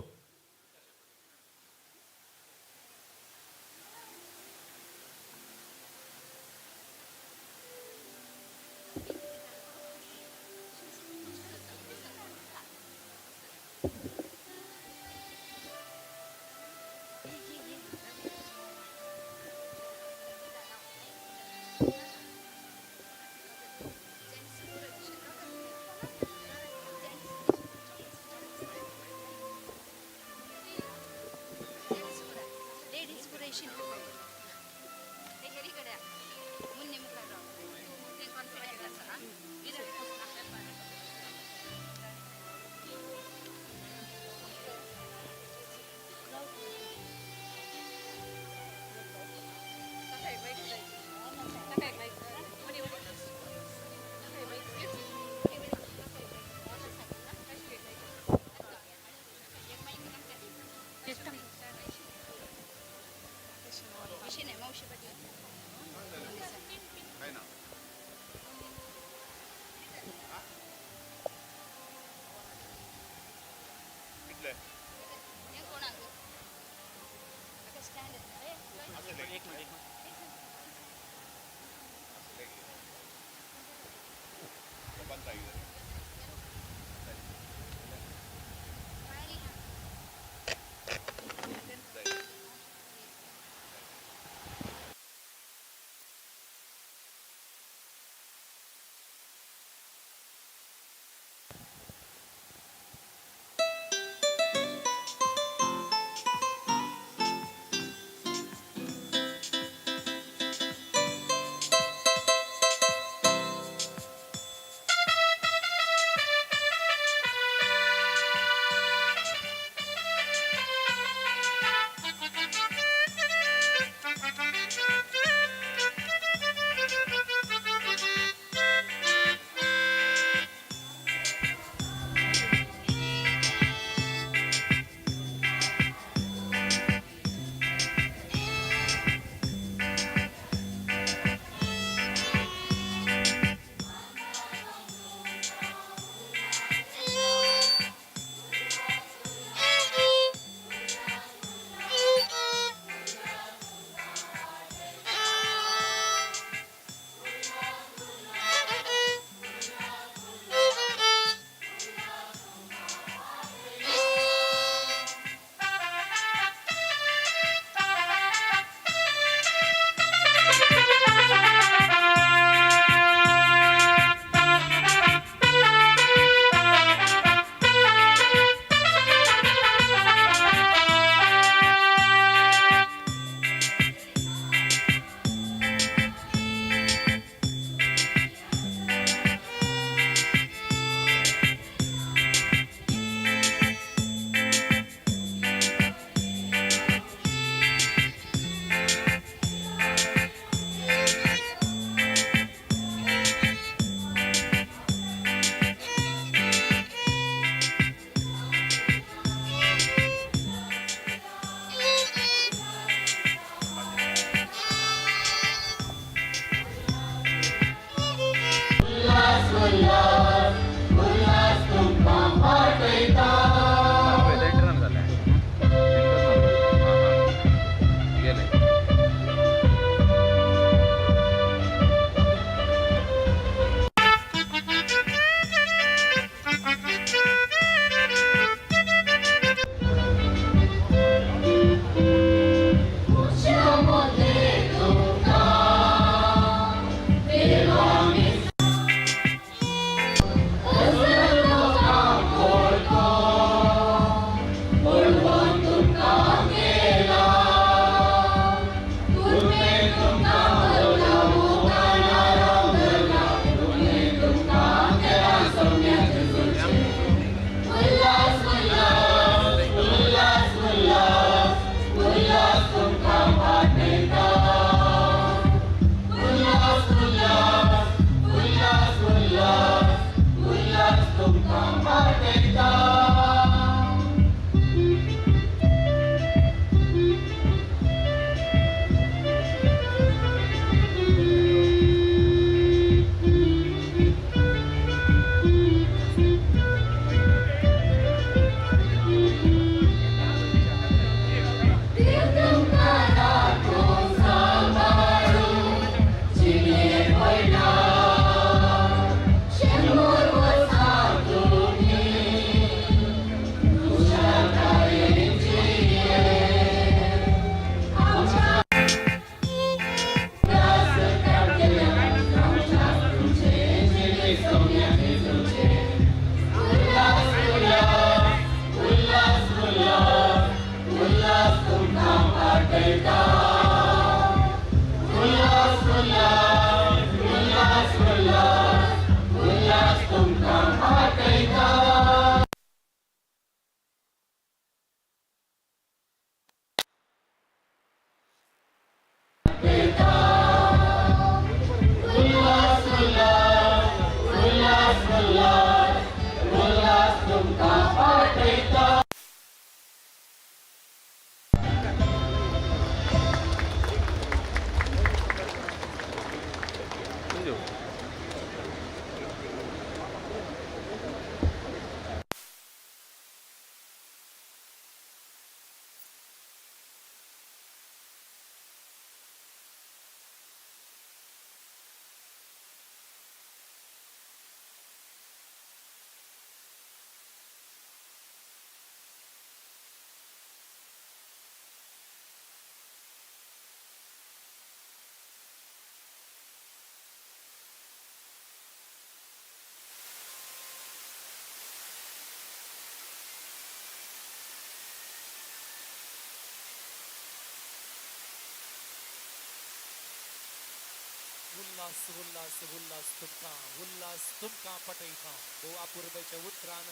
उल्हास उल्हास उल्हास तुमकां, उल्हास तुमकां पटयता. हो अपुरबायच्या उतरान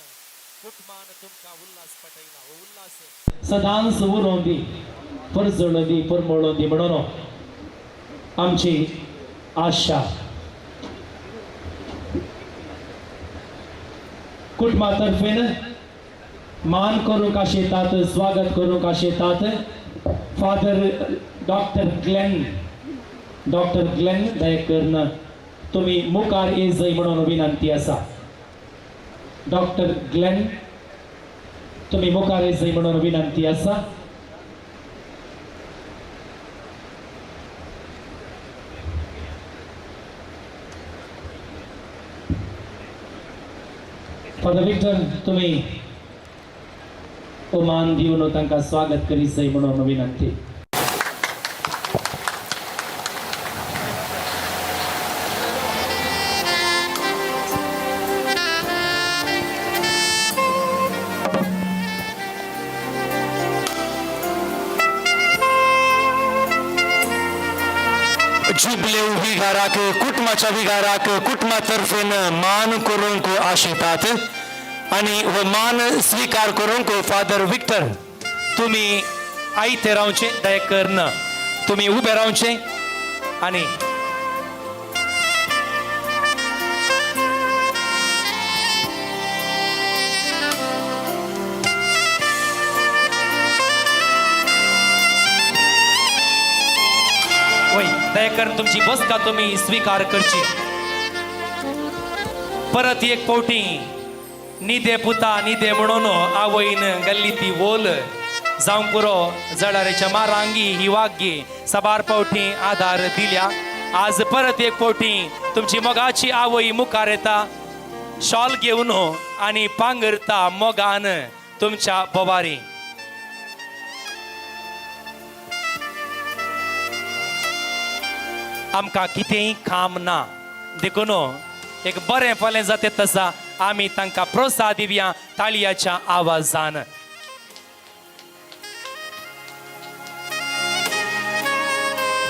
कुटुंबान तुमकां उल्हास पटयला. हो उल्हास सदांच उलोवं दी, परजळूं दी, परमळूं दी म्हणून आमची आशा. कुटुंबा तर्फेन मान करूंक आशेतात, स्वागत करूंक आशेतात father doctor Glenn, doctor Glenn दयकर्ण तुमी मुखार येजय म्हणून विनंती आसा. डॉक्टर ग्लेन तुमी मुखार येजय म्हणून विनंती आसा. फादर विक्टर तुमी मान दिवन तांकां स्वागत करीत म्हणून विनंती. जुबलेव विगाराक, कुटुंबाच्या विगाराक कुटुंबातर्फेन मान करूंक आशेतात आनी हो मान स्वीकार करूंक फादर विक्टर तुमी आयते रावचे, दया करून तुमी उबे रावचे आनी वय दया करून तुमची बसका तुमी स्वीकार करची. परत एक फावटी निदे पुता निदे म्हणून आवयन गल्ली ती वोल जावंक पुरो जळारेच्या मारांगी ही वाग्गी साबार फावटी आदार दिल्या. आज परत एक फावटी तुमची मोगाची आवय मुखार येता, शॉल घेवन आनी पांगरता मोगान तुमच्या बोवारी. आमकां कितेंय काम ना देखून एक बरें फाल्यां जाता तसा आमी तांकां प्रोत्साह दिवया ताळयाच्या आवाजान.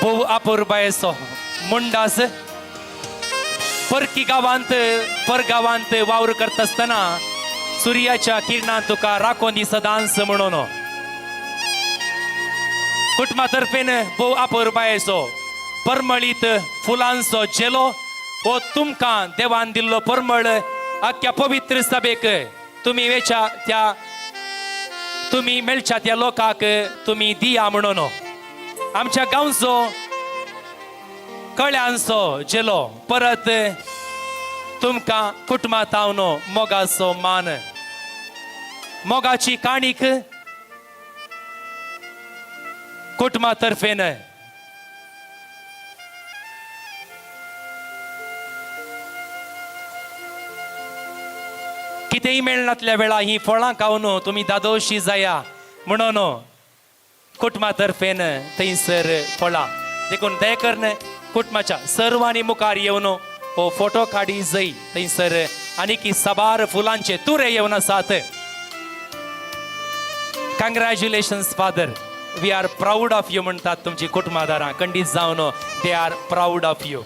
भोव अपुरबायेचो मुंडास परकी गांवांत परगांवांत वावर करता आसतना सुर्याच्या किरणान तुका राखोन दी सदांच म्हणून कुटुंबा तर्फेन भोव अपुरबायेचो परमळीत फुलांचो झेलो हो तुमकां देवान दिल्लो परमळ आख्या पवित्र सभेक तुमी वेच्या त्या तुमी मेळच्या त्या लोकांक तुमी दिया म्हणून आमच्या गांवचो कळ्यांचो झेलो परत तुमकां कुटुंबा तावन मोगाचो मान, मोगाची काणीक कुटुंबा तर्फेन. कितेंय मेळनातल्या वेळा ही फळां खावन तुमी दादोशी जाया म्हणून कुटुंबा तर्फेन थंयसर फळां. देखून दया करून कुटुंबाच्या सर्वांनी मुखार येवन हो फोटो काडी जय. थंयसर आनीक साबार फुलांचे तुरे येवन आसात. Congratulations father, we are proud of you म्हणटात तुमची कुटुंबादारां. खंडीत जावन they are proud of you.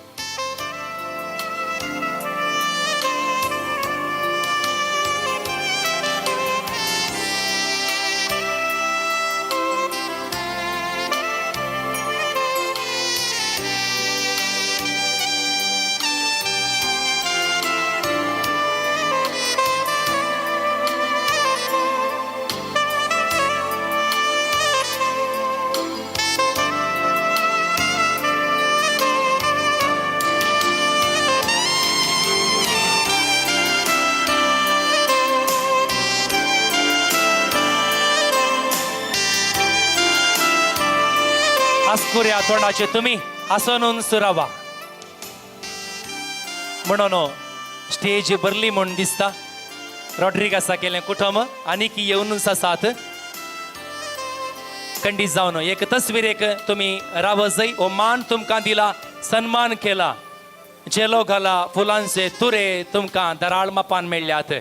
आस्कुऱ्या तोंडाचे तुमी आसनून सुरावा म्हणून स्टेज भरली म्हूण दिसता. रॉड्रिगासा केलें कुटुंब आनीक येवनूच आसात. खंडीत जावन एक तस्वीर एक तुमी रावजय. हो मान तुमकां दिला, सन्मान केला, झेलो घाला, फुलांचे तुरे तुमकां दराळ मापान मेळ्ळ्यात.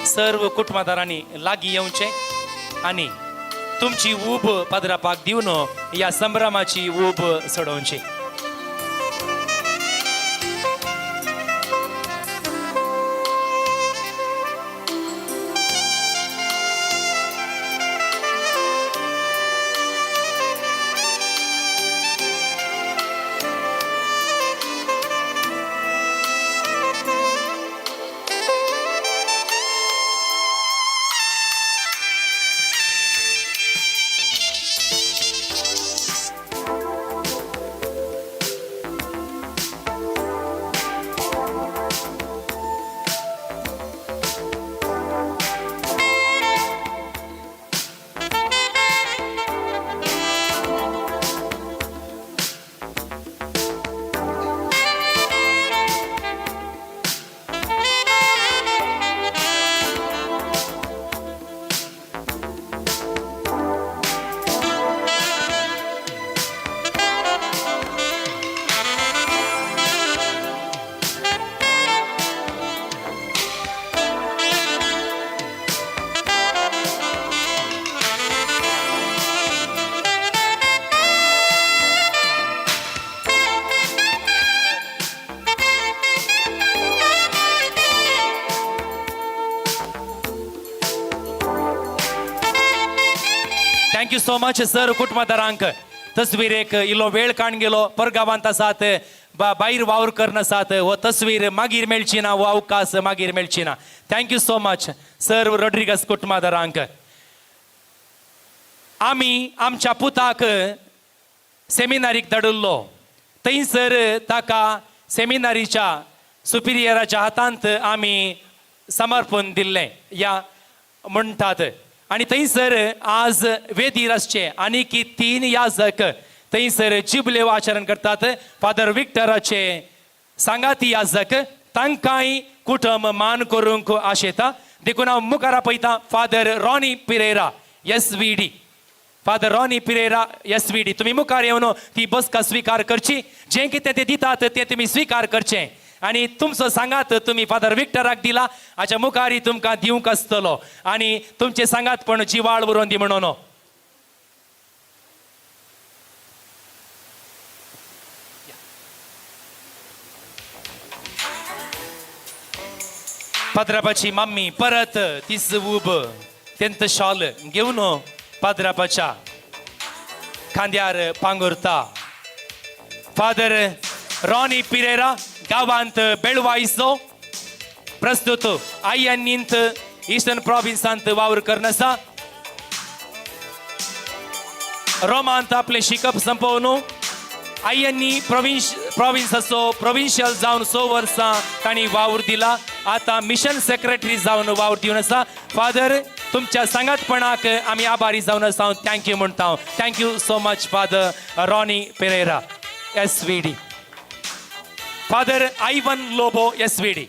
सर्व कुटुंबादारांनी लागीं येवचें आनी तुमची ऊब पाद्रापाक दिवन ह्या संभ्रमाची ऊब सोडोवची. Thank you so much sir कुटुंबादारांक. तस्वीर एक इल्लो वेळ काण गेलो परगावांत आसात, भायर वावर करून आसात, हो तस्वीर मागीर मेळची ना, हो अवकाश मागीर मेळची ना. Thank you so much sir Rodrigues कुटुंबादारांक. आमी आमच्या पुताक सेमिनारीक धाडिल्लो, थंयसर ताका सेमिनारीच्या सुपिरियराच्या हातांत आमी समर्पण दिल्लें या म्हणटात. आनी थंयसर आज वेदीर आसचे आनीक 3 याजक थंयसर जिबलेव आचरण करतात. फादर विक्टराचे सांगाती याजक तांकांय कुटुंब मान करूंक आशेता. देखून हांव मुखार आपयतां Father Ronnie Pereira SVD. Father Ronnie Pereira SVD, तुमी मुखार येवन ती बसका स्विकार करची. जें कितें ते दितात तें तुमी स्विकार करचें आनी तुमचो सांगात तुमी फादर विक्टराक दिला हाच्या मुखारय तुमकां दिवंक आसतलो आनी तुमचें सांगात पण जिवाळ उरोवन दी म्हणून. पाद्रापाची मम्मी परत तीच ऊब तेंत शॉल घेवन पाद्रापाच्या खांद्यार पांगुरता. फादर रॉनी पिरेरा गांवांत बेळवायचो प्रस्तुत आयनींत इस्टर्न प्रॉविन्सांत वावर करून आसा. रोमांत आपलें शिकप संपोवन आयनी प्रॉविन्साचो प्रोविन्शियल जावन 6 वर्सां तांणी वावर दिला. आतां मिशन सेक्रेटरी जावन वावर दिवन आसा. फादर तुमच्या सांगातपणाक आमी आभारी जावन आसा. Thank you म्हणटा. Thank you so much Father Ronnie Pereira SVD. Father Ivan Lobo SVD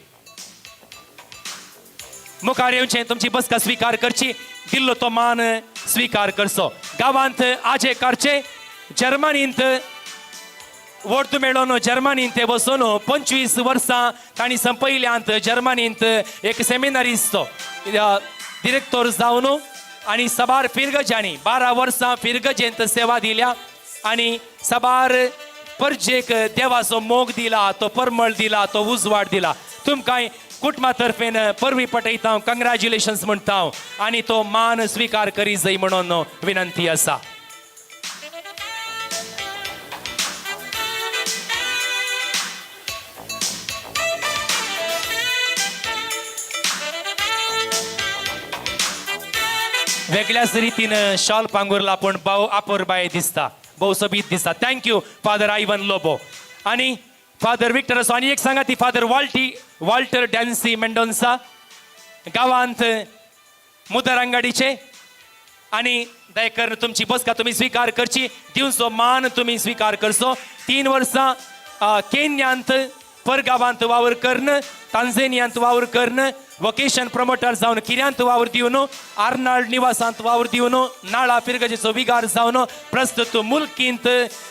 मुखार येवचें, तुमची बसका स्विकार करची, दिल्लो तो मान स्विकार करचो. गांवांत आजे कारचे जर्मनींत वोर्त मेळोन जर्मनींत ते वचून 25 वर्सां तांणी संपयल्यांत जर्मनींत एक सेमिनारिस्तो डिरेक्टर जावन आनी साबार फिरगजांनी 12 वर्सां फिरगजेंत सेवा दिल्या आनी साबार परजेक देवाचो मोग दिला, तो परमळ दिला, तो उजवाड दिला. तुमकां कुटुंबा तर्फेन परवी पटयता, कंग्रेच्युलेशन्स म्हणटा आनी तो मान स्विकार करी जाय म्हणून विनंती आसा. वेगळ्याच रितीन शॉल पांगुरला पूण भाव आपोरबाय दिसता, भोव सोबीत दिसता. Thank you father Ivan Lobo. आनी फादर विक्टर आसो आनी एक सांगा ती फादर वाल्टर डॅन्सी मेंडोन्सा गांवांत मुदर अंगाडीचे आनी दयकर तुमची बसका तुमी स्विकार करची, दिवचो मान तुमी स्विकार करचो. 3 वर्सां केन्यांत परगांवांत वावर करून, तांझेनियांत वावर करून, वोकेशन प्रमोटर जावन किऱ्यांत वावर दिवन, आर्नाल्ड निवासांत वावर दिवन, नाळा फिरगजेचो विगार जावन प्रस्तुत मुलकींत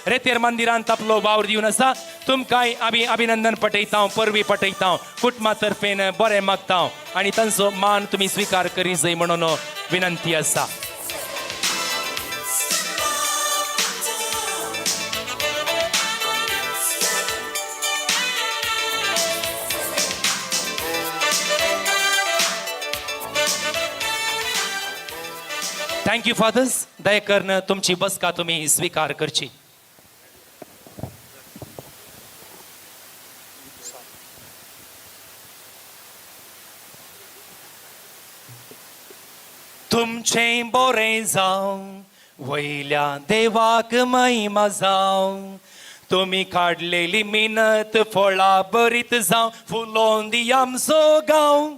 रेतेर मंदिरांत आपलो वावर दिवन आसा. तुमकांय आमी अभिनंदन पटयता, परवी पटयता, कुटुंबा तर्फेन बरें मागता आनी तांचो मान तुमी स्विकार करी जाय म्हणून विनंती आसा. Thank you fathers. दया करून तुमची बसका तुमी स्विकार करची. तुमचें बरें जावं, वयल्या देवाक महिमा जावं, तुमी काडलेली मिनत फळां बरीत जावं, फुलोवन दी आमचो गांव,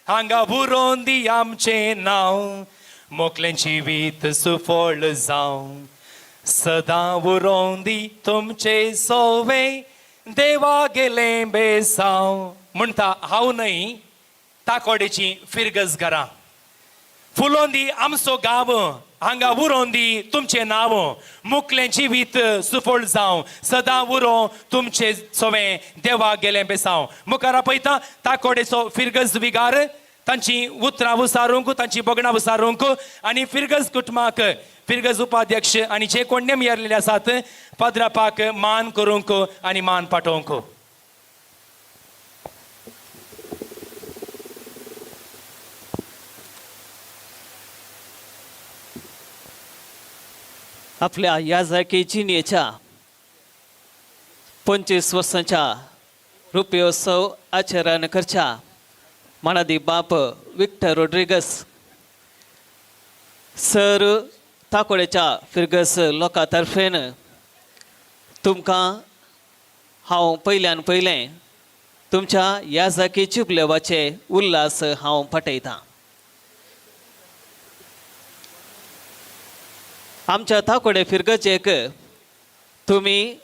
हांगा उरोवन दी आमचें नांव, मोकलें जिवीत सुफळ जावं, सदां उरोवन दी तुमचें सोवे, देवा गेलें बेसांव. म्हणटा हांव न्हय ताकोडेची फिरगज घरां, फुलोवन दी आमचो गांव, हांगा उरोवन दी तुमचें नांव, मुकलें जिवीत सुफळ जावं, सदां उरो तुमचें सोवें, देवा गेलें बेसांव. मुखार आपयता ताकोडेचो फिरगज विगार, तांची उतरां उसारूंक, तांची बगणां उसारूंक आनी फिरगज कुटुंबाक फिरगज उपाध्यक्ष आनी जे कोण नेम येरलेले आसात पाद्रापाक मान करूंक आनी मान पाठोवंक. आपल्या याजाकी जिणेच्या 25 वर्सांच्या रुपयोत्सव आचरण करच्या मानादी बाप विक्टर रोड्रिगस सर ताकोडेच्या फिरगस लोकां तर्फेन तुमकां हांव पयल्यान पयलें तुमच्या याजाकी जुबलेवाचे उल्हास हांव पटयतां. आमच्या ताकोडे फिरगजेक तुमी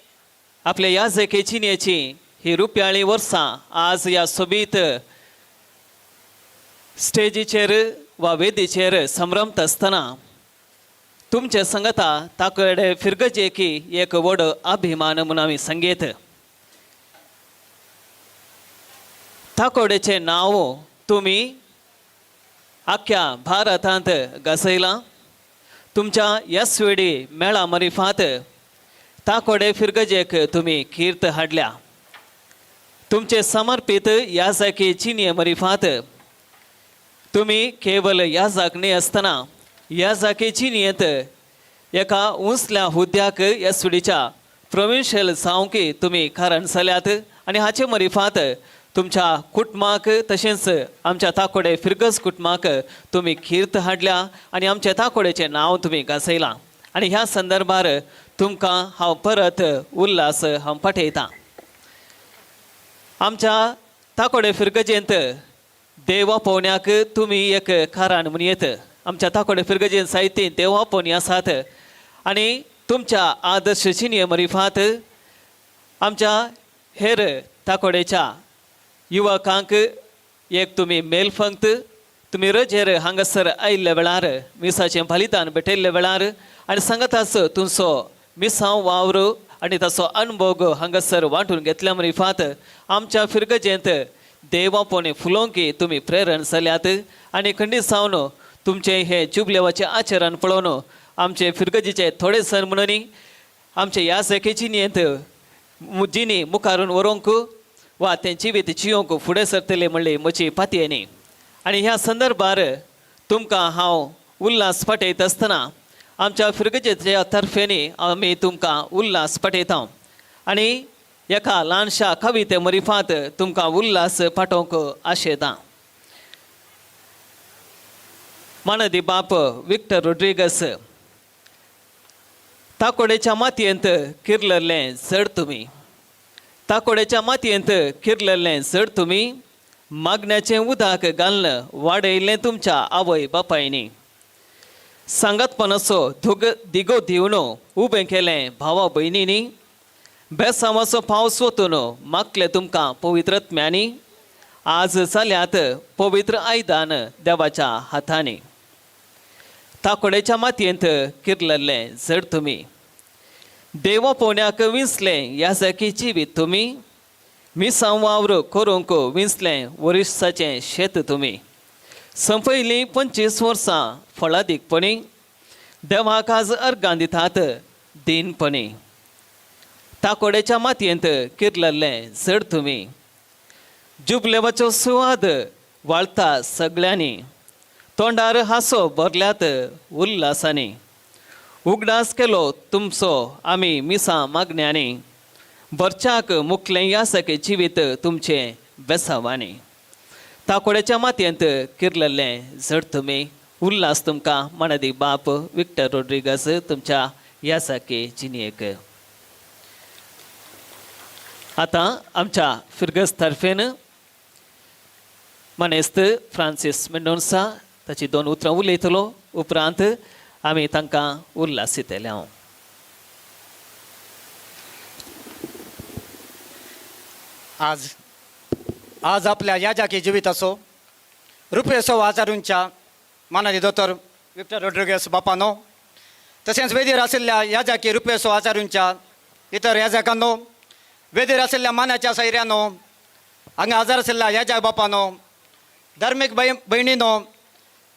आपल्या याजकी जिणेची ही रुपयाळी वर्सां आज ह्या सोबीत स्टेजीचेर वा वेदीचेर संभ्रमता आसतना तुमचे संगता ताकोडे फिरगजेकी एक व्हड अभिमान म्हूण आमी सांगीत. ताकोडेचें नांव तुमी आख्ख्या भारतांत गाजयलां. तुमच्या एसवीडी मेळा मरिफात ताकोडे फिरगजेक तुमी कीर्त हाडल्या. तुमचे समर्पीत याजाकी जिणये मरिफात तुमी केवल याजाक न्हय आसतना याजाकी जिणयेंत एका उंचल्या हुद्द्याक एसवीडीच्या प्रोविन्शियल जावंक तुमी कारण जाल्यात आनी हाचे मरिफात तुमच्या कुटुंबाक तशेंच आमच्या ताकोडे फिरगज कुटुंबाक तुमी कीर्त हाडल्या आनी आमच्या ताकोडेचें नांव तुमी गाजयलां. आनी ह्या संदर्भार तुमकां हांव परत उल्हास हांव पाठयतां. आमच्या ताकोडे फिरगजेंत देवा पोवण्याक तुमी एक कारण म्हूण येत. आमच्या ताकोडे फिरगजेंत जायतीं देवा पोवणी आसात आनी तुमच्या आदर्श जिणये मरिफात आमच्या हेर ताकोडेच्या युवकांक एक तुमी मेलफंक्त तुमी रजेर हांगासर आयिल्ल्या वेळार मिसाचें बलिदान भेटयल्ल्या वेळार आनी सांगताच तुमचो मिसांव वावर आनी ताचो अणभोग हांगासर वांटून घेतल्या मरिफात आमच्या फिरगजेंत देवा पोणे फुलोवंक तुमी प्रेरण जाल्यात आनी खंडीत जावन तुमचें हें जुबलेवाचें आचरण पळोवन आमचे फिरगजीचे थोडे सण म्हणून आमचे ह्या सेकेची नियंत जिणी मुखारून व्हरूंक वा तें जिवीत जियोंक फुडें सरतलें म्हणली म्हजी पातयेनी. आनी ह्या संदर्भार तुमकां हांव उल्हास पाठयता आसतना आमच्या फिरगजेच्या तर्फेनी आमी तुमकां उल्हास पाठयता आनी एका ल्हानशा कविते मरिफात तुमकां उल्हास पाठोवंक आशेतां. मानदी बाप विक्टर रोड्रिगस, ताकोडेच्या मातयेंत किरललें जड तुमी, ताकोडेच्या मातयेंत किरललें जड तुमी, मागण्याचें उदक घालून वाडयलें तुमच्या आवय बापायनी, सांगातपणाचो धुग दिगो दिवन उबें केलें भावा भयणींनी, बेसांवाचो पावस वतून मागले तुमकां पवित्र आत्म्यांनी आज चल्यात पवित्र आयदान देवाच्या हातांनी. ताकोडेच्या मातयेंत किरलले जड तुमी देवा पोवण्याक विंचलें याजकी जिवीत तुमी मिसांव वावर करूंक विंचलें वरिश्ठाचें शेत तुमी संपयलीं 25 वर्सां फळादीकपणी देवाक आज अर्गां दितात दीनपणी. ताकोडेच्या मातयेंत किरलले जड तुमी जुबलेवाचो सुवाद वाळता सगळ्यांनी तोंडार हांसो भरल्यात उल्हासांनी उगडास केलो तुमचो आमी मिसां मागण्यांनी भरच्याक मुखलें यासके जिवीत तुमचें बेसावांनी. ताकोड्याच्या मातयेंत किरललें जड तुमी उल्हास तुमकां मानादीक बाप विक्टर रोड्रिगस तुमच्या यासाके जिणेक. आतां आमच्या फिरगज तर्फेन मानेस्त फ्रांसीस मेंडोन्सा ताची 2 उतरां उलयतलो उपरांत आमी तांकां उल्हास दितले. हांव आज आज आपल्या याजाकी जिविताचो रुपयेचो आचारूंच्या मानादी दोतोर विक्टर रोड्रिगस बापानो तशेंच वेदीर आशिल्ल्या याजाकी रुपयेचो आचारूंच्या इतर याजकांनो वेदीर आशिल्ल्या मानाच्या सैऱ्यानो हांगा हजर आशिल्ल्या याजक बापानो धार्मीक भयणीनो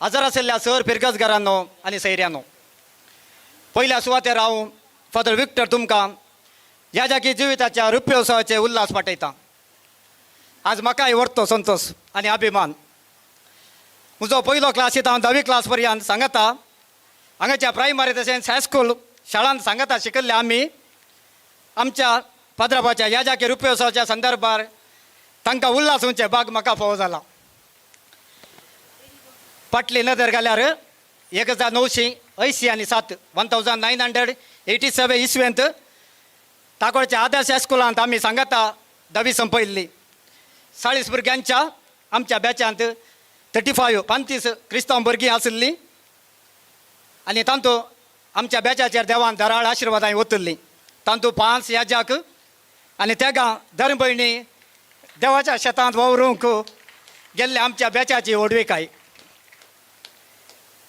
हजर आशिल्ल्या सर फिरगजगारांनो आनी सैऱ्यानो पयल्या सुवातेर हांव फादर विक्टर तुमकां याजकी जिविताच्या रुप्योत्सवाचे उल्हास पाठयता. आज म्हाकाय व्हडतो संतोश आनी अभिमान. म्हजो पयलो क्लासींत हांव 10वी क्लास पर्यंत सांगता हांगाच्या प्रायमरी तशेंच हायस्कूल शाळांत सांगता शिकल्ले आमी आमच्या पाद्राबाच्या याजाकी रुप्योत्सवाच्या संदर्भार तांकां उल्हास दिवचें भाग म्हाका फावो जाला. फाटली नदर घाल्यार 1987 आनी 7 1987 इसवेंत ताकोडच्या आदर्श हायस्कुलांत आमी सांगता 10वी संपयल्ली. 40 भुरग्यांच्या आमच्या बॅचांत 35 क्रिस्तांव भुरगीं आशिल्लीं आनी तांतू आमच्या बॅचाचेर देवान धाराळ आशिर्वादां ओतल्लीं. तांतू 5 याजाक आनी तेगां धर्म भयणी देवाच्या शेतांत वावरूंक गेल्ले आमच्या बॅचाची व्हडविकाय.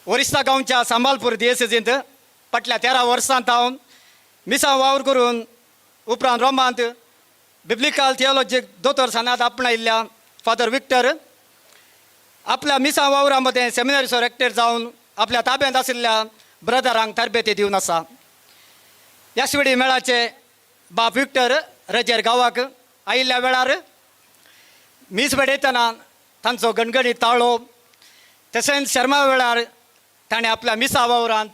ओरिस्सा गांवच्या सांबालपूर दियेसेजींत फाटल्या 13 वर्सां हांव मिसां वावर करून उपरांत रोमांत बिब्लिकल थियोलॉजी दोतोर सानात आपणायिल्ल्या फादर विक्टर आपल्या मिसां वावरा मदें सेमिनारीचो रेक्टर जावन आपल्या ताब्यांत आशिल्ल्या ब्रदरांक तरबेती दिवन आसा. यासवेडी मेळाचे बाप विक्टर रजेर गांवाक आयिल्ल्या वेळार मीस भेटयतना तांचो गणगणीत ताळो तशेंच शर्मा वेळार ताणें आपल्या मिसा वावरांत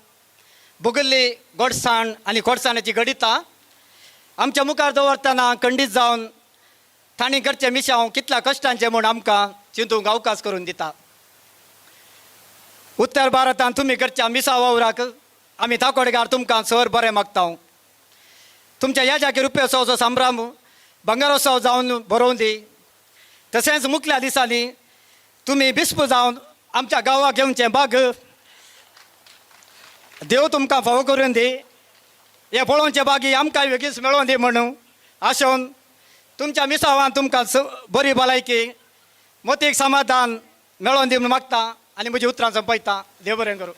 भोगिल्ली गोडसाण आनी गोडसाणाची घडितां आमच्या मुखार दवरतना खंडीत जावन तांणी करचें मिसांव कितल्या कश्टांचें म्हूण आमकां चिंतूंक अवकाश करून दिता. उत्तर भारतांत तुमी करच्या मिसा वावराक आमी ताकोडगार तुमकां सर बरें मागता. तुमच्या ह्या जागी रुप्योत्सवाचो संभ्रम बंगारोत्सव जावन बरोवन दी तशेंच मुखल्या दिसांनी तुमी बिस्प जावन आमच्या गांवाक घेवचें बाग देव तुमकां फावो करून दी. हे पळोवचे बागी आमकां वेगीच मेळोवन दी म्हणून आशोवन तुमच्या मिसावान तुमकां बरी भलायकी मतीक समाधान मेळोवन दी म्हणून मागता आनी म्हजी उतरां सोंपयता. देव बरें करूं.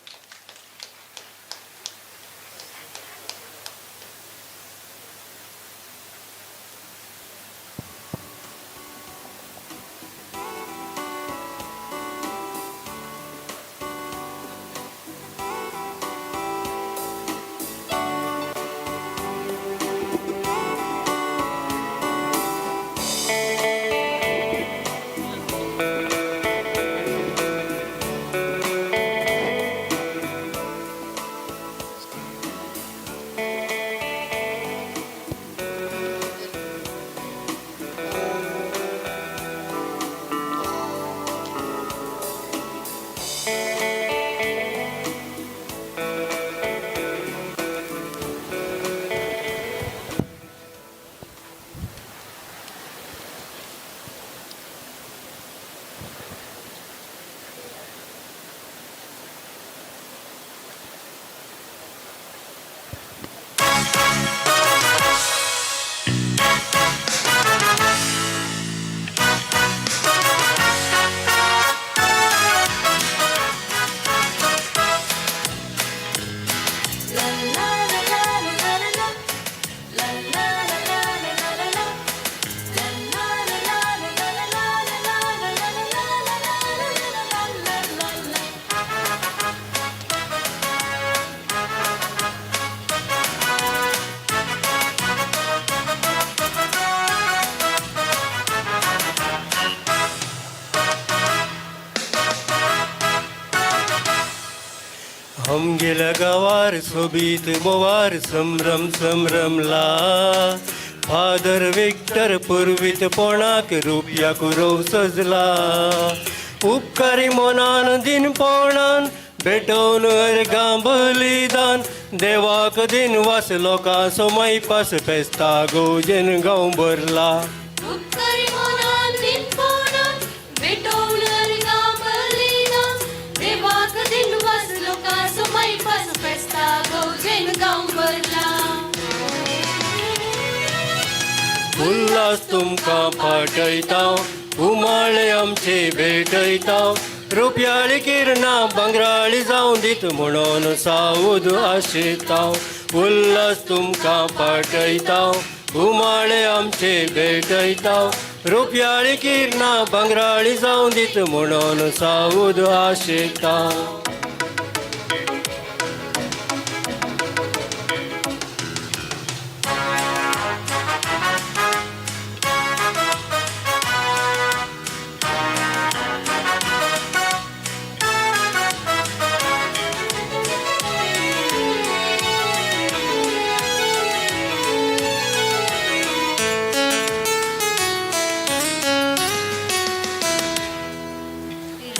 आमगेल्या गांवार सोबीत बोवार संभ्रम संभ्रमला फादर विक्टर पुर्वीतपणाक रुपया कुरोव सजला उपकारी मनान दिनपणान भेटोवन अर्गां बलिदान देवाक दिनवास लोकांचो मायपास फेस्ता गोजेन गांव भरला. उपकारी मनान दिनपणान भेटोवन अर्गां बलिदान देवाक दिनवास लोकांचो मायपास फेस्ता गौजेन गांव भरला. उल्हास तुमकां पाठयता उमाळे आमचे भेटयता रुपयाळी किरणां भांगराळी जावं दीत म्हणून सावद आशेता उल्हास तुमकां पाठयता उमाळे आमचे भेटयता रुपयाळी किरणां भांगराळी जावं दीत म्हणून सावद आशेता.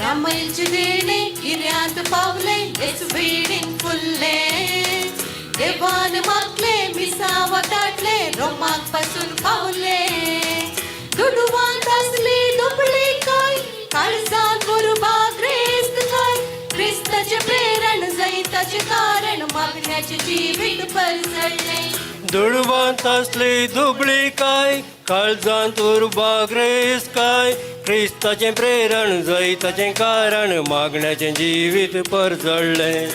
रामायलचे वेणे गिऱ्यांत पावले येसू वेणीन फुल्ले देवान मागले मिसावा ताटले रोमाक पासून पावले दुडवांत आसली दुबळी काय काळजांत उर्बा ग्रेस्त काय क्रिस्ताचें प्रेरण जैताचें कारण मागण्याचें जिवीत परजळ्ळें. दुडवांत आसली दुबळी काय काळजांत उर्बा ग्रेस काय क्रिस्ताचें प्रेरण जैताचें कारण मागण्याचें जिवीत परजळ्ळें.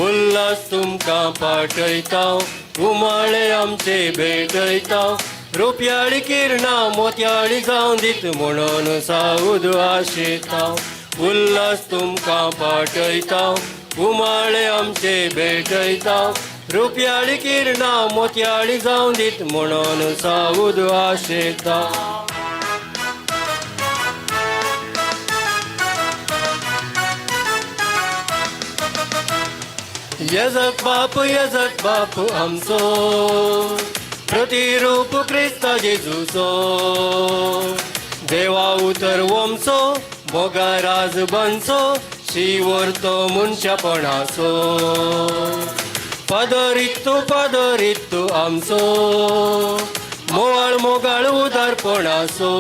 उल्हास तुमकां पाठयता उमाळे आमचे भेटयता रुपयाळी किरणां मोतयाळी जावं दीत म्हणून सावद आशेता उल्हास तुमकां पाठयता उमाळे आमचे भेटयता रुपयाळी किरणां मोतयाळी जावं दीत म्हणून सावद आशेता. यजक बाप आमचो प्रतिरूप क्रिस्ता जेजूचो देवा उतर वमचो मोगा राज बनचो शिवर तो मनशापणाचो पादरित्तू पादरित्तू आमचो मोवाळ मोगाळ उदारपणाचो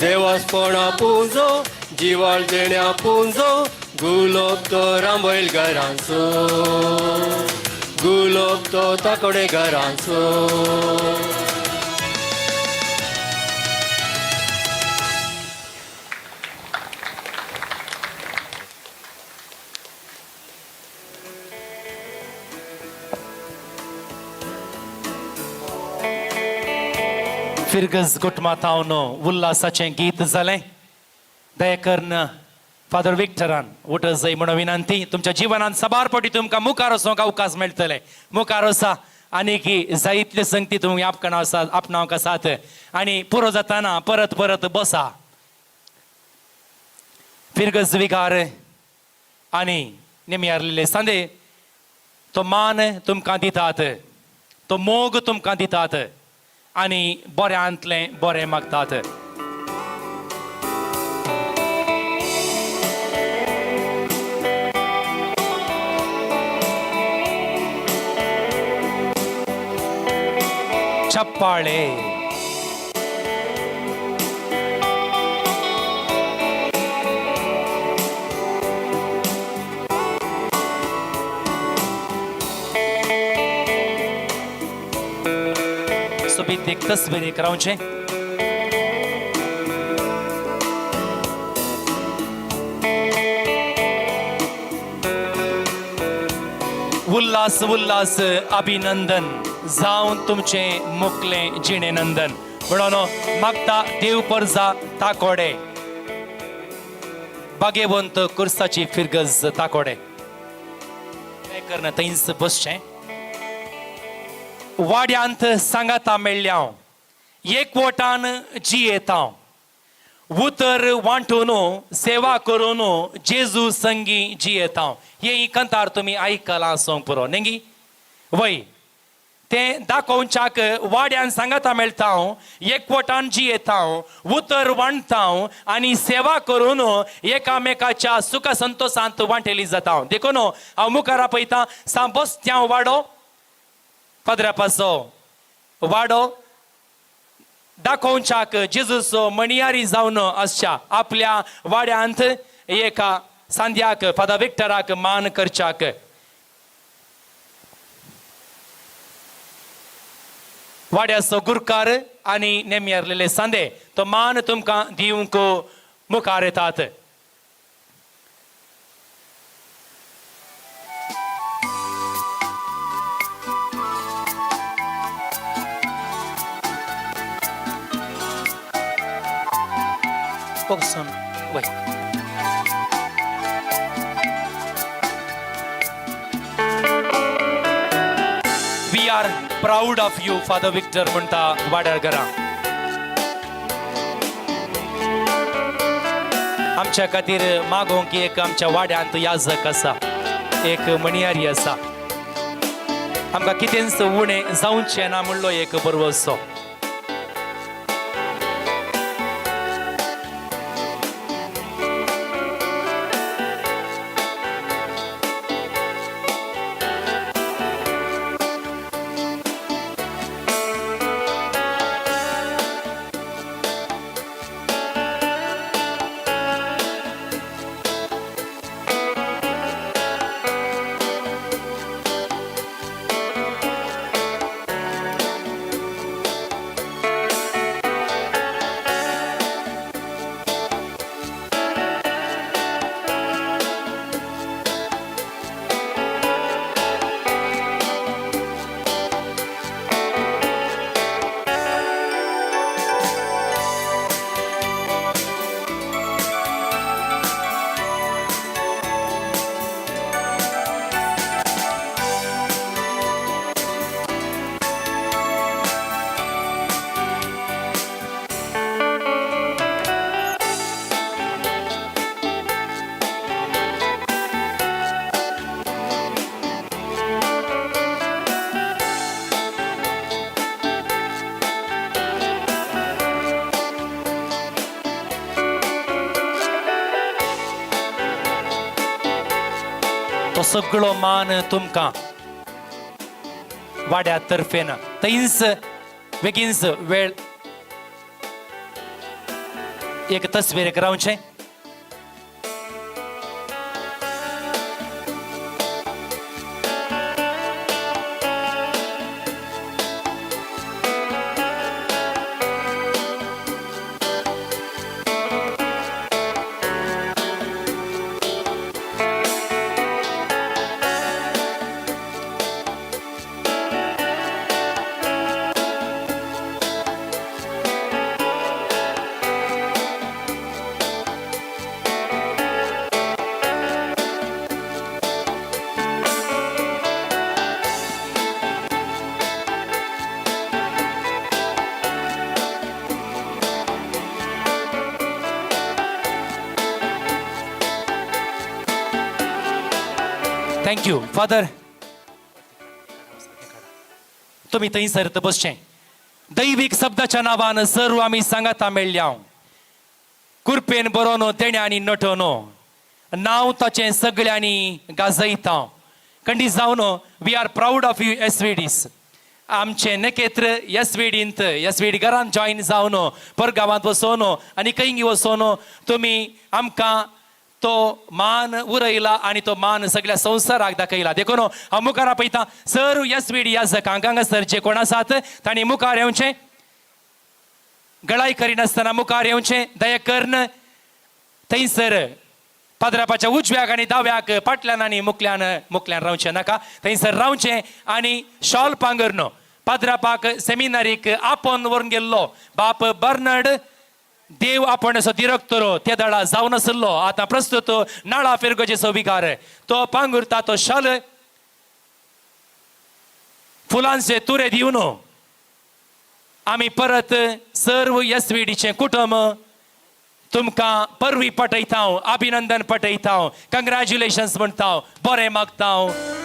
देवासपणा पुंजो जिवाळ देण्या पुंजो गुलोब तो रांबयल घरांचो गुलोब तो ताकोडे घरांचो. फिरगज कुटुंबांत उल्हासाचें गीत जालें. दया करून फादर विक्टरान उठ जाय म्हणून विनंती. तुमच्या जिवनान साबार पटी तुमकां मुखार वचोंक अवकाश मेळटले. मुखार वचा आनी की जायतले संगती तुमी आपणाव आसात आपणावंक आसात आनी पुरो जाताना परत परत बसा. फिरगज विगार आनी निमयारलेले सांदे तो मान तुमकां दितात, तो मोग तुमकां दितात आनी बऱ्यांतलें बरें मागतात. ಚಪ್ಪಾಳೆ. सोबीत एक तस्वीर एक रावचें. उल्हास उल्हास अभिनंदन जावन तुमचें मुकलें जिणे नंदन म्हणून मागता देव परजा ताकोडे बागेवंत कुर्साची फिरगज ताकोडे कर्ण थंयच बसचें. वाड्यांत सांगाता मेळ्ळ्या हांव, एकवटान जियेता, उतर वांटून सेवा करून जेजू संगी जियेता. हे कंतार तुमी आयकलां आसूंक पुरो न्ही वय. तें दाखोवच्याक वाड्यान सांगाता मेळटा, एकवटान जियेता, उतर वांटता आनी सेवा करून एकामेकाच्या सुख संतोशांत वांटेली जाता. देखून हांव मुखार आपयता सांबोस्त्यांव वाडो पदरापाचो वाडो दाखोवच्याक जेजूचो मणियारी जावन आसच्या आपल्या वाड्यांत एका सांद्याक फादर विक्टराक मान करच्याक. वाड्याचो गुरकार आनी नेमयारलेले सांदे तो मान तुमकां दिवंक मुखार येतात. वय We are proud of you, Father Victor म्हणटा वाड्यार घरां. आमच्या खातीर मागोवंक एक आमच्या वाड्यांत याजक आसा, एक मणियारी आसा. आमकां कितेंच उणें जावचें ना म्हणलो एक बरवसो. तो सगळो मान तुमकां वाड्या तर्फेन थंयच बेगीनच वेळ एक तस्वीर रावचें. Thank you father. तुमी थंयसर बसचें. दैवीक शब्दाच्या नांवान सर्व आमी सांगाता मेळ्ळ्या. कुरपेन बरोवन तेण्यांनी नटोवन नांव ताचें सगळ्यांनी गाजयता. कंडी जावन we are proud of you S V Ds. आमचें नखेत्र एस व्ही डींत एस व्ही डी घरान जॉयन जावन परगांवांत वचोन आनी खंय वचोन तुमी आमकां तो मान उरयला आनी तो मान सगळ्या संवसाराक दाखयला. देखून हांव मुखार आपयता सर एस व्ही डी याजकांक हांगासर जे कोण आसात तांणी मुखार येवचें, गळाय करिनासतना मुखार येवचें. दया करून थंयसर पाद्रापाच्या उजव्याक आनी दाव्याक फाटल्यान आनी मुखल्यान मुखल्यान रावचें नाका, थंयसर रावचें आनी शॉल पांगरून पाद्रापाक सेमिनारीक आपोवन व्हरून गेल्लो बाप बर्नर्ड देव आपण असो दिरक्तरो ते दळा जावन आसलो. आतां प्रस्तुत नाळा फिरगोजेचो विकार तो पांगुरता तो शाल फुलांचे तुरे दिवन आमी परत सर्व एस व्ही डीचें कुटुंब तुमकां परवी पटयता, अभिनंदन पटयता, कंग्रॅच्युलेशन्स म्हणटा, बरें मागता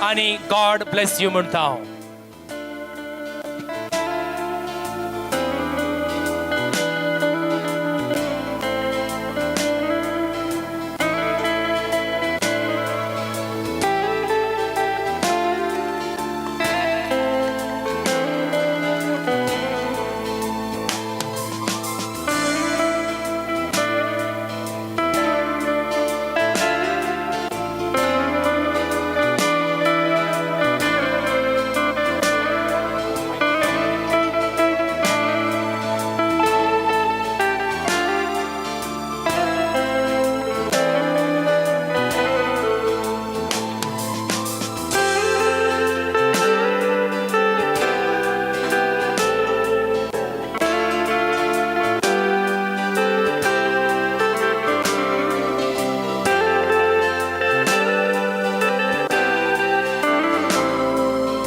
आनी गॉड ब्लेस you म्हणटा.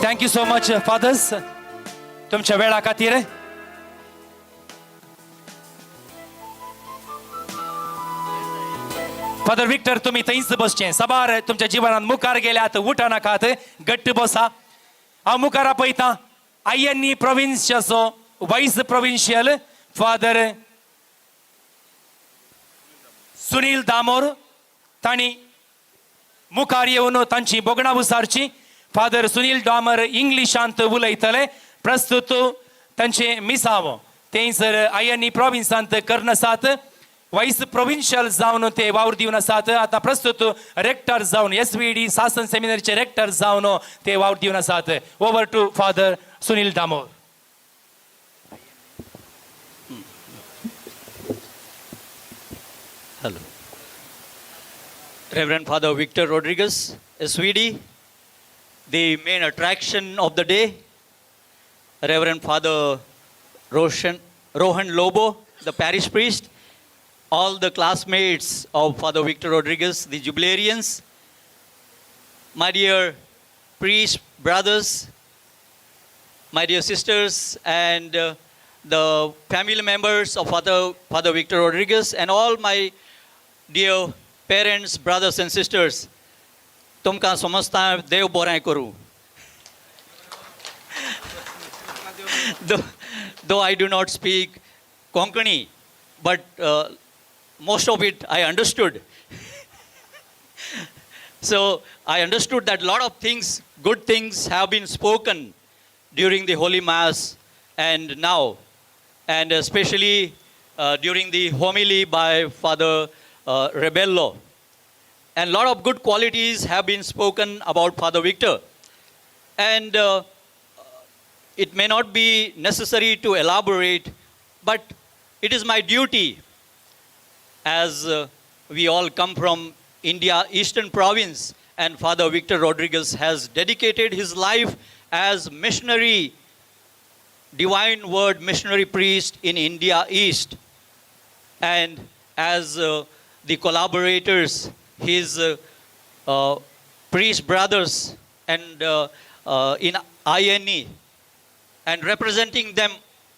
Thank you so much fathers तुमच्या वेळा खातीर. फादर विक्टर, तुमी थंयच बसचे. साबार तुमच्या जिवनात मुखार गेल्यात, उठा नाकात, घट्ट बसा. हांव मुखार आपयता आयएनई प्रोविन्साचो vice provincial father Sunil Damor. तांणी मुखार येवन तांची भोगणां उसारची. फादर सुनील डामर इंग्लिशांत उलयतले. प्रस्तुत तांचे मिसाव थंयसर आयएनई प्रोविन्सांत करून आसात. वायस प्रोविन्शियल जावन ते वावर दिवन आसात. आतां प्रस्तुत रेक्टर जावन SVD सासन सेमिनारीचे रेक्टर जावन ते वावर दिवन आसात. Over to father Sunil Damor. Hello. Reverend Father Victor Rodrigues, SVD, the main attraction of the day, Reverend Father Rohan Lobo, the parish priest, all the classmates of Father Victor Rodrigues, the jubilarians, my dear priest brothers, my dear sisters, and the family members of Father Victor Rodrigues, and all my dear parents, brothers and sisters, तुमकां समजता देव बरें करूं. Though I do not speak Konkani, but most of it I understood. So I understood that a lot of things, good things have been spoken during the Holy Mass and now, and especially during the homily by Father Rebello. And a lot of good qualities have been spoken about Father Victor. And it may not be necessary to elaborate, but it is my duty, as we all come from India, Eastern Province, and Father Victor Rodrigues has dedicated his life as missionary, Divine Word missionary priest in India East. And as the collaborators, his priest brothers and in INE, and representing them,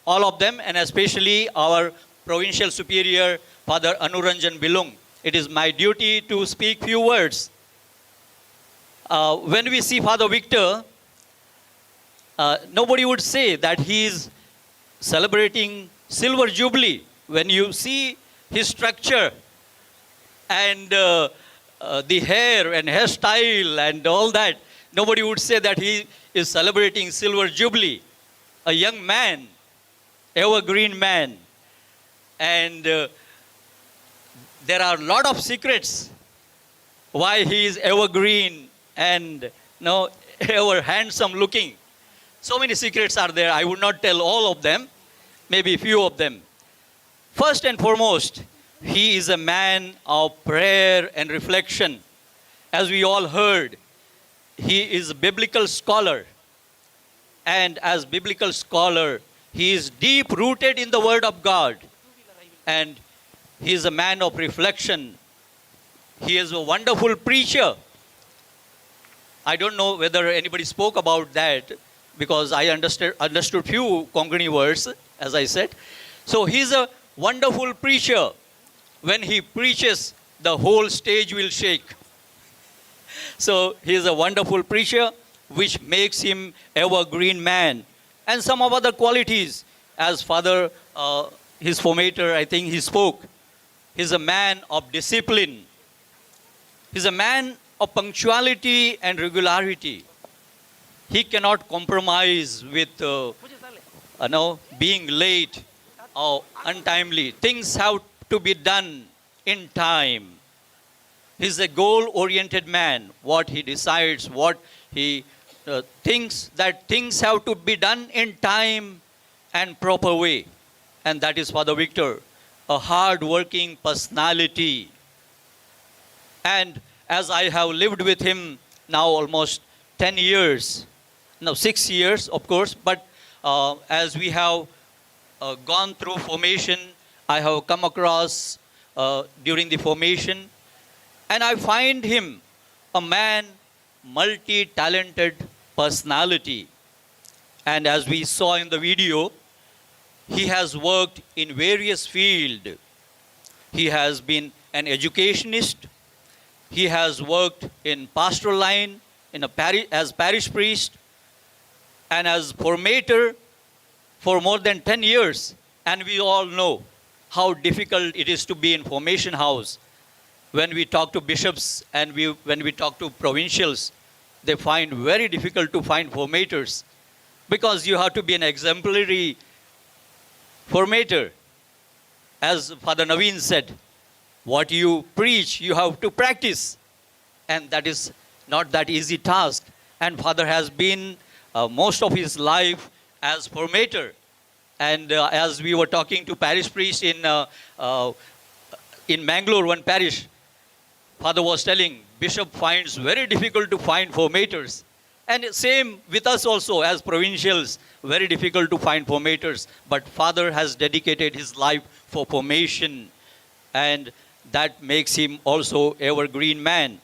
all of them, and especially our provincial superior, Father Anuranjan Bilung. It is my duty to speak few words. When we see Father Victor, nobody would say that he is celebrating Silver Jubilee. When you see his structure and the hair and hairstyle and all that, nobody would say that he is celebrating Silver Jubilee. A young man, evergreen man. And there are a lot of secrets why he is evergreen and ever handsome looking. So many secrets are there. I would not tell all of them, maybe few of them. First and foremost, he is a man of prayer and reflection. As we all heard, he is a biblical scholar. And as biblical scholar, he is deep rooted in the Word of God. And he is a man of reflection. He is a wonderful preacher. I don't know whether anybody spoke about that, because I understood few Konkani words, as I said. So he's a wonderful preacher. When he preaches, the whole stage will shake. So he is a wonderful preacher, which makes him evergreen man. And some of other qualities, as Father, his formator, I think he spoke. He's a man of discipline. He's a man of punctuality and regularity. He cannot compromise with being late or untimely. Things have to be done in time. He's a goal-oriented man. What he decides, what he thinks, that things have to be done in time and proper way. And that is Father Victor, a hard-working personality. And as I have lived with him now almost 10 years, now 6 years, of course, but as we have gone through formation, I have come across during the formation, and I find him a man, multi-talented personality. And as we saw in the video, he has worked in various fields. He has been an educationist. He has worked in pastoral line, as parish priest, and as formator for more than 10 years. And we all know how difficult it is to be in formation house. When we talk to bishops and when we talk to provincials, they find very difficult to find formators, because you have to be an exemplary formator. As Father Naveen said, what you preach, you have to practice. And that is not that easy task. And Father has been most of his life as formator. And as we were talking to parish priest in Mangalore, one parish, Father was telling, Bishop finds very difficult to find formators. And same with us also as provincials, very difficult to find formators. But Father has dedicated his life for formation, and that makes him also evergreen man.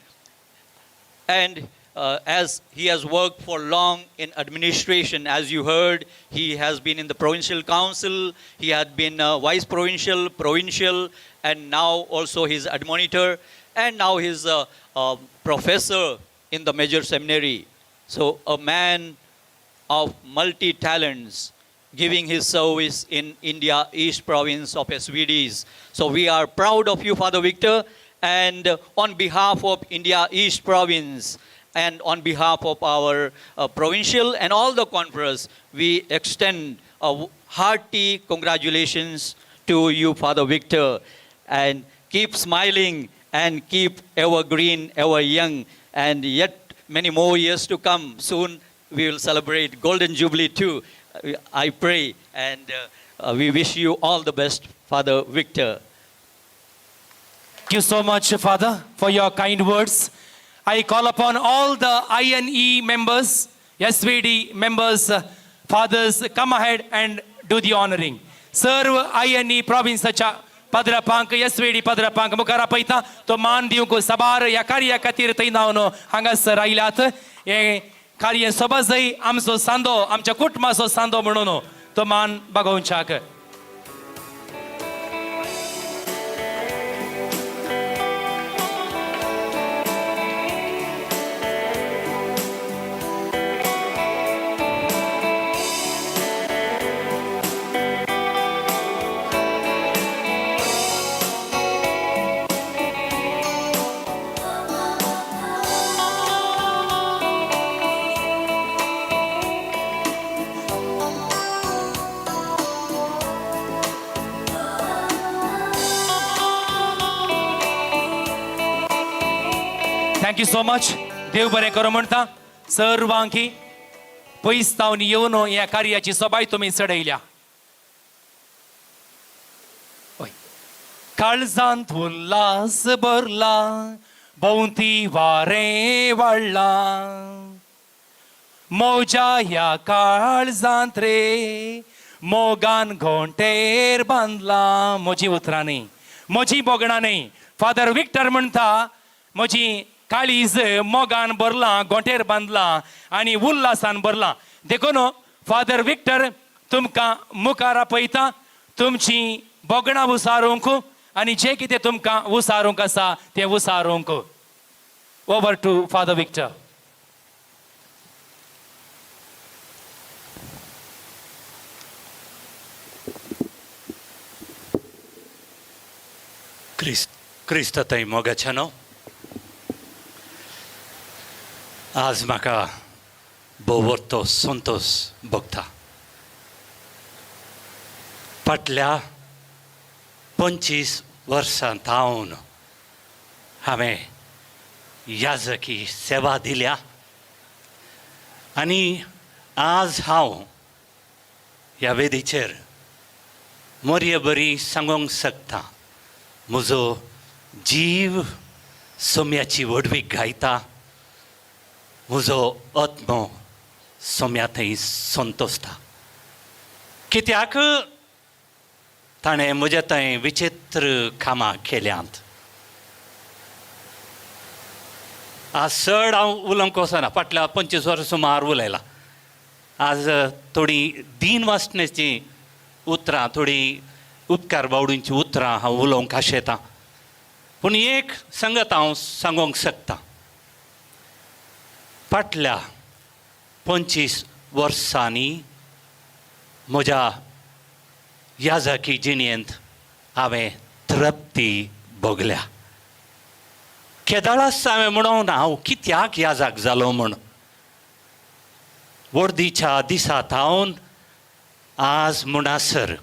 And as he has worked for long in administration, as you heard, he has been in the provincial council, he had been vice provincial, provincial, and now also he's admonitor, and now he's a professor in the major seminary. So a man of multi-talents, giving his service in India East Province of SVDs. So we are proud of you, Father Victor, and on behalf of India East Province and on behalf of our provincial and all the conference, we extend a hearty congratulations to you, Father Victor, and keep smiling and keep evergreen, ever young, and yet many more years to come. Soon we will celebrate Golden Jubilee too. I pray, and we wish you all the best, Father Victor. Thank you so much, Father, for your kind words. I call upon all the INE members, SVD members, fathers, come ahead and do the honoring. Serve INE province पद्रपांक SVD पद्रपांक मुखार आपयता तो मान दिवंक सबार ह्या कार्या खातीर थंय नावन हांगासर आयल्यात. हें कार्य सोबजय आमचो सांदो, आमच्या कुटुंबाचो सांदो म्हणून तो मान बागोवच्याक. Thank you so much. देव बरें करूं म्हणटा सर्वांकी पयस तावन येवन ह्या कार्याची सोबाय तुमी चडयल्या. काळजांत उल्हास भरला, भोंवती वारें वाडला, मोजा ह्या काळजांत रे मोगान घोंटेर बांदला. म्हजी उतरां न्ही, म्हजी भोगणां न्ही. फादर विक्टर म्हणटा म्हजी काळीज मोगान भरलां, गोंटेर बांदलां आनी उल्हासान भरलां. देखून फादर विक्टर तुमकां मुखार आपयता तुमची भोगणां उसारूंक आनी जें कितें तुमकां उसारूंक आसा तें उसारूंक. Over to father Victor. क्रिस्त क्रिस्त थंय मोगाच्या न्हू, आज म्हाका भोव संतोश भोगता. फाटल्या 25 वर्सां थावन हांवें याजकी सेवा दिल्या आनी आज हांव ह्या वेदीचेर मोरये बरी सांगूंक शकता, म्हजो जीव सोम्याची व्हडवीक गायता, म्हजो आत्मो सोम्या थंय संतोसता. कित्याक ताणें म्हज्या थंय विचित्र कामां केल्यांत. आज चड हांव उलोवंक वचना, फाटल्या 25 वर्सां सुमार उलयलां. आज थोडी दीन वाचण्याचीं उतरां, थोडी उपकार बावडींचीं उतरां हांव उलोवंक आशेतां. पूण एक संगत हांव सांगूंक शकता, फाटल्या 25 वर्सांनी म्हज्या याजकी जिणेंत हांवें तृप्ती भोगल्या. केदळाच हांवें म्हणूंक ना हांव कित्याक याजक जालो म्हूण. वर्दीच्या दिसा थावन आज म्हणसर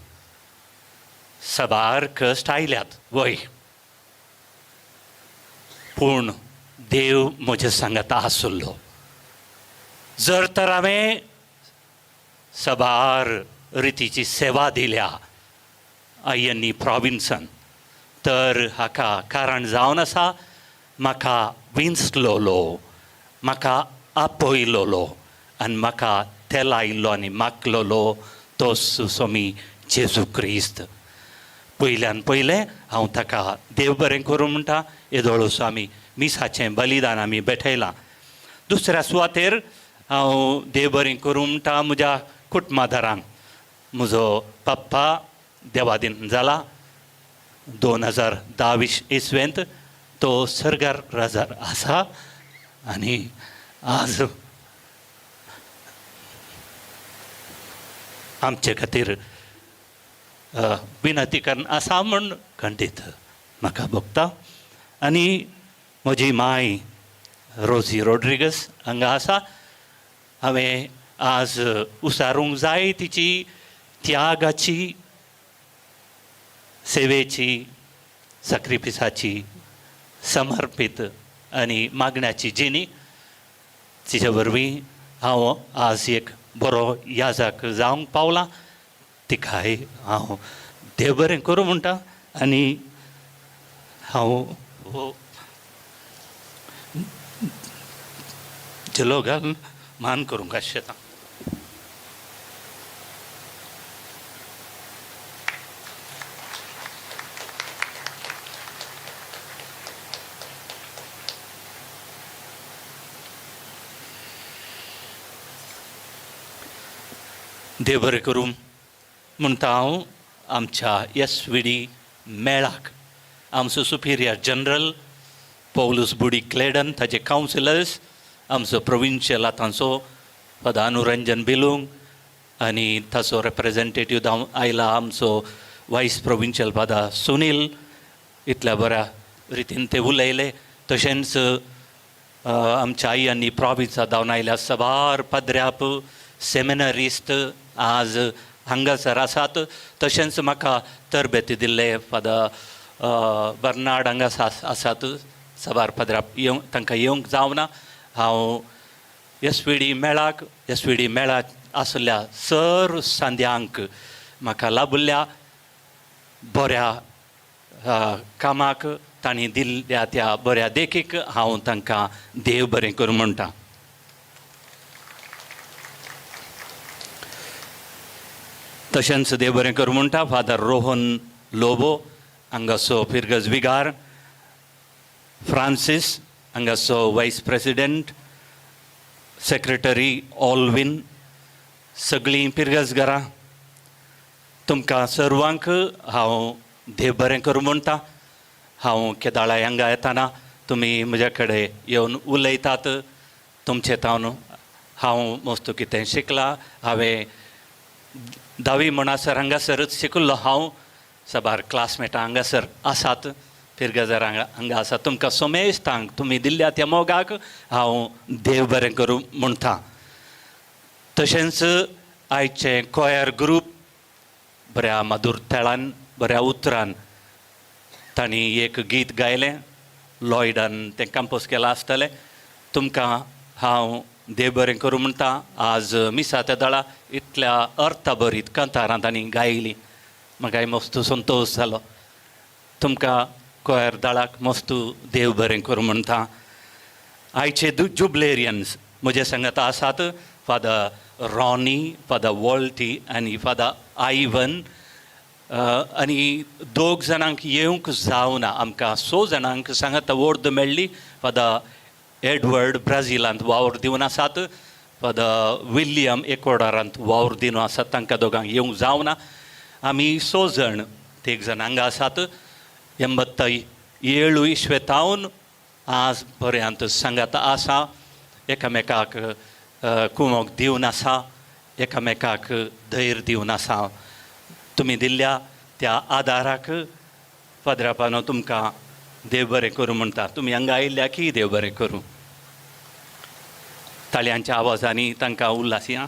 साबार कश्ट आयल्यात वय, पूण देव म्हज्या सांगाता आसलो. जर तर हांवें साबार रितीची सेवा दिल्या आयनी प्रोविन्सान, तर हाका कारण जावन आसा म्हाका विंचलोलो, म्हाका आपयलोलो आनी म्हाका तेलायलो आनी मागलोलो तो स्वामी जेजू क्रिस्त. पयल्यान पयलें हांव ताका देव बरें करूं म्हणटा. येदोळूस आमी मिसाचें बलिदान आमी भेटयलां. दुसऱ्या सुवातेर हांव देव बरें करूं म्हणटा म्हज्या कुटुंबादारांक. म्हजो पप्पा देवादीन जाला 2010 इसवेंत, तो सर्गार राजार आसा आनी आज आमचे खातीर विनंती करून आसा म्हूण खंडीत म्हाका भोगता. आनी म्हजी माय रोजी रोड्रिगस हांगा आसा. हांवें आज उसारूंक जाय तिची त्यागाची, सेवेची, साक्रिफिसाची, समर्पीत आनी मागण्याची जिणी. तिचे वरवीं हांव आज एक बरो याजक जावंक पावलां. तिकाय हांव देव बरें करूं म्हणटा आनी हांव हो झेलो घालून मान करूंक आशेतां. देव बरें करूं म्हणटा हांव आमच्या एस वी डी मेळाक आमचो सुपिरियर जनरल पौलूस बुडी क्लेडन, ताजे कावन्सिलर्स, आमचो प्रोविन्शियल आतांचो फादर अनुरंजन बिलूंग आनी ताचो रेप्रेजेंटेटीव जावन आयला आमचो वायस प्रोविन्शियल फादर सुनील. इतल्या बऱ्या रितीन ते उलयले. तशेंच आमच्या आई आनी प्रोविन्सा जावन आयल्या साबार पाद्र्याप, सेमिनरिस्ट आज हांगासर आसात. तशेंच म्हाका तरबेती दिल्ले फादर बर्नाड हांगा आसात. साबार पाद्र्याप येवंक तांकां येवंक जावना. हांव एस वी डी मेळाक, एस वी डी मेळाक आसल्या सर सांद्यांक म्हाका लाभिल्ल्या बऱ्या कामाक तांणी दिल्ल्या त्या बऱ्या देखीक हांव तांकां देव बरें करूं म्हणटा. तशेंच देव बरें करूं म्हणटा फादर रोहन लोबो हांगाचो फिरगज विगार, फ्रांसीस हांगाचो वायस प्रेसिडेंट, सेक्रेटरी ऑलविन, सगळीं पिरगजगरां, तुमकां सर्वांक हांव देव बरें करूं म्हणटा. हांव केदाळा हांगा येताना तुमी म्हज्या कडेन येवन उलयतात. तुमचे तावन हांव मस्त कितें शिकलां. हांवें धावी म्हणसर हांगासरच शिकिल्लो. हांव साबार क्लासमेटां हांगासर आसात, फिरगजार हांगा हांगा आसा. तुमकां सोमेस्तांक तुमी दिल्ल्या त्या मोगाक हांव देव बरें करूं म्हणटा. तशेंच आयचें कोयर ग्रूप बऱ्या मधूर तेळान बऱ्या उतरान तांणी एक गीत गायलें. लॉयडान तें कंपोज केलां आसतलें. तुमकां हांव देव बरें करूं म्हणटा. आज मिसा त्या दळा इतल्या अर्थभरीत कांतारां तांणी गायली, म्हाकाय मस्त संतोश जालो. तुमकां कोयर दळाक मस्त देव बरें करूं म्हणटा. आयचे जुबलेरियन्स म्हजे सांगाता आसात फादर रॉनी, फादर वॉल्टी आनी फादर आयवन. आनी दोग जाणांक येवंक जावना. आमकां स जाणांक सांगाता वोर्द मेळ्ळी. फादर एडवर्ड ब्राझिलांत वावर दिवन आसात, फादर विल्यम एकवडारांत वावर दिवन आसात. तांकां दोगांक येवंक जावना. आमी स जाण तेग जाण हांगा आसात. 87 इस्वेतावन आज पर्यंत सांगाता आसा. एकामेकाक कुमोक दिवन आसा, एकामेकाक धैर्य दिवन आसा. तुमी दिल्ल्या त्या आदाराक फादरापानो तुमकां देव बरें करूं म्हणटा. तुमी हांगा आयिल्ल्या की देव बरें करूं. ताळयांच्या आवाजांनी तांकां उल्हासया.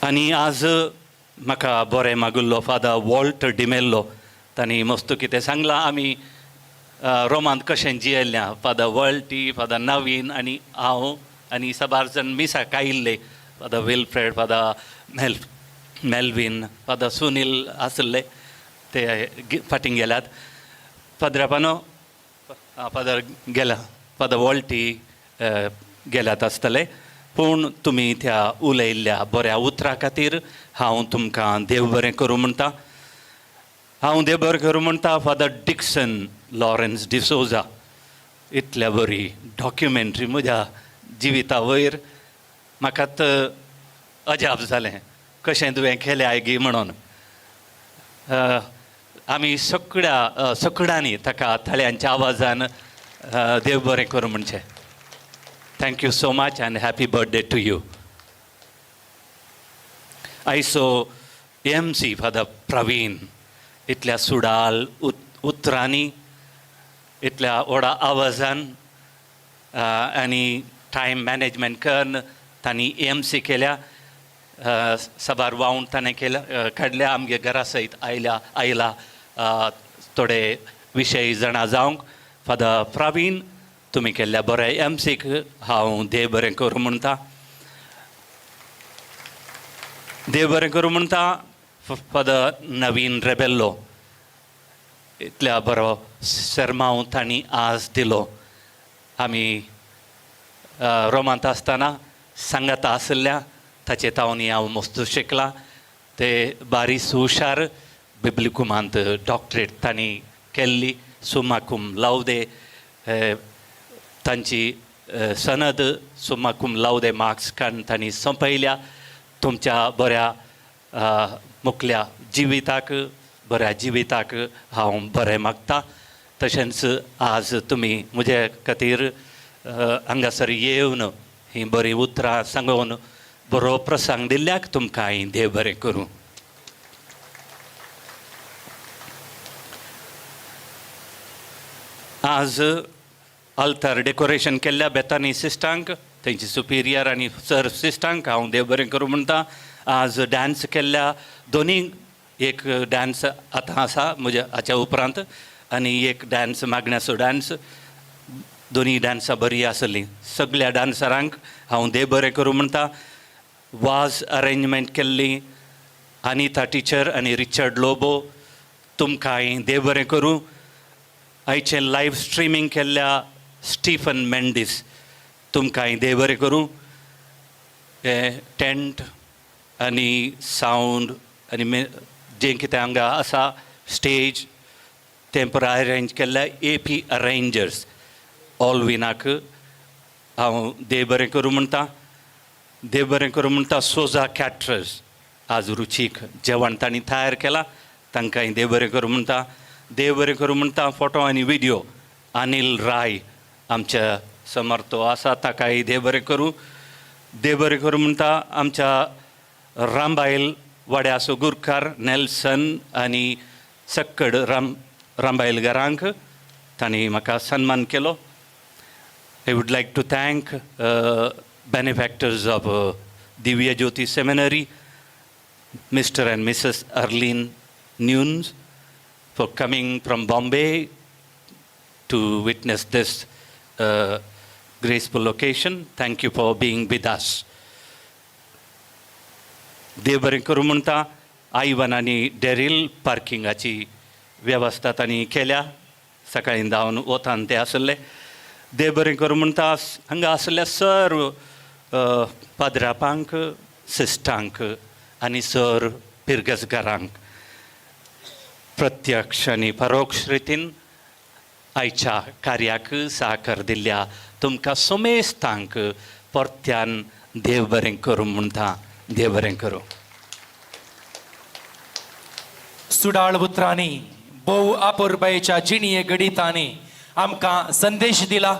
आनी आज म्हाका बरें मागुल्लो फादर वॉल्ट डिमेल्लो. तांणी मस्त कितें सांगलां. आमी रोमांत कशें जियेल्ल्या, फादर वॉल्टी, फादर नवीन आनी हांव आनी साबार जाण मिसाक आयिल्ले. Father Wilfred, father Melvin, father Sunil आसले, ते फाटीं गेल्यात. फादरापानो फादर गेला, फादर वॉल्टी गेल्यात आसतले. पूण तुमी त्या उलयल्ल्या बऱ्या उतरा खातीर हांव तुमकां देव बरें करूं म्हणटा. हांव देव बरें करूं म्हणटा फादर डिक्सन लॉरन्स डिसोजा. इतल्या बरी डॉक्युमेंट्री म्हज्या जिविता वयर म्हाका तर अजाप जालें कशें तुवें केलें आयगी म्हणून. आमी सगळ्या सगळ्यांनी ताका ताळयांच्या आवाजान देव बरें करूं म्हणचें. Thank you so much and happy birthday to you. आयचो MC father Praveen इतल्या सुडाल उतरांनी, इतल्या व्हडा आवाजान आनी टायम मॅनेजमेंट करून तांणी MC केल्या. साबार वावण ताणें केल्या काडल्या. आमगे घरा सयत आयल्या आयला थोडे विशय जाणा जावंक. फादर प्रवीण तुमी केल्ल्या बऱ्या MCक हांव देव बरें करूं म्हणटा. देव बरें करूं म्हणटा फादर नवीन रेबेल्लो. इतल्या बरो शेर्मांव तांणी आज दिलो. आमी रोमांत आसतना सांगाता आशिल्ल्या ताचे तावनी हांव मस्त शिकलां. ते बारीस हुशार, बिब्लिकुमांत डॉक्टरेट तांणी केल्ली, सुमाकुम लावदे तांची सनद सुमाकुम लावदे मार्क्स काडून तांणी सोंपयल्या. तुमच्या बऱ्या मुखल्या जिविताक, बऱ्या जिविताक हांव बरें मागता. तशेंच आज तुमी म्हजे खातीर हांगासर येवन हीं बरीं उतरां सांगून बरो प्रसंग दिल्ल्याक तुमकां हांवें देव बरें करूं. आज आल्तार डेकोरेशन केल्ल्या बेतानी सिस्टांक, तेंची सुपिरियर आनी सर सिस्टांक हांव देव बरें करूं म्हणटा. आज डांस केल्ल्या दोनी, एक डांस आतां आसा म्हज्या हाच्या उपरांत आनी एक डांस मागण्याचो डांस, दोनी डांसां बरी आसलीं. सगल्या डांसरांक हांव देव बरें करूं म्हणटा. वाज अरेंजमेंट केल्ली अनिता टिचर आनी रिचर्ड लोबो, तुमकां हांवें देव बरें करूं. आयचें लायव स्ट्रिमींग केल्ल्या स्टीफन मेंडीस, तुमकां हांवें देव बरें करूं. हें टेंट आनी सावंड आनी जें कितें हांगा आसा स्टेज तें पुराय अरेंज केल्ल्या AP arrangers ऑलविनाक हांव देव बरें करूं म्हणटा. देव बरें करूं म्हणटा सोजा कॅटरर्स आज रुचीक जेवण तांणी तयार केलां, तांकांय देव बरें करूं म्हणटा. देव बरें करूं म्हणटा. फोटो आनी व्हिडियो अनिल राय आमच्या समर्थो आसा, ताकाय देव बरें करूं. देव बरें करूं म्हणटा. आमच्या रामबायल वाड्याचो गुरकार नेल्सन आनी सक्कड रामबायल घरांक तांणी म्हाका सन्मान केलो. I would like to thank benefactors of Divya Jyoti Seminary, Mr. and Mrs. Arlene Nunes, for coming from Bombay to witness this graceful occasion. Thank you for being with us. देव बरें करूं म्हणटा. आयवन आनी डेरील पार्किंगाची वेवस्था तांणी केल्या, सकाळीं धांवन वतान ते आसले. देव बरें करूं म्हणटा. हांगा आसल्या सर्व पाद्रापांक, सिस्टांक आनी सर पिरगसगारांक प्रत्यक्ष आनी परोक्ष रितीन आयच्या कार्याक साकर दिल्ल्या तुमकां समेस्तांक परत्यान देव बरें करूं म्हणटा. देव बरें करूं. सुडाळ उतरांनी भोव आपुरबायेच्या जिणये घडितांनी आमकां संदेश दिला.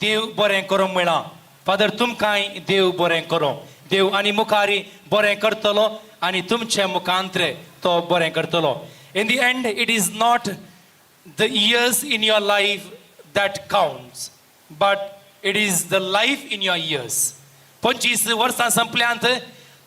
देव बरें करूंक मेळ्ळां. फादर, तुमकांय देव बरें करूं. देव आनी मुखारी बरें करतलो आनी तुमचे मुखांत्रे तो बरें करतलो. In the end, it is not the years in your life that counts, but it is the life in your years. 25 वर्सां संपल्यांत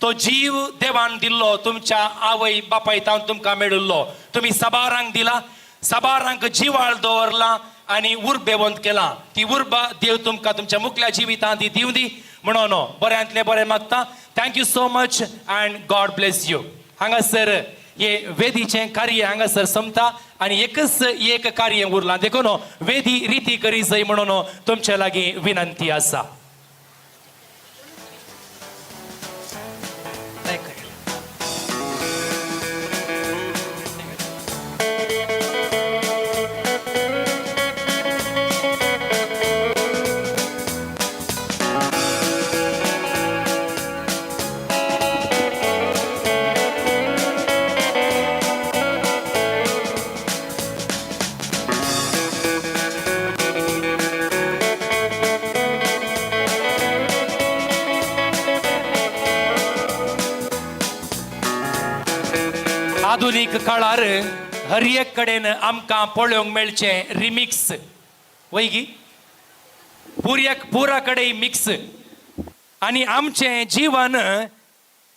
तो जीव देवान दिल्लो तुमच्या आवय बापाय तावन तुमकां मेळिल्लो. तुमी साबारांक दिला, साबारांक जिवाळ दवरला आनी उर्बेवंत केला. ती उर्बा देव तुमकां तुमच्या मुखल्या जिवितांत ती दिवं दी म्हणून बऱ्यांतलें बरें मागता. Thank you so much and God bless you. हांगासर हे वेदीचें कार्य हांगासर सोंपता आनी एकच एक कार्य उरलां, देखून वेदी रिती करी जाय म्हणून तुमचे लागीं विनंती आसा. आधुनीक काळार हर एक कडेन आमकां पळोवंक मेळचें रिमिक्स वयगी पुऱ्याक पुरा कडेन मिक्स आनी आमचें जिवन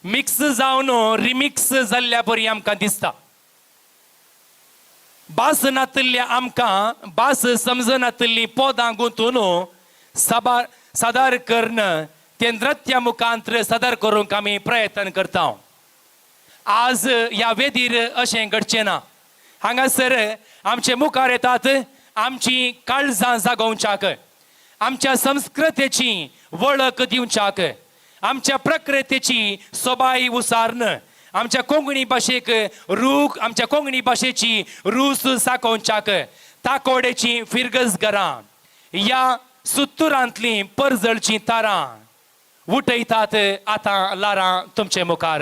मिक्स जावन रिमिक्स जाल्ल्या परी आमकां दिसता. भास नातिल्ल्या आमकां भास समजनातिल्ली पदां गुंतून साबार सादर करून ते नृत्या मुखांत सादर करूंक आमी प्रयत्न करता. आज ह्या वेदीर अशें घडचें ना. हांगासर आमचे मुखार येतात आमची काळजां जागोवच्याक, आमच्या संस्कृतेची वळख दिवच्याक, आमच्या प्रकृतीची सोबाय उसारण, आमच्या कोंकणी भाशेक रूख, आमच्या कोंकणी भाशेची रूस साकोवच्याक ताकोडेची फिरगज घरां ह्या सुत्तुरांतलीं परजळचीं तारां उठयतात आतां लारां तुमचे मुखार.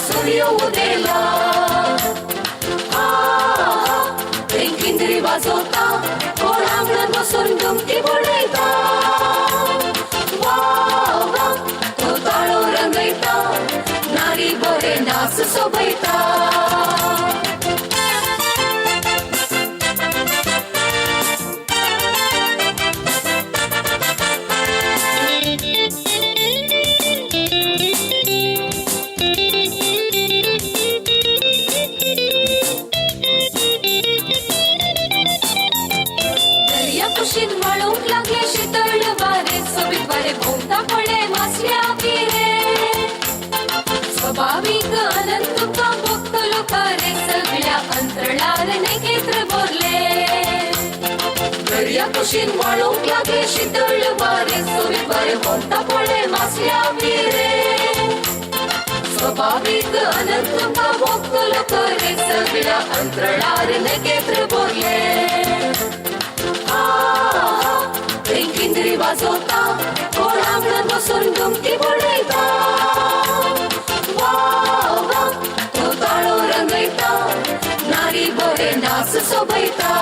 सूर्य उदेला. हा हा, किंद्री वाजोवता, कोण आंगणान बसून घुमटी बडयता. वा वा तो ताळो रंगयता, नारी बरे नाच सोबयता. दर्या कुशीन वाळूंक लागले शितळ वारे, सोबीत वारे भोंवता पडे मासल्या पिरे. स्वभावीक आनंद तुका भोगतलो खरे, सगळ्या अंतरळार नेकेत्र भरले. दर्या कुशीन वाळूंक लागले शितळ वारे, सोबीत वारे भोंवता पडे मासल्या पिरे. स्वभावीक आनंद तुका भोगतलो खरे, सगळ्या अंतरळार नेकेत्र भरले. किंद्री वाजोवता, कोण आंगणान बसून घुमटी बडयता. वा वा तो ताळो रंगयता, नारी बरे नाच सोबयता.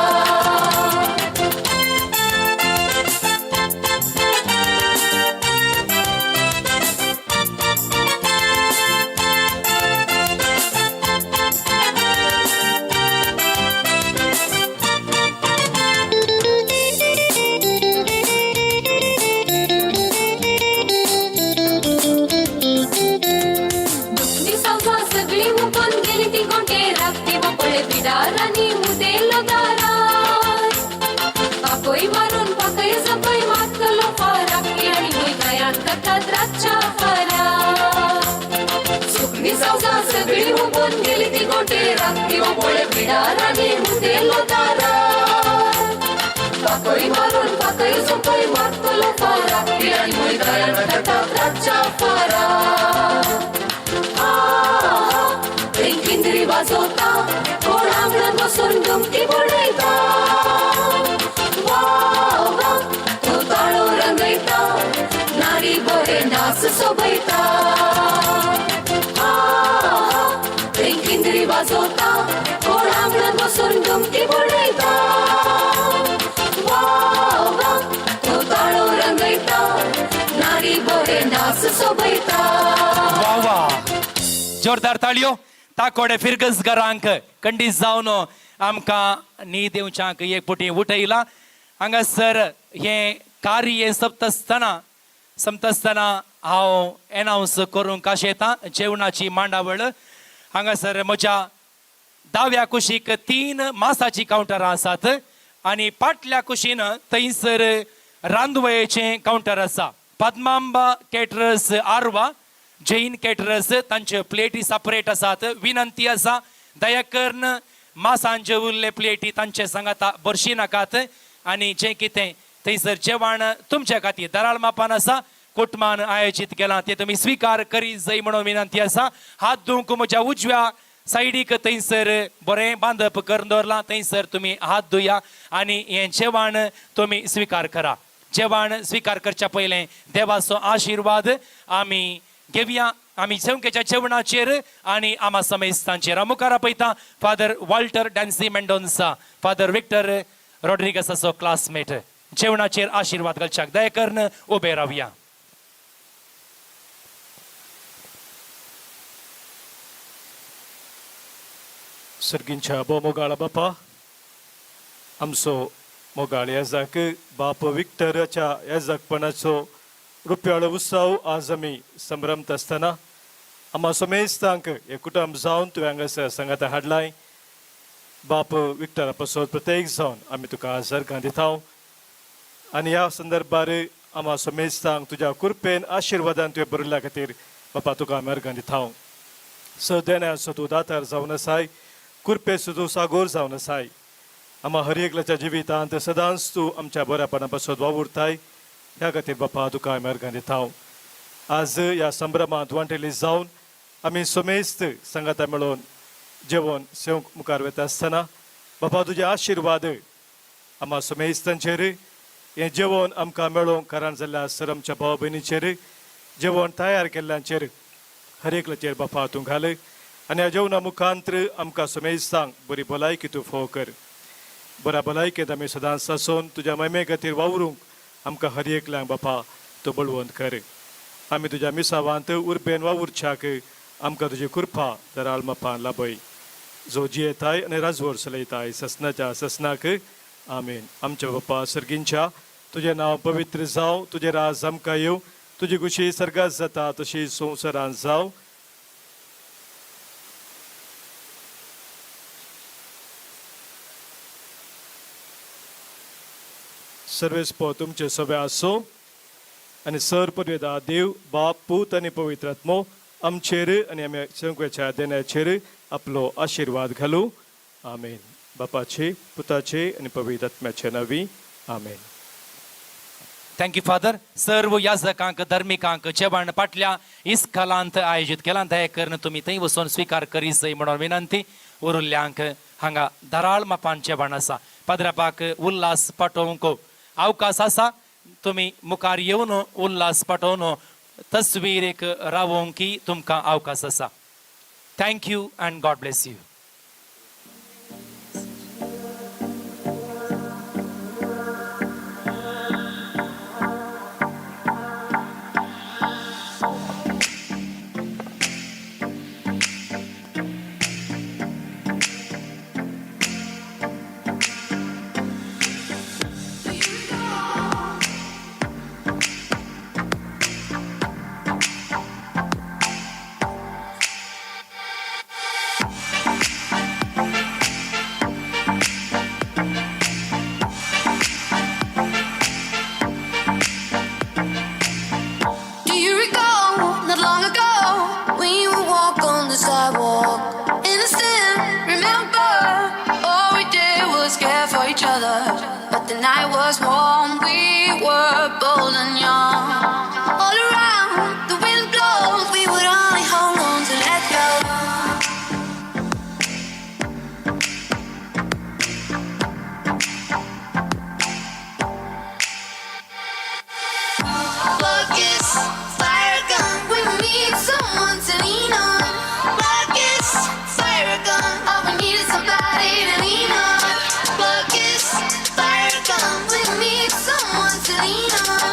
दुखणी सावजां सगळी हुपून गेली ती गोंटे राखती पळे बिडारांनी उदेलो दारार. पापय मारून पाकय जपय मारतलो फाराक, आनी मुयगायान करतात रातच्या फाराक. सुकणी सावजां सगळी हुपून गेली ती गोंटे राखती पळे बिडारांनी उदेलो दारार. पाकय मारून पाकय जपय मारतलो फाराक, आनी मुयगायान करतात रातच्या फाराक. किंद्री वाजोवता, कोण आंगणान बसून घुमटी बडयता. वा वा तो ताळो रंगयता, नारी बरे नाच सोबयता. किंद्री वाजोवता, कोण आंगणान बसून घुमटी बडयता. वा वा तो ताळो रंगयता, नारी बरे नाच सोबयता. वा वा, जोरदार ताळयो. ताकोडे फिरगसगरांक कंडीस जावन आमकां न्हीद येवच्यांक एक पुटी उठयला. हांगासर हें कार्य सोंपतासतना हांव एनावन्स करूंक आशेतां जेवणाची मांडावळ. हांगासर म्हज्या दाव्या कुशीक 3 मासाचीं कावंटरां आसात आनी फाटल्या कुशीन थंयसर रांदवयेचें कावंटर आसा. पद्मांबा केटरर्स आरवा, जैन केटरर्स तांच्यो प्लेटी सपरेट आसात. विनंती आसा, दया करून मासांचे उरले प्लेटी तांचे सांगाता बरशी नाकात. आनी जें कितें थंयसर जेवण तुमच्या खातीर दराळ मापान आसा, कुटमान आयोजीत केलां तें तुमी स्विकार करीत जाय म्हणून विनंती आसा. हात धुवंक म्हज्या उजव्या सायडीक थंयसर बरें बांदप करून दवरलां, थंयसर तुमी हात धुया आनी हें जेवण तुमी स्विकार करा. जेवण स्विकार करच्या पयलें देवाचो आशिर्वाद आमी घेवया. आमी जेवणकेच्या जेवणाचेर आनी आमा समेस्तांचेर मुखार आपयता father Walter Dancy Mendonca, father Victor रॉड्रिगसाचो classmate. जेवणाचेर आशिर्वाद घालच्याक दया करून उबे रावया. सर्गींच्या भोव मोगाळ बापा, आमचो मोगाळ येजाक बाप विक्टराच्या येजाकपणाचो रुपयाळो उत्सव आज आमी संभ्रमत आसतना आमा समेस्तांक हे कुटुंब जावन तुवें हांगासर सांगाता हाडलाय. बाप विक्टरा पासत प्रत्येक जावन आमी तुका अर्घां दिता आनी ह्या संदर्भार आमा समेस्तांक तुज्या कृपेन आशिर्वादान तुवें बरयल्ल्या खातीर बापा तुका आमी अर्घां दिता. सदेण्याचो तूं दातार जावन आसाय, कृपेचो तूं सागोर जावन आसाय. आमा हर एकल्याच्या जिवितांत सदांच तूं आमच्या बऱ्यापणा पासत वावुरताय, ह्या खातीर बापा तुका आमी अर्घां दिता. आज ह्या संभ्रमांत वांटेली जावन आमी समेस्त सांगाता मेळोवन जेवण सेवंक मुखार वता आसतना बापा तुजे आशिर्वाद आमा समेस्तांचेर, हें जेवण आमकां मेळोवंक कारण जाल्ल्या सर आमच्या भाव भयणीचेर, जेवण तयार केल्ल्यांचेर हर एकल्याचेर बापा तूं घाल आनी ह्या जेवणा मुखांत्र आमकां समेस्तांक बरी भलायकी तूं फोव कर. बऱ्या भलायकेंत आमी सदांच सासोन तुज्या महिमे खातीर वावरूंक आमकां हर एकल्यांक बापा तूं बळवंत कर. आमी तुज्या मिसावांत उर्बेन वावुरच्याक आमकां तुजी कृपा दराल मापान लाभय, जो जियेताय आनी राजवट चलयताय ससनाच्या ससनाक. आमेन. आमच्या बापा सर्गींच्या, तुजें नांव पवित्र जावं, तुजें राज आमकां येवं, तुजी खुशी सर्गात जाता तशी संवसारांत जावं. सर्वेस्पो तुमचे सगळे आसूं आनी सर पदवेदा देव बाप पूत आनी पवित्र आत्मो आमचेर आनी आमी संकवेच्या देण्याचेर आपलो आशिर्वाद घालूं. आमेन. बापाचे, पुताचे आनी पवित्र आत्म्याचे नांवी. आमेन. Thank you father. सर्व याजकांक धर्मिकांक जेवण पाटल्या इस्कलांत आयोजीत केलां, दया करून तुमी थंय वचून स्विकार करीत म्हणून विनंती. उरुल्ल्यांक हांगा धाराळ मापान जेवण आसा. पाद्रापाक उल्हास पाठोवंक अवकाश आसा, तुमी मुखार येवन उल्हास पाठोवन तस्वीर एक रावोवंक तुमकां अवकाश आसा. Thank you and God bless you. Do you recall not long ago we would walk on the sidewalk? Innocent, remember all we did was care for each other. But the night was warm, we were bold and young. All around the wind blows, we would only hold on to let go. Buckets, fire gun. We need someone to lean on. Buckets, fire gun. All we need is somebody to lean on. Buckets, fire gun. We need someone to lean on.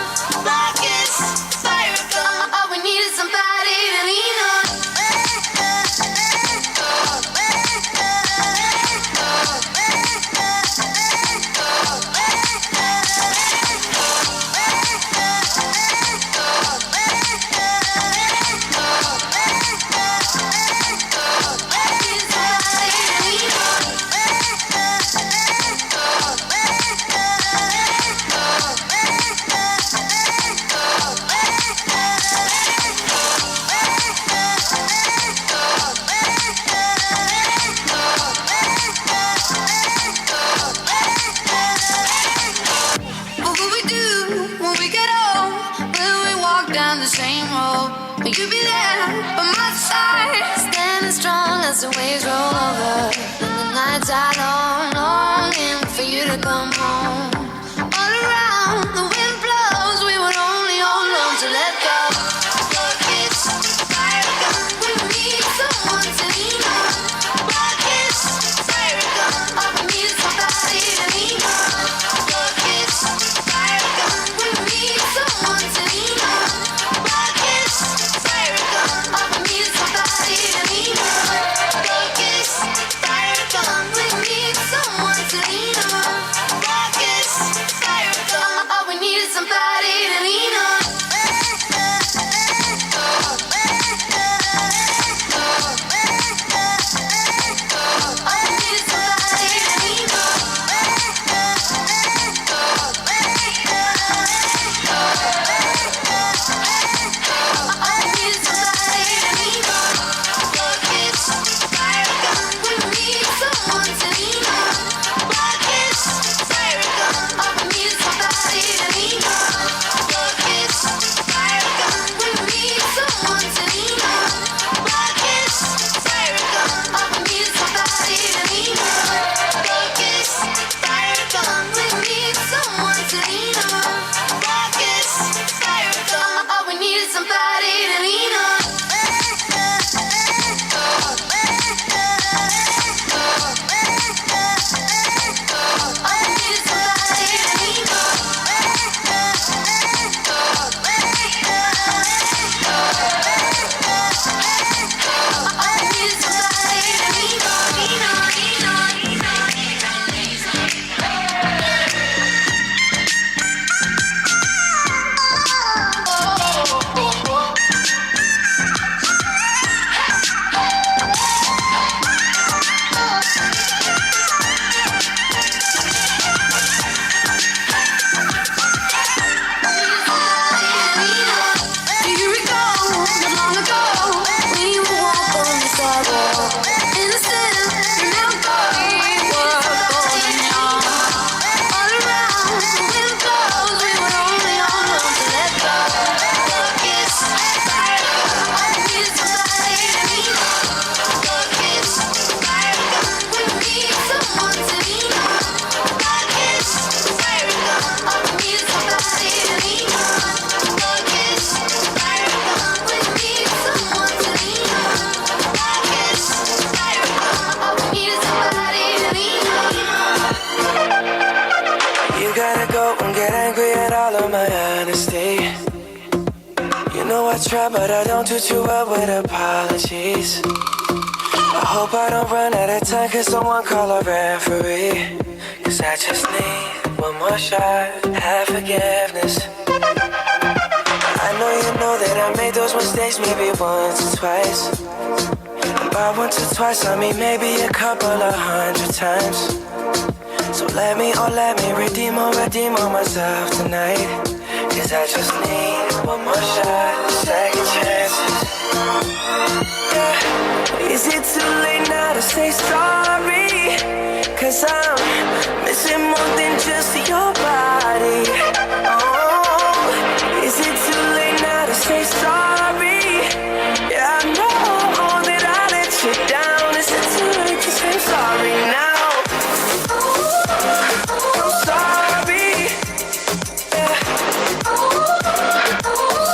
Buckets, fire gun. All we need is somebody to lean on. What will we do when we get old? Will we walk down the same road? Will you be there by my side, standing strong as the waves roll over? And the nights are long, longing for you to come home. All around the wind blows, we would only hold on to let go. Buckets, fire gun. We need someone to lean on. Buckets, fire gun. All we need is somebody to lean on. Buckets, fire gun. We need someone to lean on. Buckets, fire gun. All we need is somebody to lean on. Buckets, fire gun. We need someone to lean on. Buckets, all of my honesty. You know I try, but I don't do too well with apologies. I hope I don't run out of time, cause someone call a referee. Cause I just need one more shot, have forgiveness. I know you know that I made those mistakes maybe once or twice. And by once or twice, I mean maybe a couple of hundred times. So let me, oh let me redeem or redeem on myself tonight. Cause I just need one more shot, second chances. Yeah. Is it too late now to say sorry? Cause I'm missing more than just your body. Oh, is it too late now to say sorry? Yeah, I know that I let you down. Is it too late to say sorry now? I'm sorry. Yeah.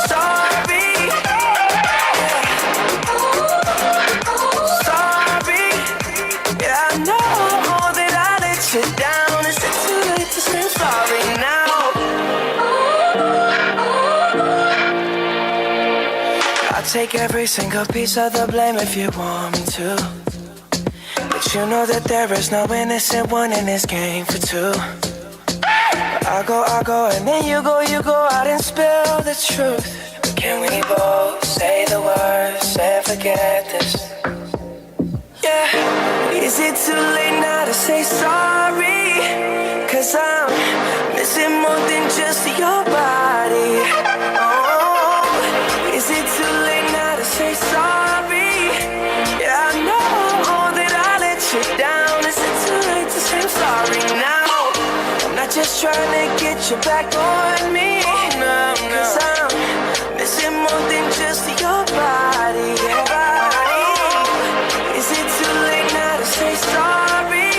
Sorry. Yeah. Sorry. Yeah, I know that I let you down. Is it too late to say sorry now? I'll take every single piece of the blame if you want me to. But you know that there is no innocent one in this game for two. I go, and then you go out and spill the truth. But can we both say the words and forget this? Yeah. Is it too late now to say sorry? Cause I'm missing more than just your body. Oh, is it too late now to say sorry? Yeah, I know that I let you down. Is it too late to say I'm sorry now? I'm not just trying to get you back on me. Cause I'm missing more than just your body. Oh, is it too late now to say sorry?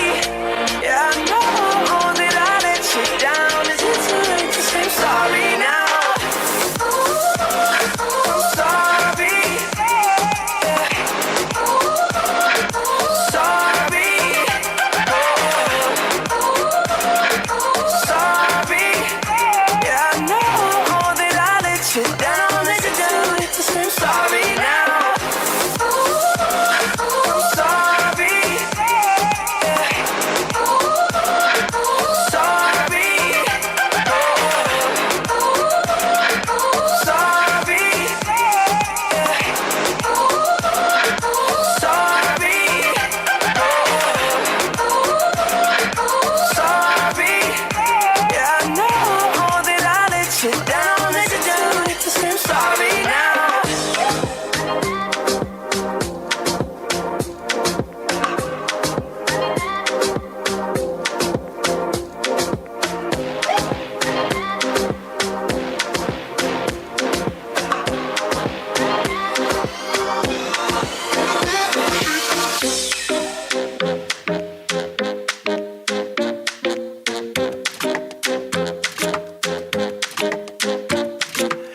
Yeah, I know that I let you down. Is it too late to say I'm sorry now? I'm sorry. Yeah. Sorry. Sorry. Yeah, I know that I let you down. Is it too late to say I'm sorry now? I'm sorry. Yeah. Sorry. Sorry. Yeah. Sorry. Sorry. Yeah, I know that I let you down. Is it too late to say I'm sorry now?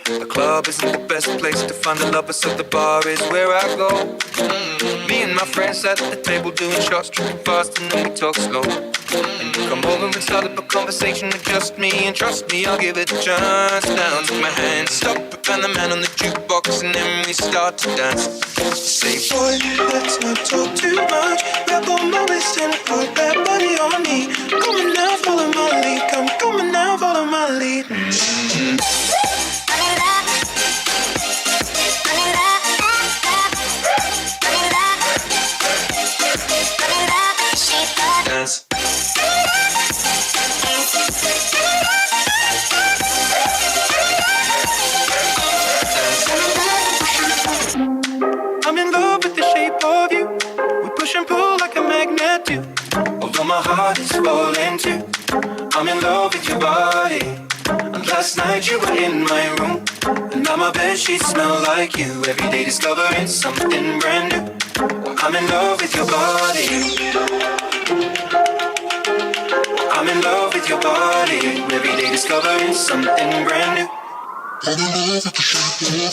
The club isn't the best place to find a lover, so the bar is where I go. Me and my friends at the table doing shots, tripping fast, and then we talk slow. And you come over and start up a conversation with just me, and trust me, I'll give it a chance. Now take my hand, stop it, and the man on the jukebox, and then we start to dance. Say, boy, let's not talk too much. Grab on my waist and put that body on me. Come on now, follow my lead. Come on now, follow my lead. Mm-hmm. Dance. I'm in love with the shape of you. We push and pull like a magnet do. Although my heart is falling too. I'm in love with your body. And last night you were in my room. And now my bed sheets smell like you. Every day discovering something brand new. I'm in love with your body. I'm in love with your body. Every day discovering something brand new. I'm in love with the shape of you.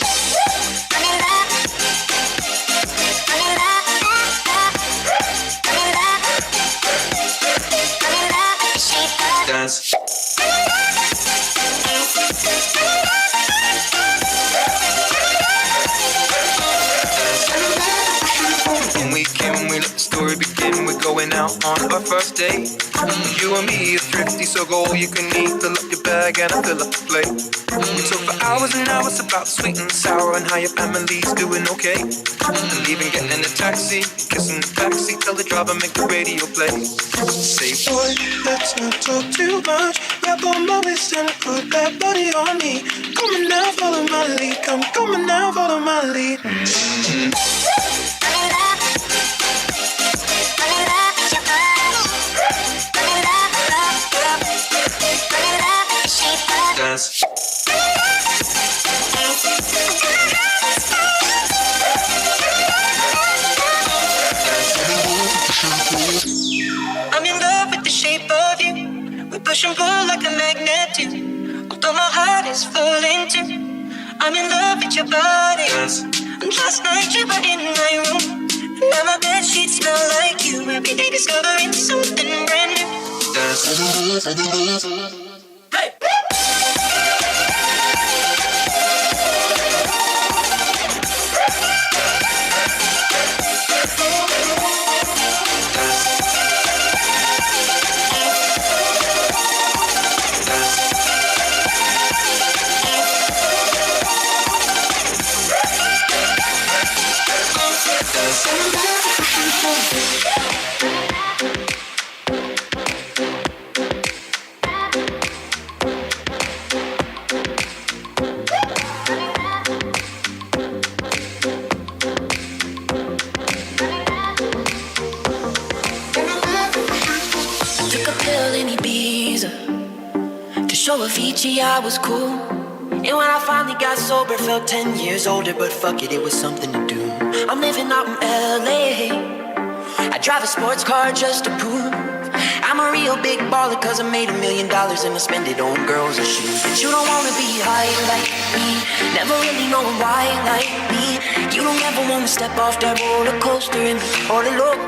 Dance. Dance. On our first date. You and me are thrifty, so go all you can eat. Fill up your bag and I fill up the plate. We talk for hours and hours about sweet and sour and how your family's doing okay. And even getting in a taxi, kissing the backseat, tell the driver make the radio play. Say, boy, let's not talk too much. Grab on my waist and put that body on me. Come on now, follow my lead. Come on now, follow my lead. Mm-hmm. Dance. I'm in love with the shape of you. We push and pull like a magnet do. Although my heart is falling too. I'm in love with your body. And last night you were in my room. And now my bed sheets smell like you. Every day discovering something brand new. Dance. Hey! Show Avicii I was cool. And when I finally got sober, felt 10 years older, but fuck it, it was something to do. I'm living out in LA. I drive a sports car just to prove I'm a real big baller, cause I made $1 million and I spend it on girls and shoes. But you don't wanna be high like me, never really knowing why like me. You don't ever wanna step off that roller coaster and be all alone.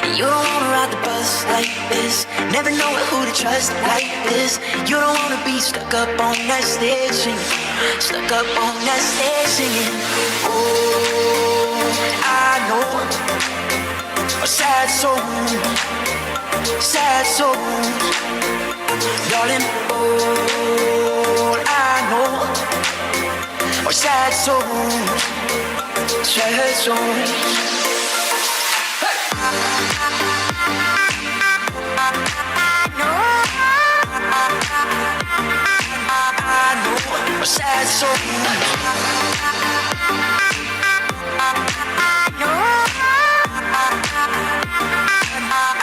And you don't wanna ride the bus like this, never know who to trust like this. You don't wanna be stuck up on that stage singing, stuck up on that stage singing. Oh, I know a sad soul, sad soul, darling. Oh, I know a sad souls, sad souls. I know a sad soul.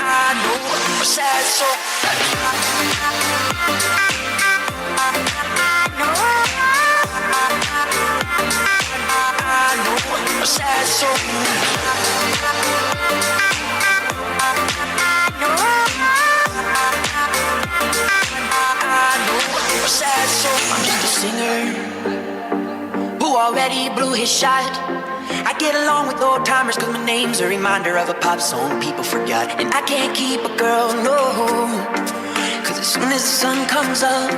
I know a sad soul. I know a sad soul. I know a sad soul. I'm just a singer who already blew his shot. I get along with old timers cause my name's a reminder of a pop song people forgot. And I can't keep a girl, no, cause as soon as the sun comes up,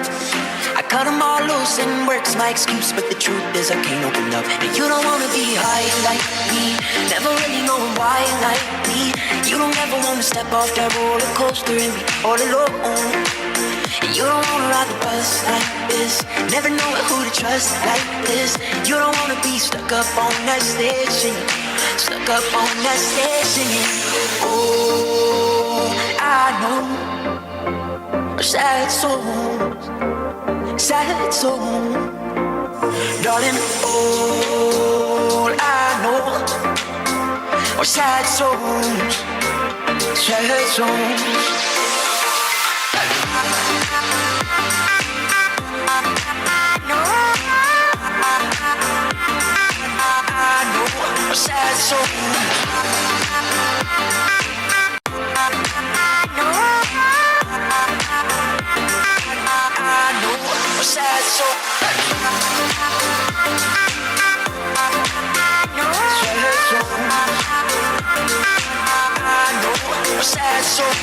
I cut them all loose and work's my excuse. But the truth is I can't open up. And you don't wanna be high like me, never really knowing why like me. You don't ever wanna step off that roller coaster and be all alone. And you don't wanna ride the bus like this, never know who to trust like this. You don't wanna be stuck up on that stage singing, stuck up on that stage singing. Oh, I know sad souls, sad souls, darling. All I know are sad souls, sad souls. I know a sad soul. I know a sad soul. I know a sad soul. I know a sad soul.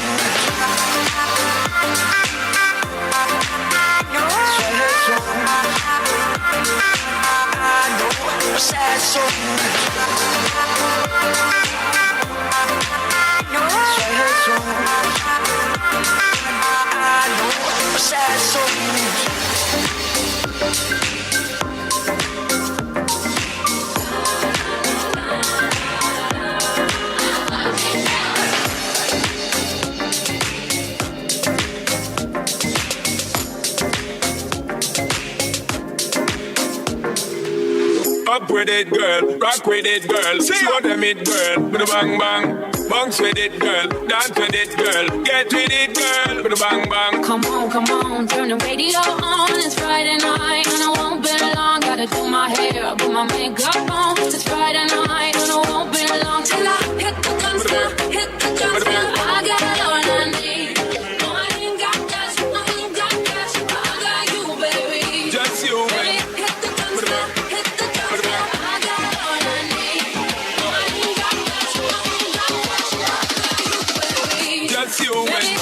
Sad soul. Pop with it, girl. Rock with it, girl. Show them it, girl. With a bang bang. Bounce with it, girl. Dance with it, girl. Get with it, girl. With a bang bang. Come on, come on, turn the radio on. It's Friday night and I won't be long. Gotta do my hair, put my makeup on. It's Friday night and I won't be long till I hit the dance floor, hit the dance floor. I got all I need. No, I ain't got cash, I ain't got cash, but I got you, baby. Just you, baby. Hit the dance floor, hit the dance floor. I got all I need. No, I ain't got cash, I ain't got cash, but I got you, baby. Just you, baby.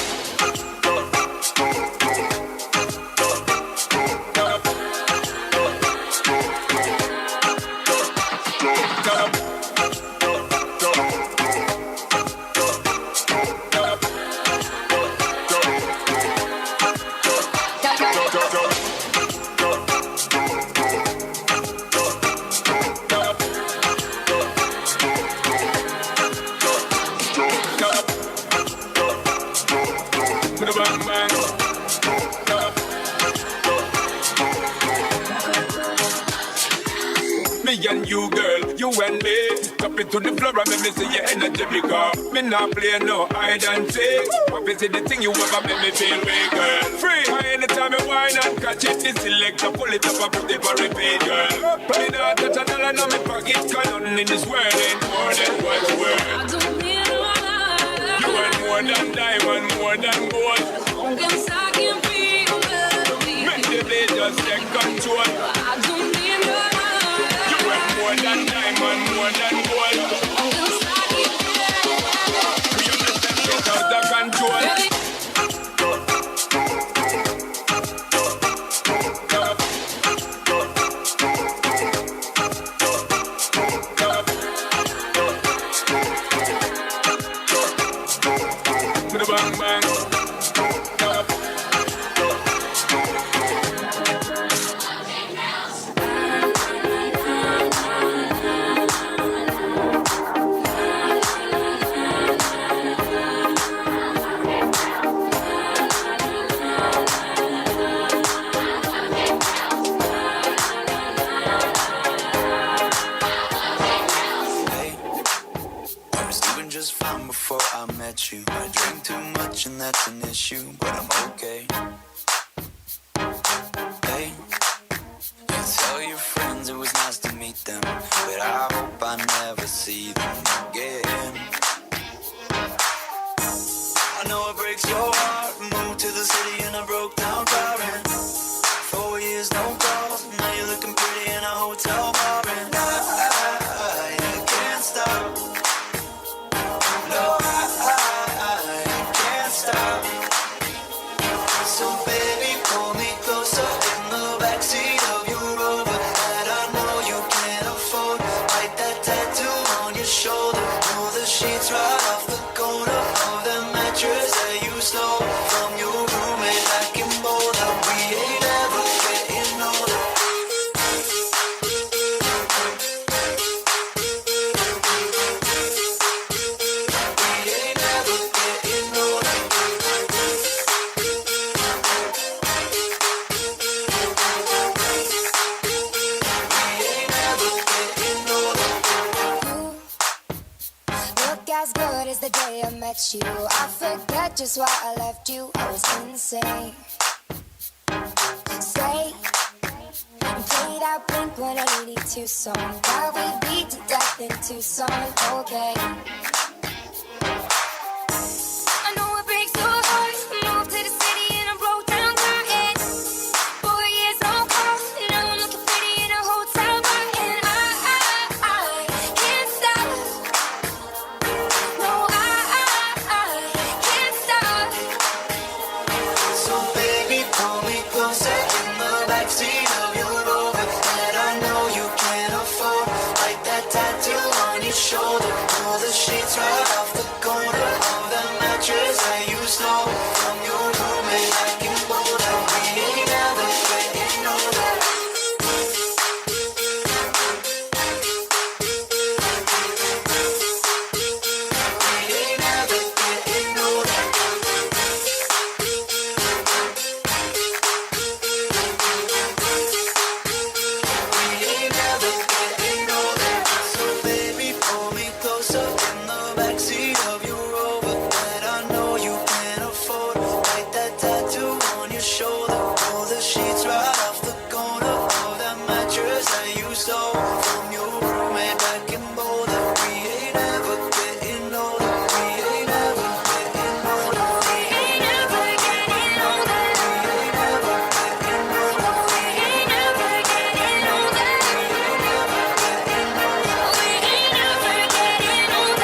Me and you, girl, you and me. Drop it to the floor and make me see your energy because me not play no hide and seek. What is it the thing you ever make me feel way, girl? Free. Anytime you whine and catch it, the selector pull it up and put it for repeat, girl. Me not touch a dollar in my pocket, 'cause nothing in this world ain't more than what's worth. I don't need no lie. You want more than diamond, more than gold. As long as I can feel the Make the day just take control. I don't need no lie. More than diamond, more than gold. Get out of control. Bang bang. Before I met you, I drink too much and that's an issue, but I'm okay. Hey, you tell your friends it was nice to meet them, but I hope I never see them again. I know it breaks your heart. Moved to the city in a broke down car and 4 years no calls. Now you're looking pretty in a hotel bar and I can't stop. No, I can't stop. So baby, pull me closer in the backseat of your Rover that I know you can't afford. Bite that tattoo on your shoulder. Pull the sheets right off the corner of the mattress that you stole from your roommate back in Boulder. We ain't ever getting older. We ain't ever getting older. We ain't ever getting older. Look as good as the day I met you. I forget just why I left you. I was insane. Stay and play that Blink 182 song that we beat to death in Tucson. Okay. I know it breaks your heart. Moved to the city in a broke down car and 4 years no call. Now I'm looking pretty in a hotel bar and I can't stop. No, I can't stop. So baby, pull me closer in the backseat of your Rover that I know you can't afford. Like that tattoo on your shoulder. Pull the sheets sheets right off the corner of that mattress that you stole from your roommate back in Boulder. We ain't ever getting older. We ain't ever getting older. We ain't ever getting older. We ain't ever getting older. We ain't ever getting older. We ain't ever getting older. No, we ain't ever getting older.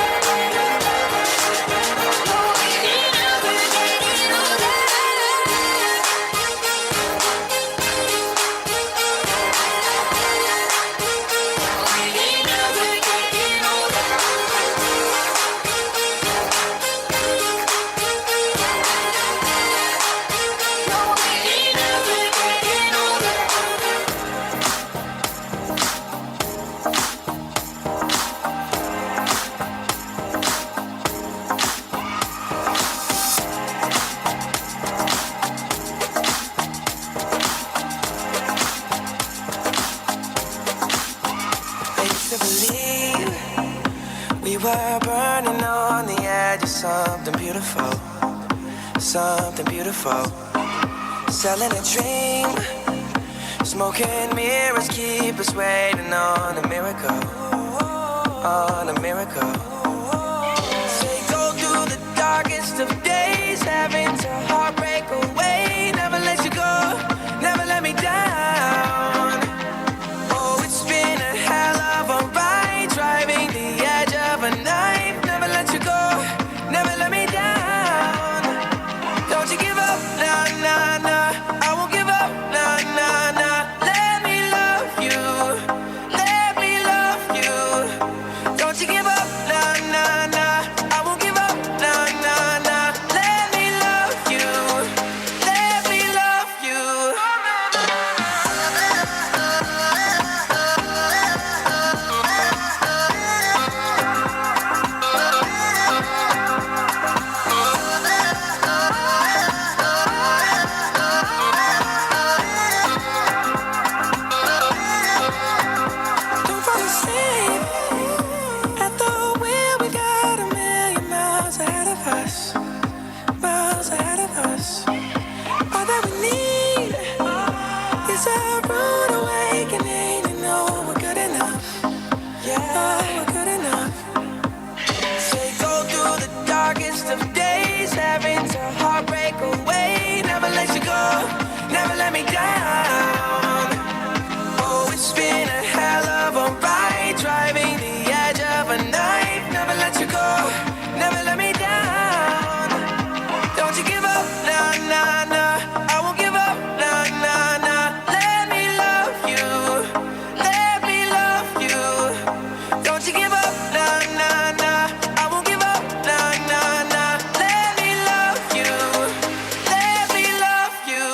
We ain't ever getting older. No, we ain't ever getting older. I used to believe we were burning on the edge of something beautiful, something beautiful. Selling a dream, smoking mirrors keep us waiting on a miracle, on a miracle. Say go through the darkest of days, having to heartbreak away. Never let you go, never let me down. Oh, it's been a hell of a ride, driving the edge of a knife. Never let you go, never let me down. Don't you give up, nah, nah, nah. I won't give up, nah, nah, nah. Let me love you, let me love you. Don't you give up, nah, nah, nah. I won't give up, nah, nah, nah. Let me love you, let me love you. Don't fall asleep at the wheel. We got a million miles ahead of us, miles ahead of us. All that we need is a rude awakening to know we're good enough. Yeah, we're good enough. Say go through the darkest of days, having to heartbreak away. Never let you go, never let me down. Oh, it's been a hell of a ride, driving the edge of a knife. Never let you go, never let me down. Don't you give up, nah, nah, nah. I won't give up, nah, nah, nah. Let me love you, let me love you. Don't you give up, nah, nah, nah. I won't give up, nah, nah, nah. Let me love you, let me love you.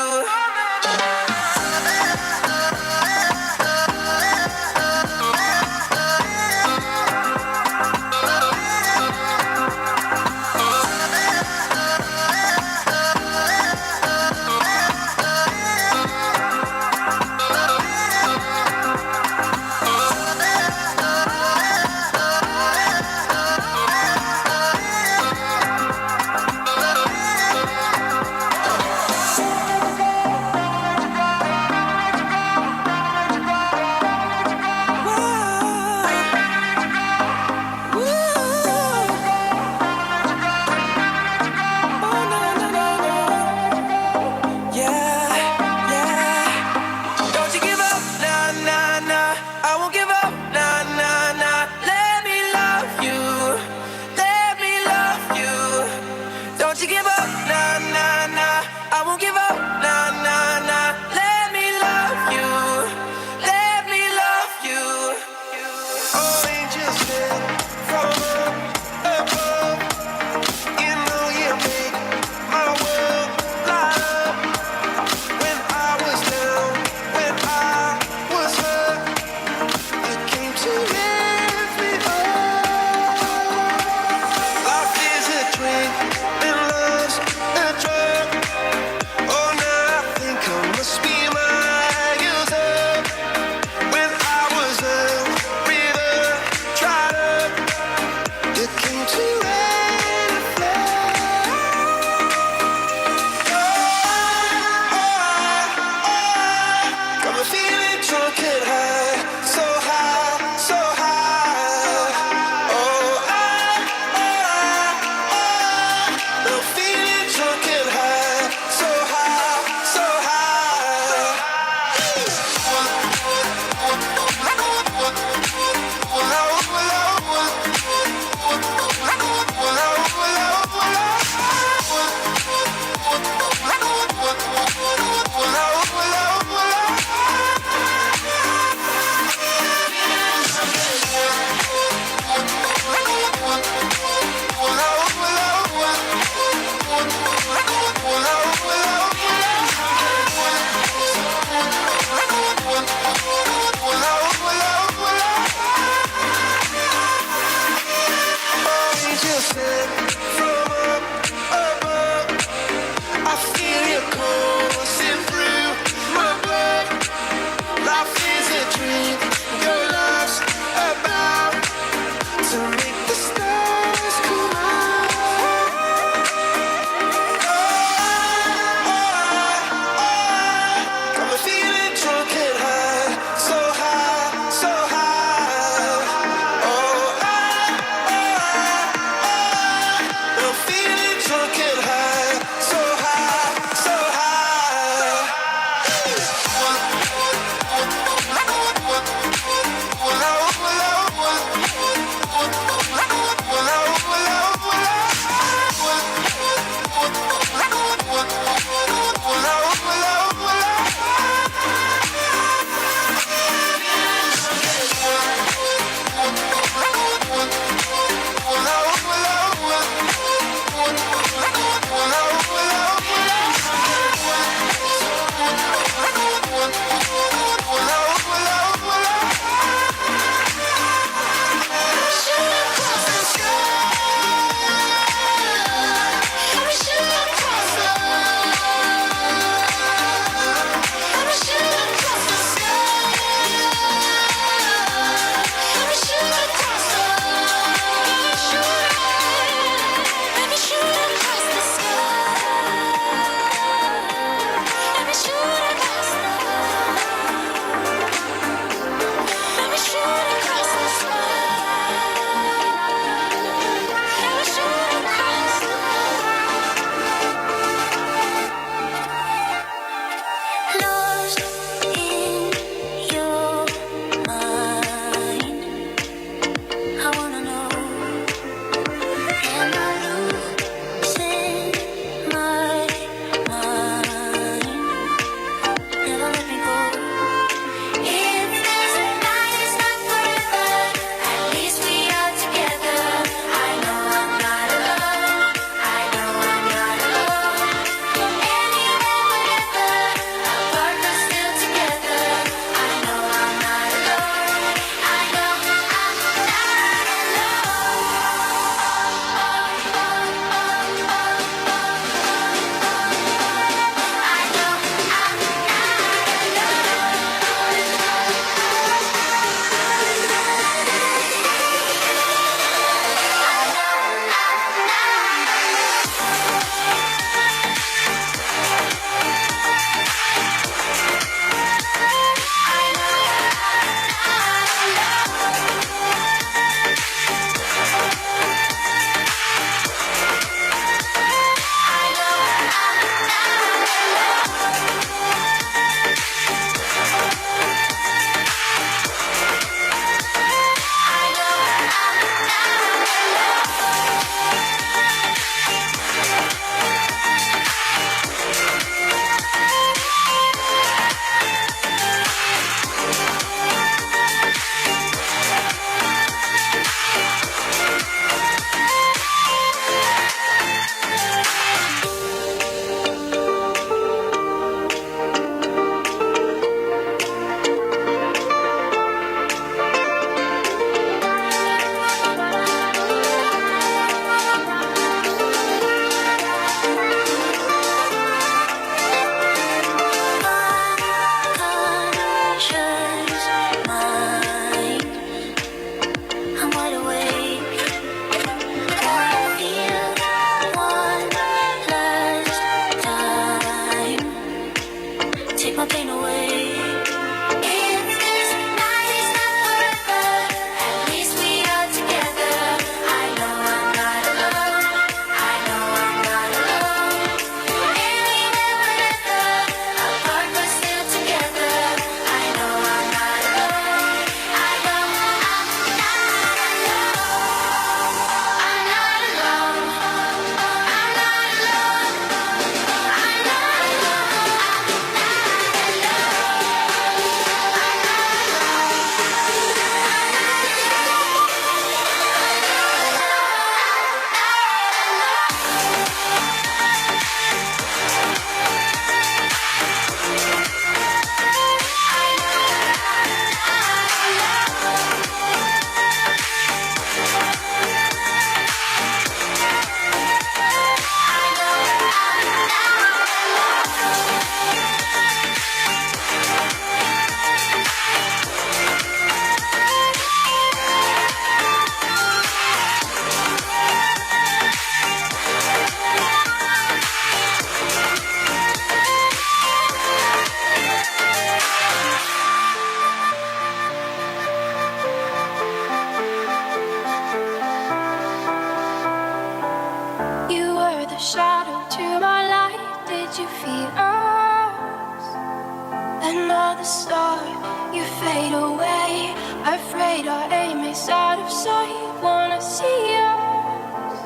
the start. You fade away, afraid our aim is out of sight. Wanna see us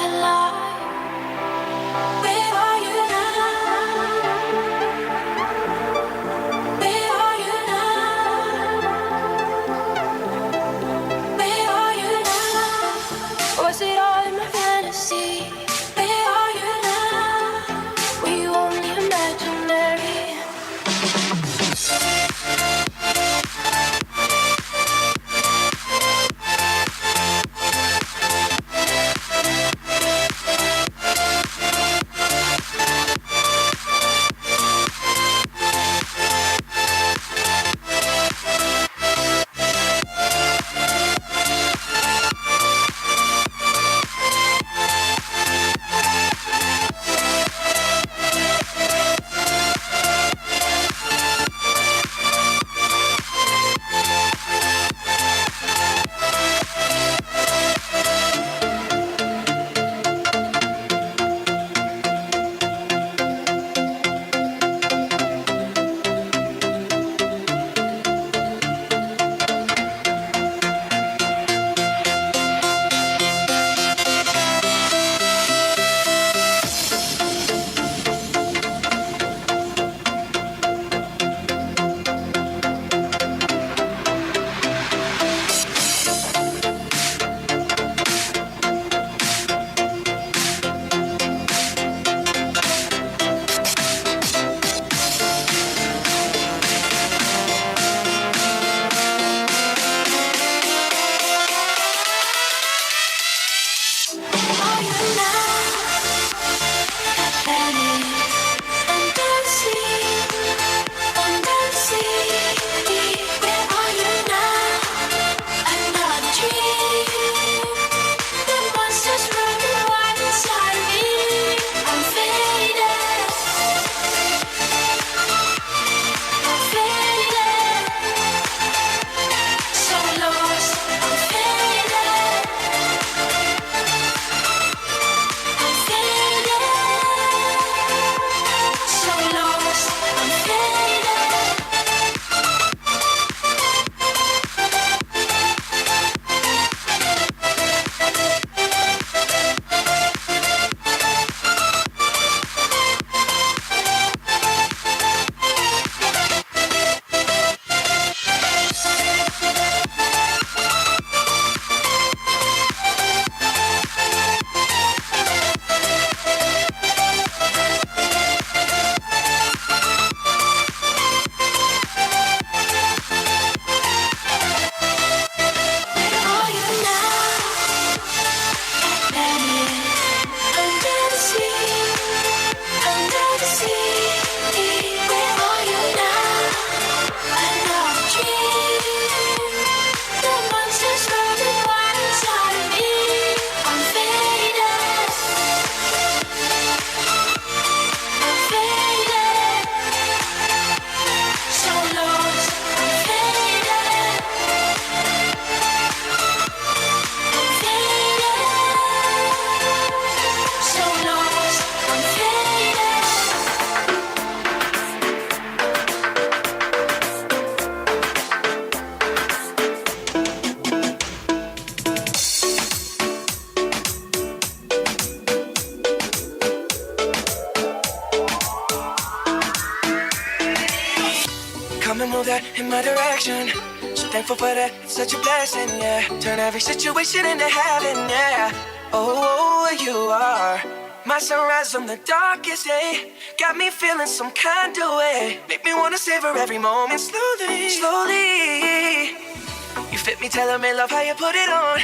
alive. Where are you now? Where are you now? Where are you now? Was it all in my fantasy? Where are you now? Were you only imaginary? Come and move that in my direction. So thankful for that, it's such a blessing, yeah. Turn every situation into heaven, yeah. Oh, you are my sunrise on the darkest day. Got me feeling some kind of way. Make me wanna savor every moment slowly, slowly. You fit me, tell me love how you put it on.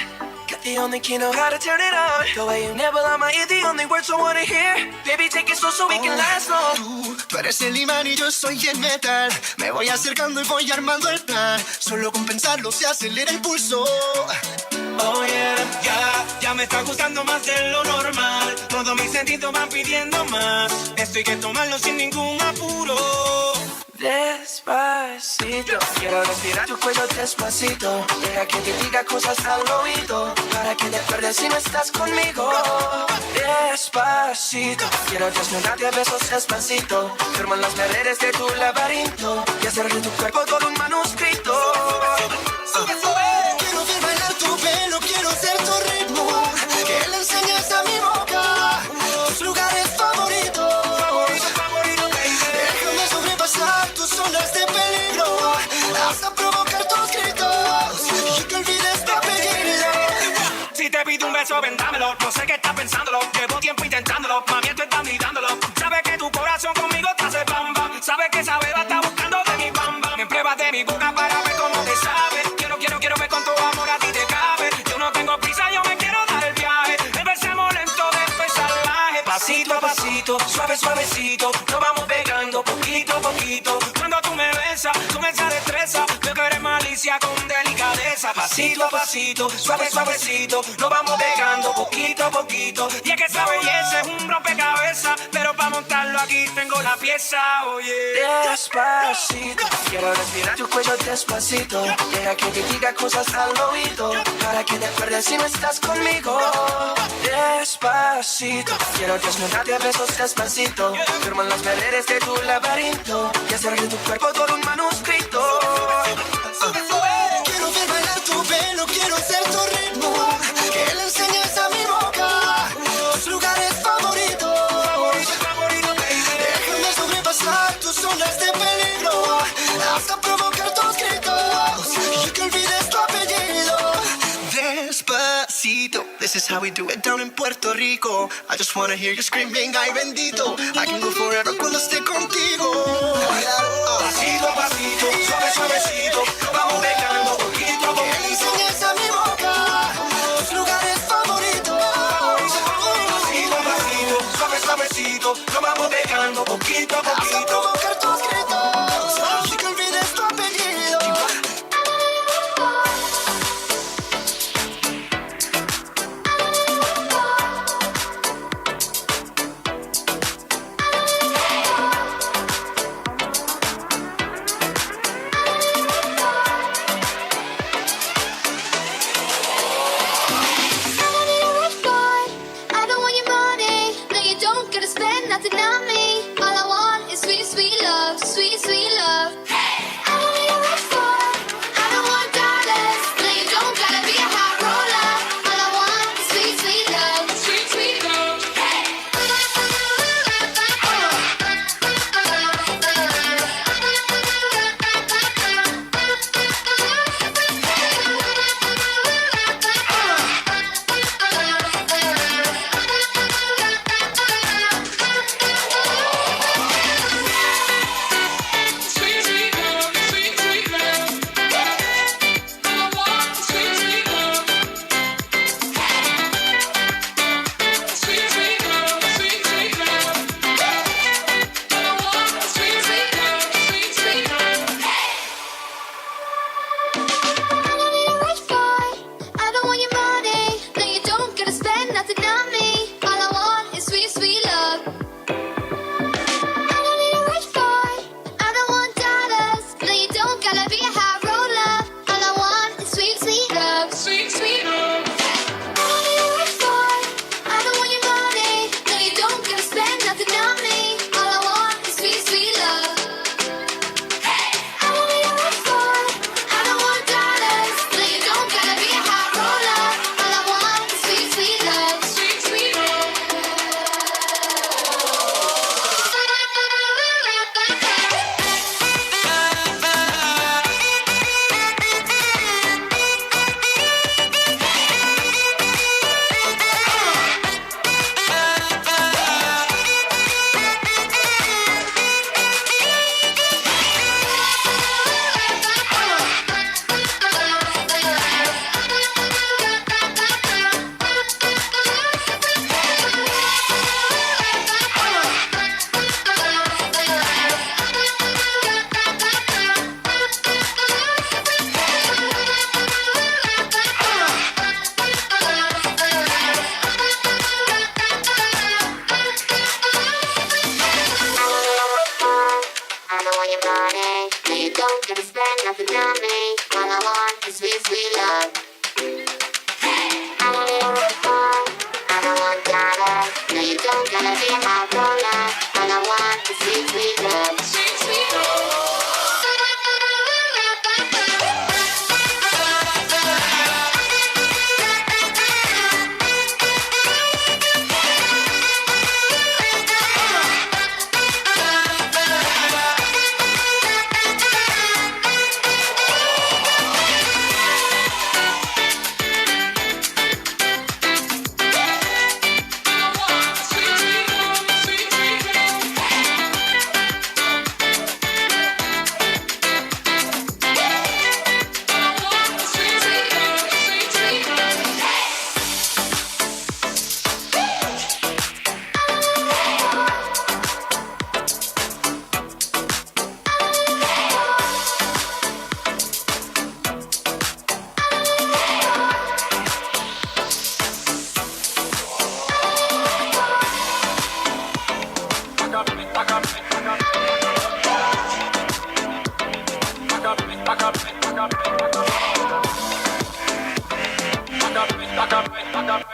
Got the only key, know how to turn it on. The way you nibble on my ear, the only words I wanna hear. Baby, take it slow so we can last long. Tú eres el imán y yo soy el metal. Me voy acercando y voy armando el plan. Solo con pensarlo se acelera el pulso. Oh yeah, ya, ya me está gustando más de lo normal. Todos mis sentidos van pidiendo más. Esto hay que tomarlo sin ningún apuro. Despacito, quiero respirar tu cuello despacito. Deja que te diga cosas al oído, para que te acuerdes si no estás conmigo. Despacito, quiero desnudarte a besos despacito. Firman las paredes de tu laberinto y hacer de tu cuerpo todo un manuscrito. Quiero ver bailar tu pelo, quiero ser tu ritmo, que le enseñes a mi boca tus lugares favoritos. Déjame sobrepasar tus zonas de peligro, hasta provocar tus gritos y que olvides tu apellido. Si te pido un beso, vendámelo. No sé qué estás pensándolo. Llevo tiempo intentándolo. Mami, esto está mirándolo. Sabes que tu corazón conmigo te hace bam bam. Sabes que esa beba está buscando de mi bam bam. Me pruebas de mi boca para ver cómo te sabe. Quiero, quiero, quiero ver con tu amor a ti te cabe. Yo no tengo prisa, yo me quiero dar el viaje. Empecemos lento, después salvaje. Pasito a pasito, suave, suavecito. Nos vamos pegando poquito a poquito. Cuando tú me besas, con esa destreza, veo que eres malicia con delicadeza. Pasito a pasito, suave, suavecito. Nos vamos pegando poquito a poquito. Y es que esa belleza es un rompecabezas, pero pa' montarlo aquí tengo la pieza, oye. Despacito, quiero respirar tu cuello despacito. Deja que te diga cosas al oído, para que te acuerdes si no estás conmigo. Despacito, quiero desnudarte a besos despacito. Firman las paredes de tu laberinto y hacer de tu cuerpo todo un manuscrito. Quiero ver bailar tu pelo, quiero ser tu ritmo, que le enseñes a mi boca tus lugares favoritos. Déjame sobrepasar tus zonas de peligro, hasta provocar tus gritos y que olvides tu apellido. Despacito, this is how we do it down in Puerto Rico. I just wanna hear you screaming, ay bendito. I can go forever cuando esté contigo. Pasito a pasito, suave, suavecito, nos vamos pegando poquito a Que le poquito. enseñes a mi boca tus lugares favoritos. Pasito a pasito, suave, suavecito, nos vamos pegando poquito a Hasta poquito. provocar tus gritos y que olvides tu apellido. No, you don't gotta spend nothing on me. All I want is sweet, sweet love. I want it all. I don't want dollars. No, you don't gotta be my roller. All I want is sweet, sweet love. Sweet, sweet love.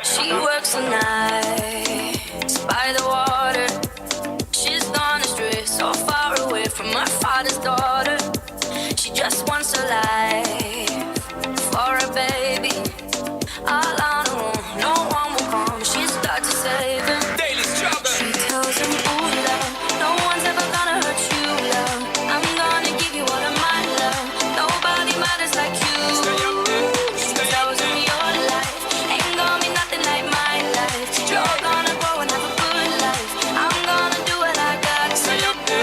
She works the nights by the water. She's gone astray, so far away from her father's daughter. She just wants a life for a baby. All on her own, no one will come. She's got to save him. Daily struggle. She tells him, ooh, love, no one's ever gonna hurt you, love. I'm gonna give you all of my love. Nobody matters like you. She tells him your life ain't gonna be nothing like my life. You're gonna grow and have a good life. I'm gonna do what I got to do.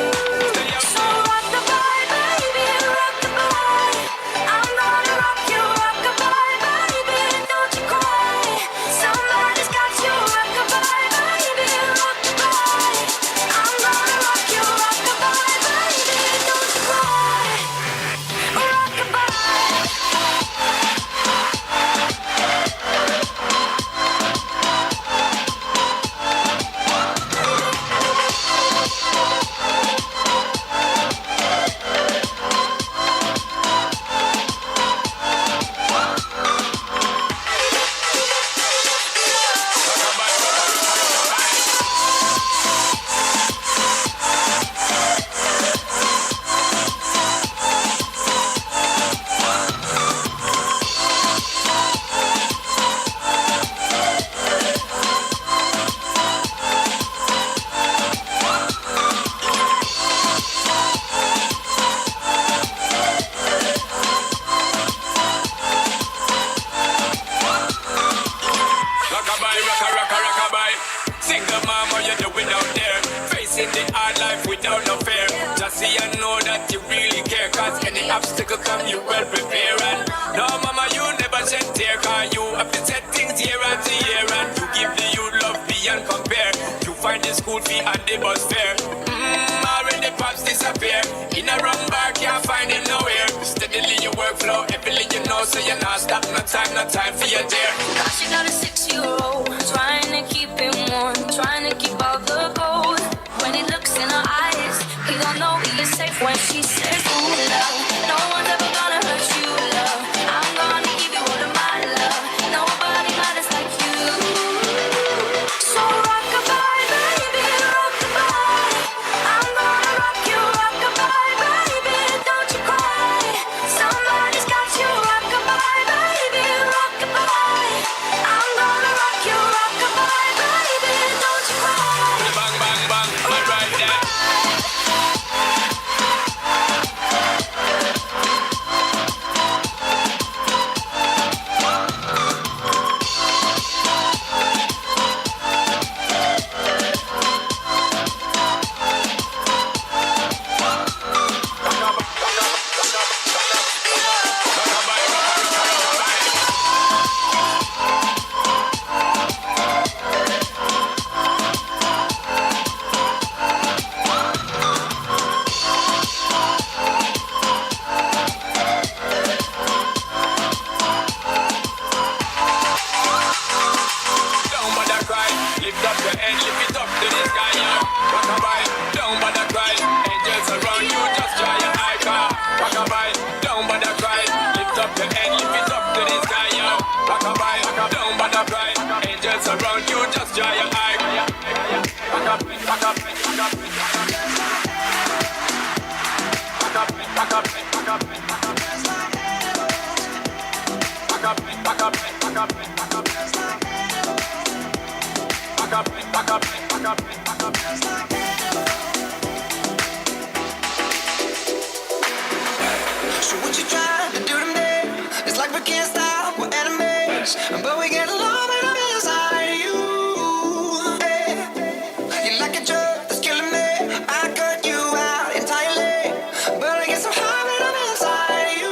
So rock-a-bye, baby, rock-a-bye. I'm gonna rock you, rock-a-bye, baby, don't you cry. Somebody's got you, rock-a-bye, baby, rock-a-bye. I'm gonna rock you, rock-a-bye, baby, don't you cry. Rock-a-bye. Rockabye, rocka, rocka, rockabye. Single mom, what you doing out there? Facing the hard life without no fear. Just see and know that you really care. Cause any obstacle come, you well prepare. And no, mama, you never shed tear. Cause you have to set things year after year. And you give the youth love beyond compare. You find the school fee and the bus fare. Already pops disappear. In a wrong bar, can't find him nowhere. Steadily your workflow, everything you know, so you're not stop. No time, no time for your dear. Now she got a 6-year-old, trying to keep him warm, trying to keep all the gold. When he looks in her eyes, he gon' know he is safe when she says, ooh, love, no one's ever gonna hurt you, love. I'm gonna give you all of my love. Nobody matters like you. So rock-a-bye, baby, rock-a-bye. I'm gonna rock you, rock-a-bye, baby, don't you cry. Somebody's got you, rock-a-bye, baby, rock-a-bye. I'm gonna rock you, rock-a-bye, baby, don't you cry. Bang, bang, bang, right there. So what you trying to do to me? It's like we can't stop, we're enemies, but we get along when I'm inside you. Hey, you're like a drug that's killing me. I cut you out entirely, but I get so high when I'm inside you.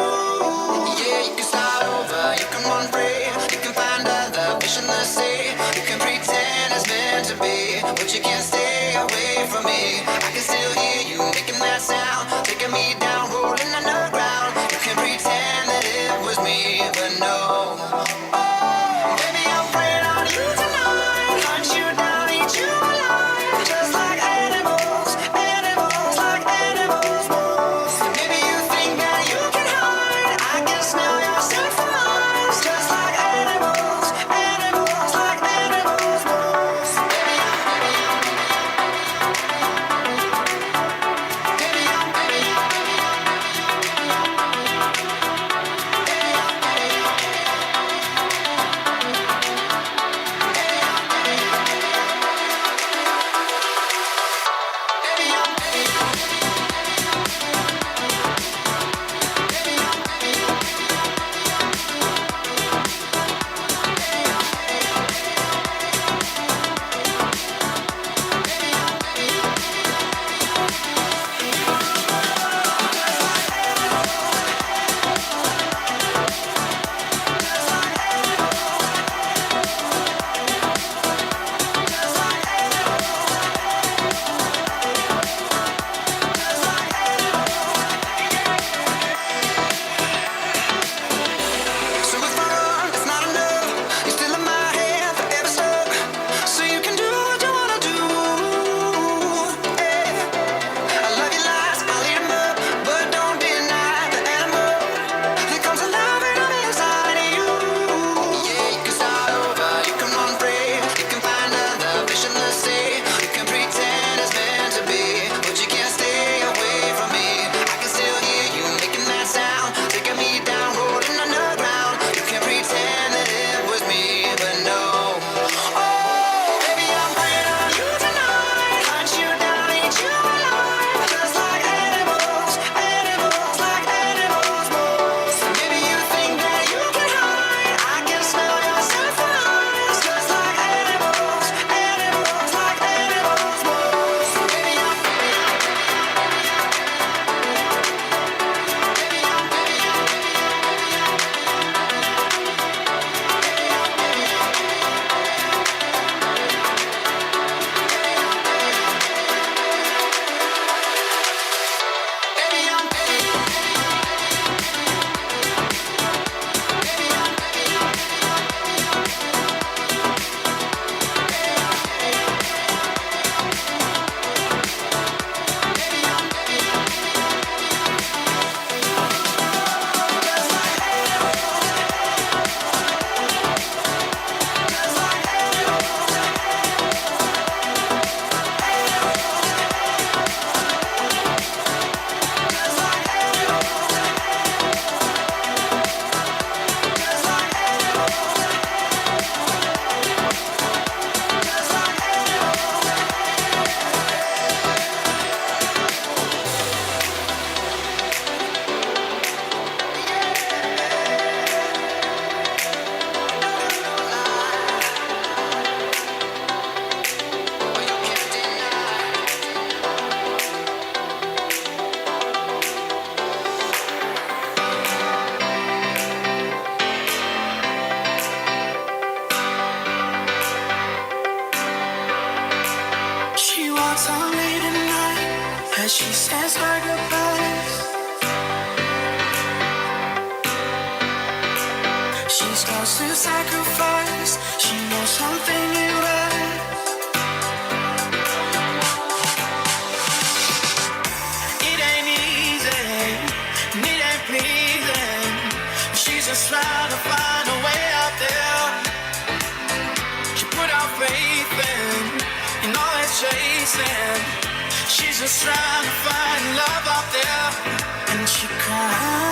Yeah, you can start over, you can run free, you can find other fish in the sea. You can pretend it's meant to be, but you can't stay away from me. I can still hear you making that sound, taking me down, rolling underground. You can pretend that it was me, but no. Oh, baby, I'm preying on you tonight. Hunt you down, eat you alive. Just like animals, animals, like animals. Maybe you think that you can hide. I can smell your scent for miles. Just like animals, animals, like animals. Baby, I'm, baby, I'm, baby, I'm, baby, I'm, So if I run, it's not enough. You're still in my head, forever stuck. So you can do what you wanna do. Hey. I love your lies, I'll eat 'em up, but don't deny the animal that comes alive when I'm inside of you. Yeah, you can start over, you can run free, you can find other fish in the sea. You can pretend it's meant to be, but you can't stay away from me. I can still hear you making that sound, taking me down, rolling underground. You can pretend that it was me, but no. Oh, baby, I'm preying on you tonight. Hunt you down, eat you alive. Just like animals, animals, like animals. Maybe you think that you can hide. I can smell your scent for miles. Just like animals, animals, like animals. Baby, I'm, baby, I'm, baby, I'm, baby, I'm, baby, I'm, baby, I'm. She walks out late at night as she says her goodbyes. She's close to sacrifice. She knows something ain't right. It ain't easy, and it ain't pleasing. She's just trying to find a way out there. She put her faith in all that chasing. She's just trying to find love out there. And she cries.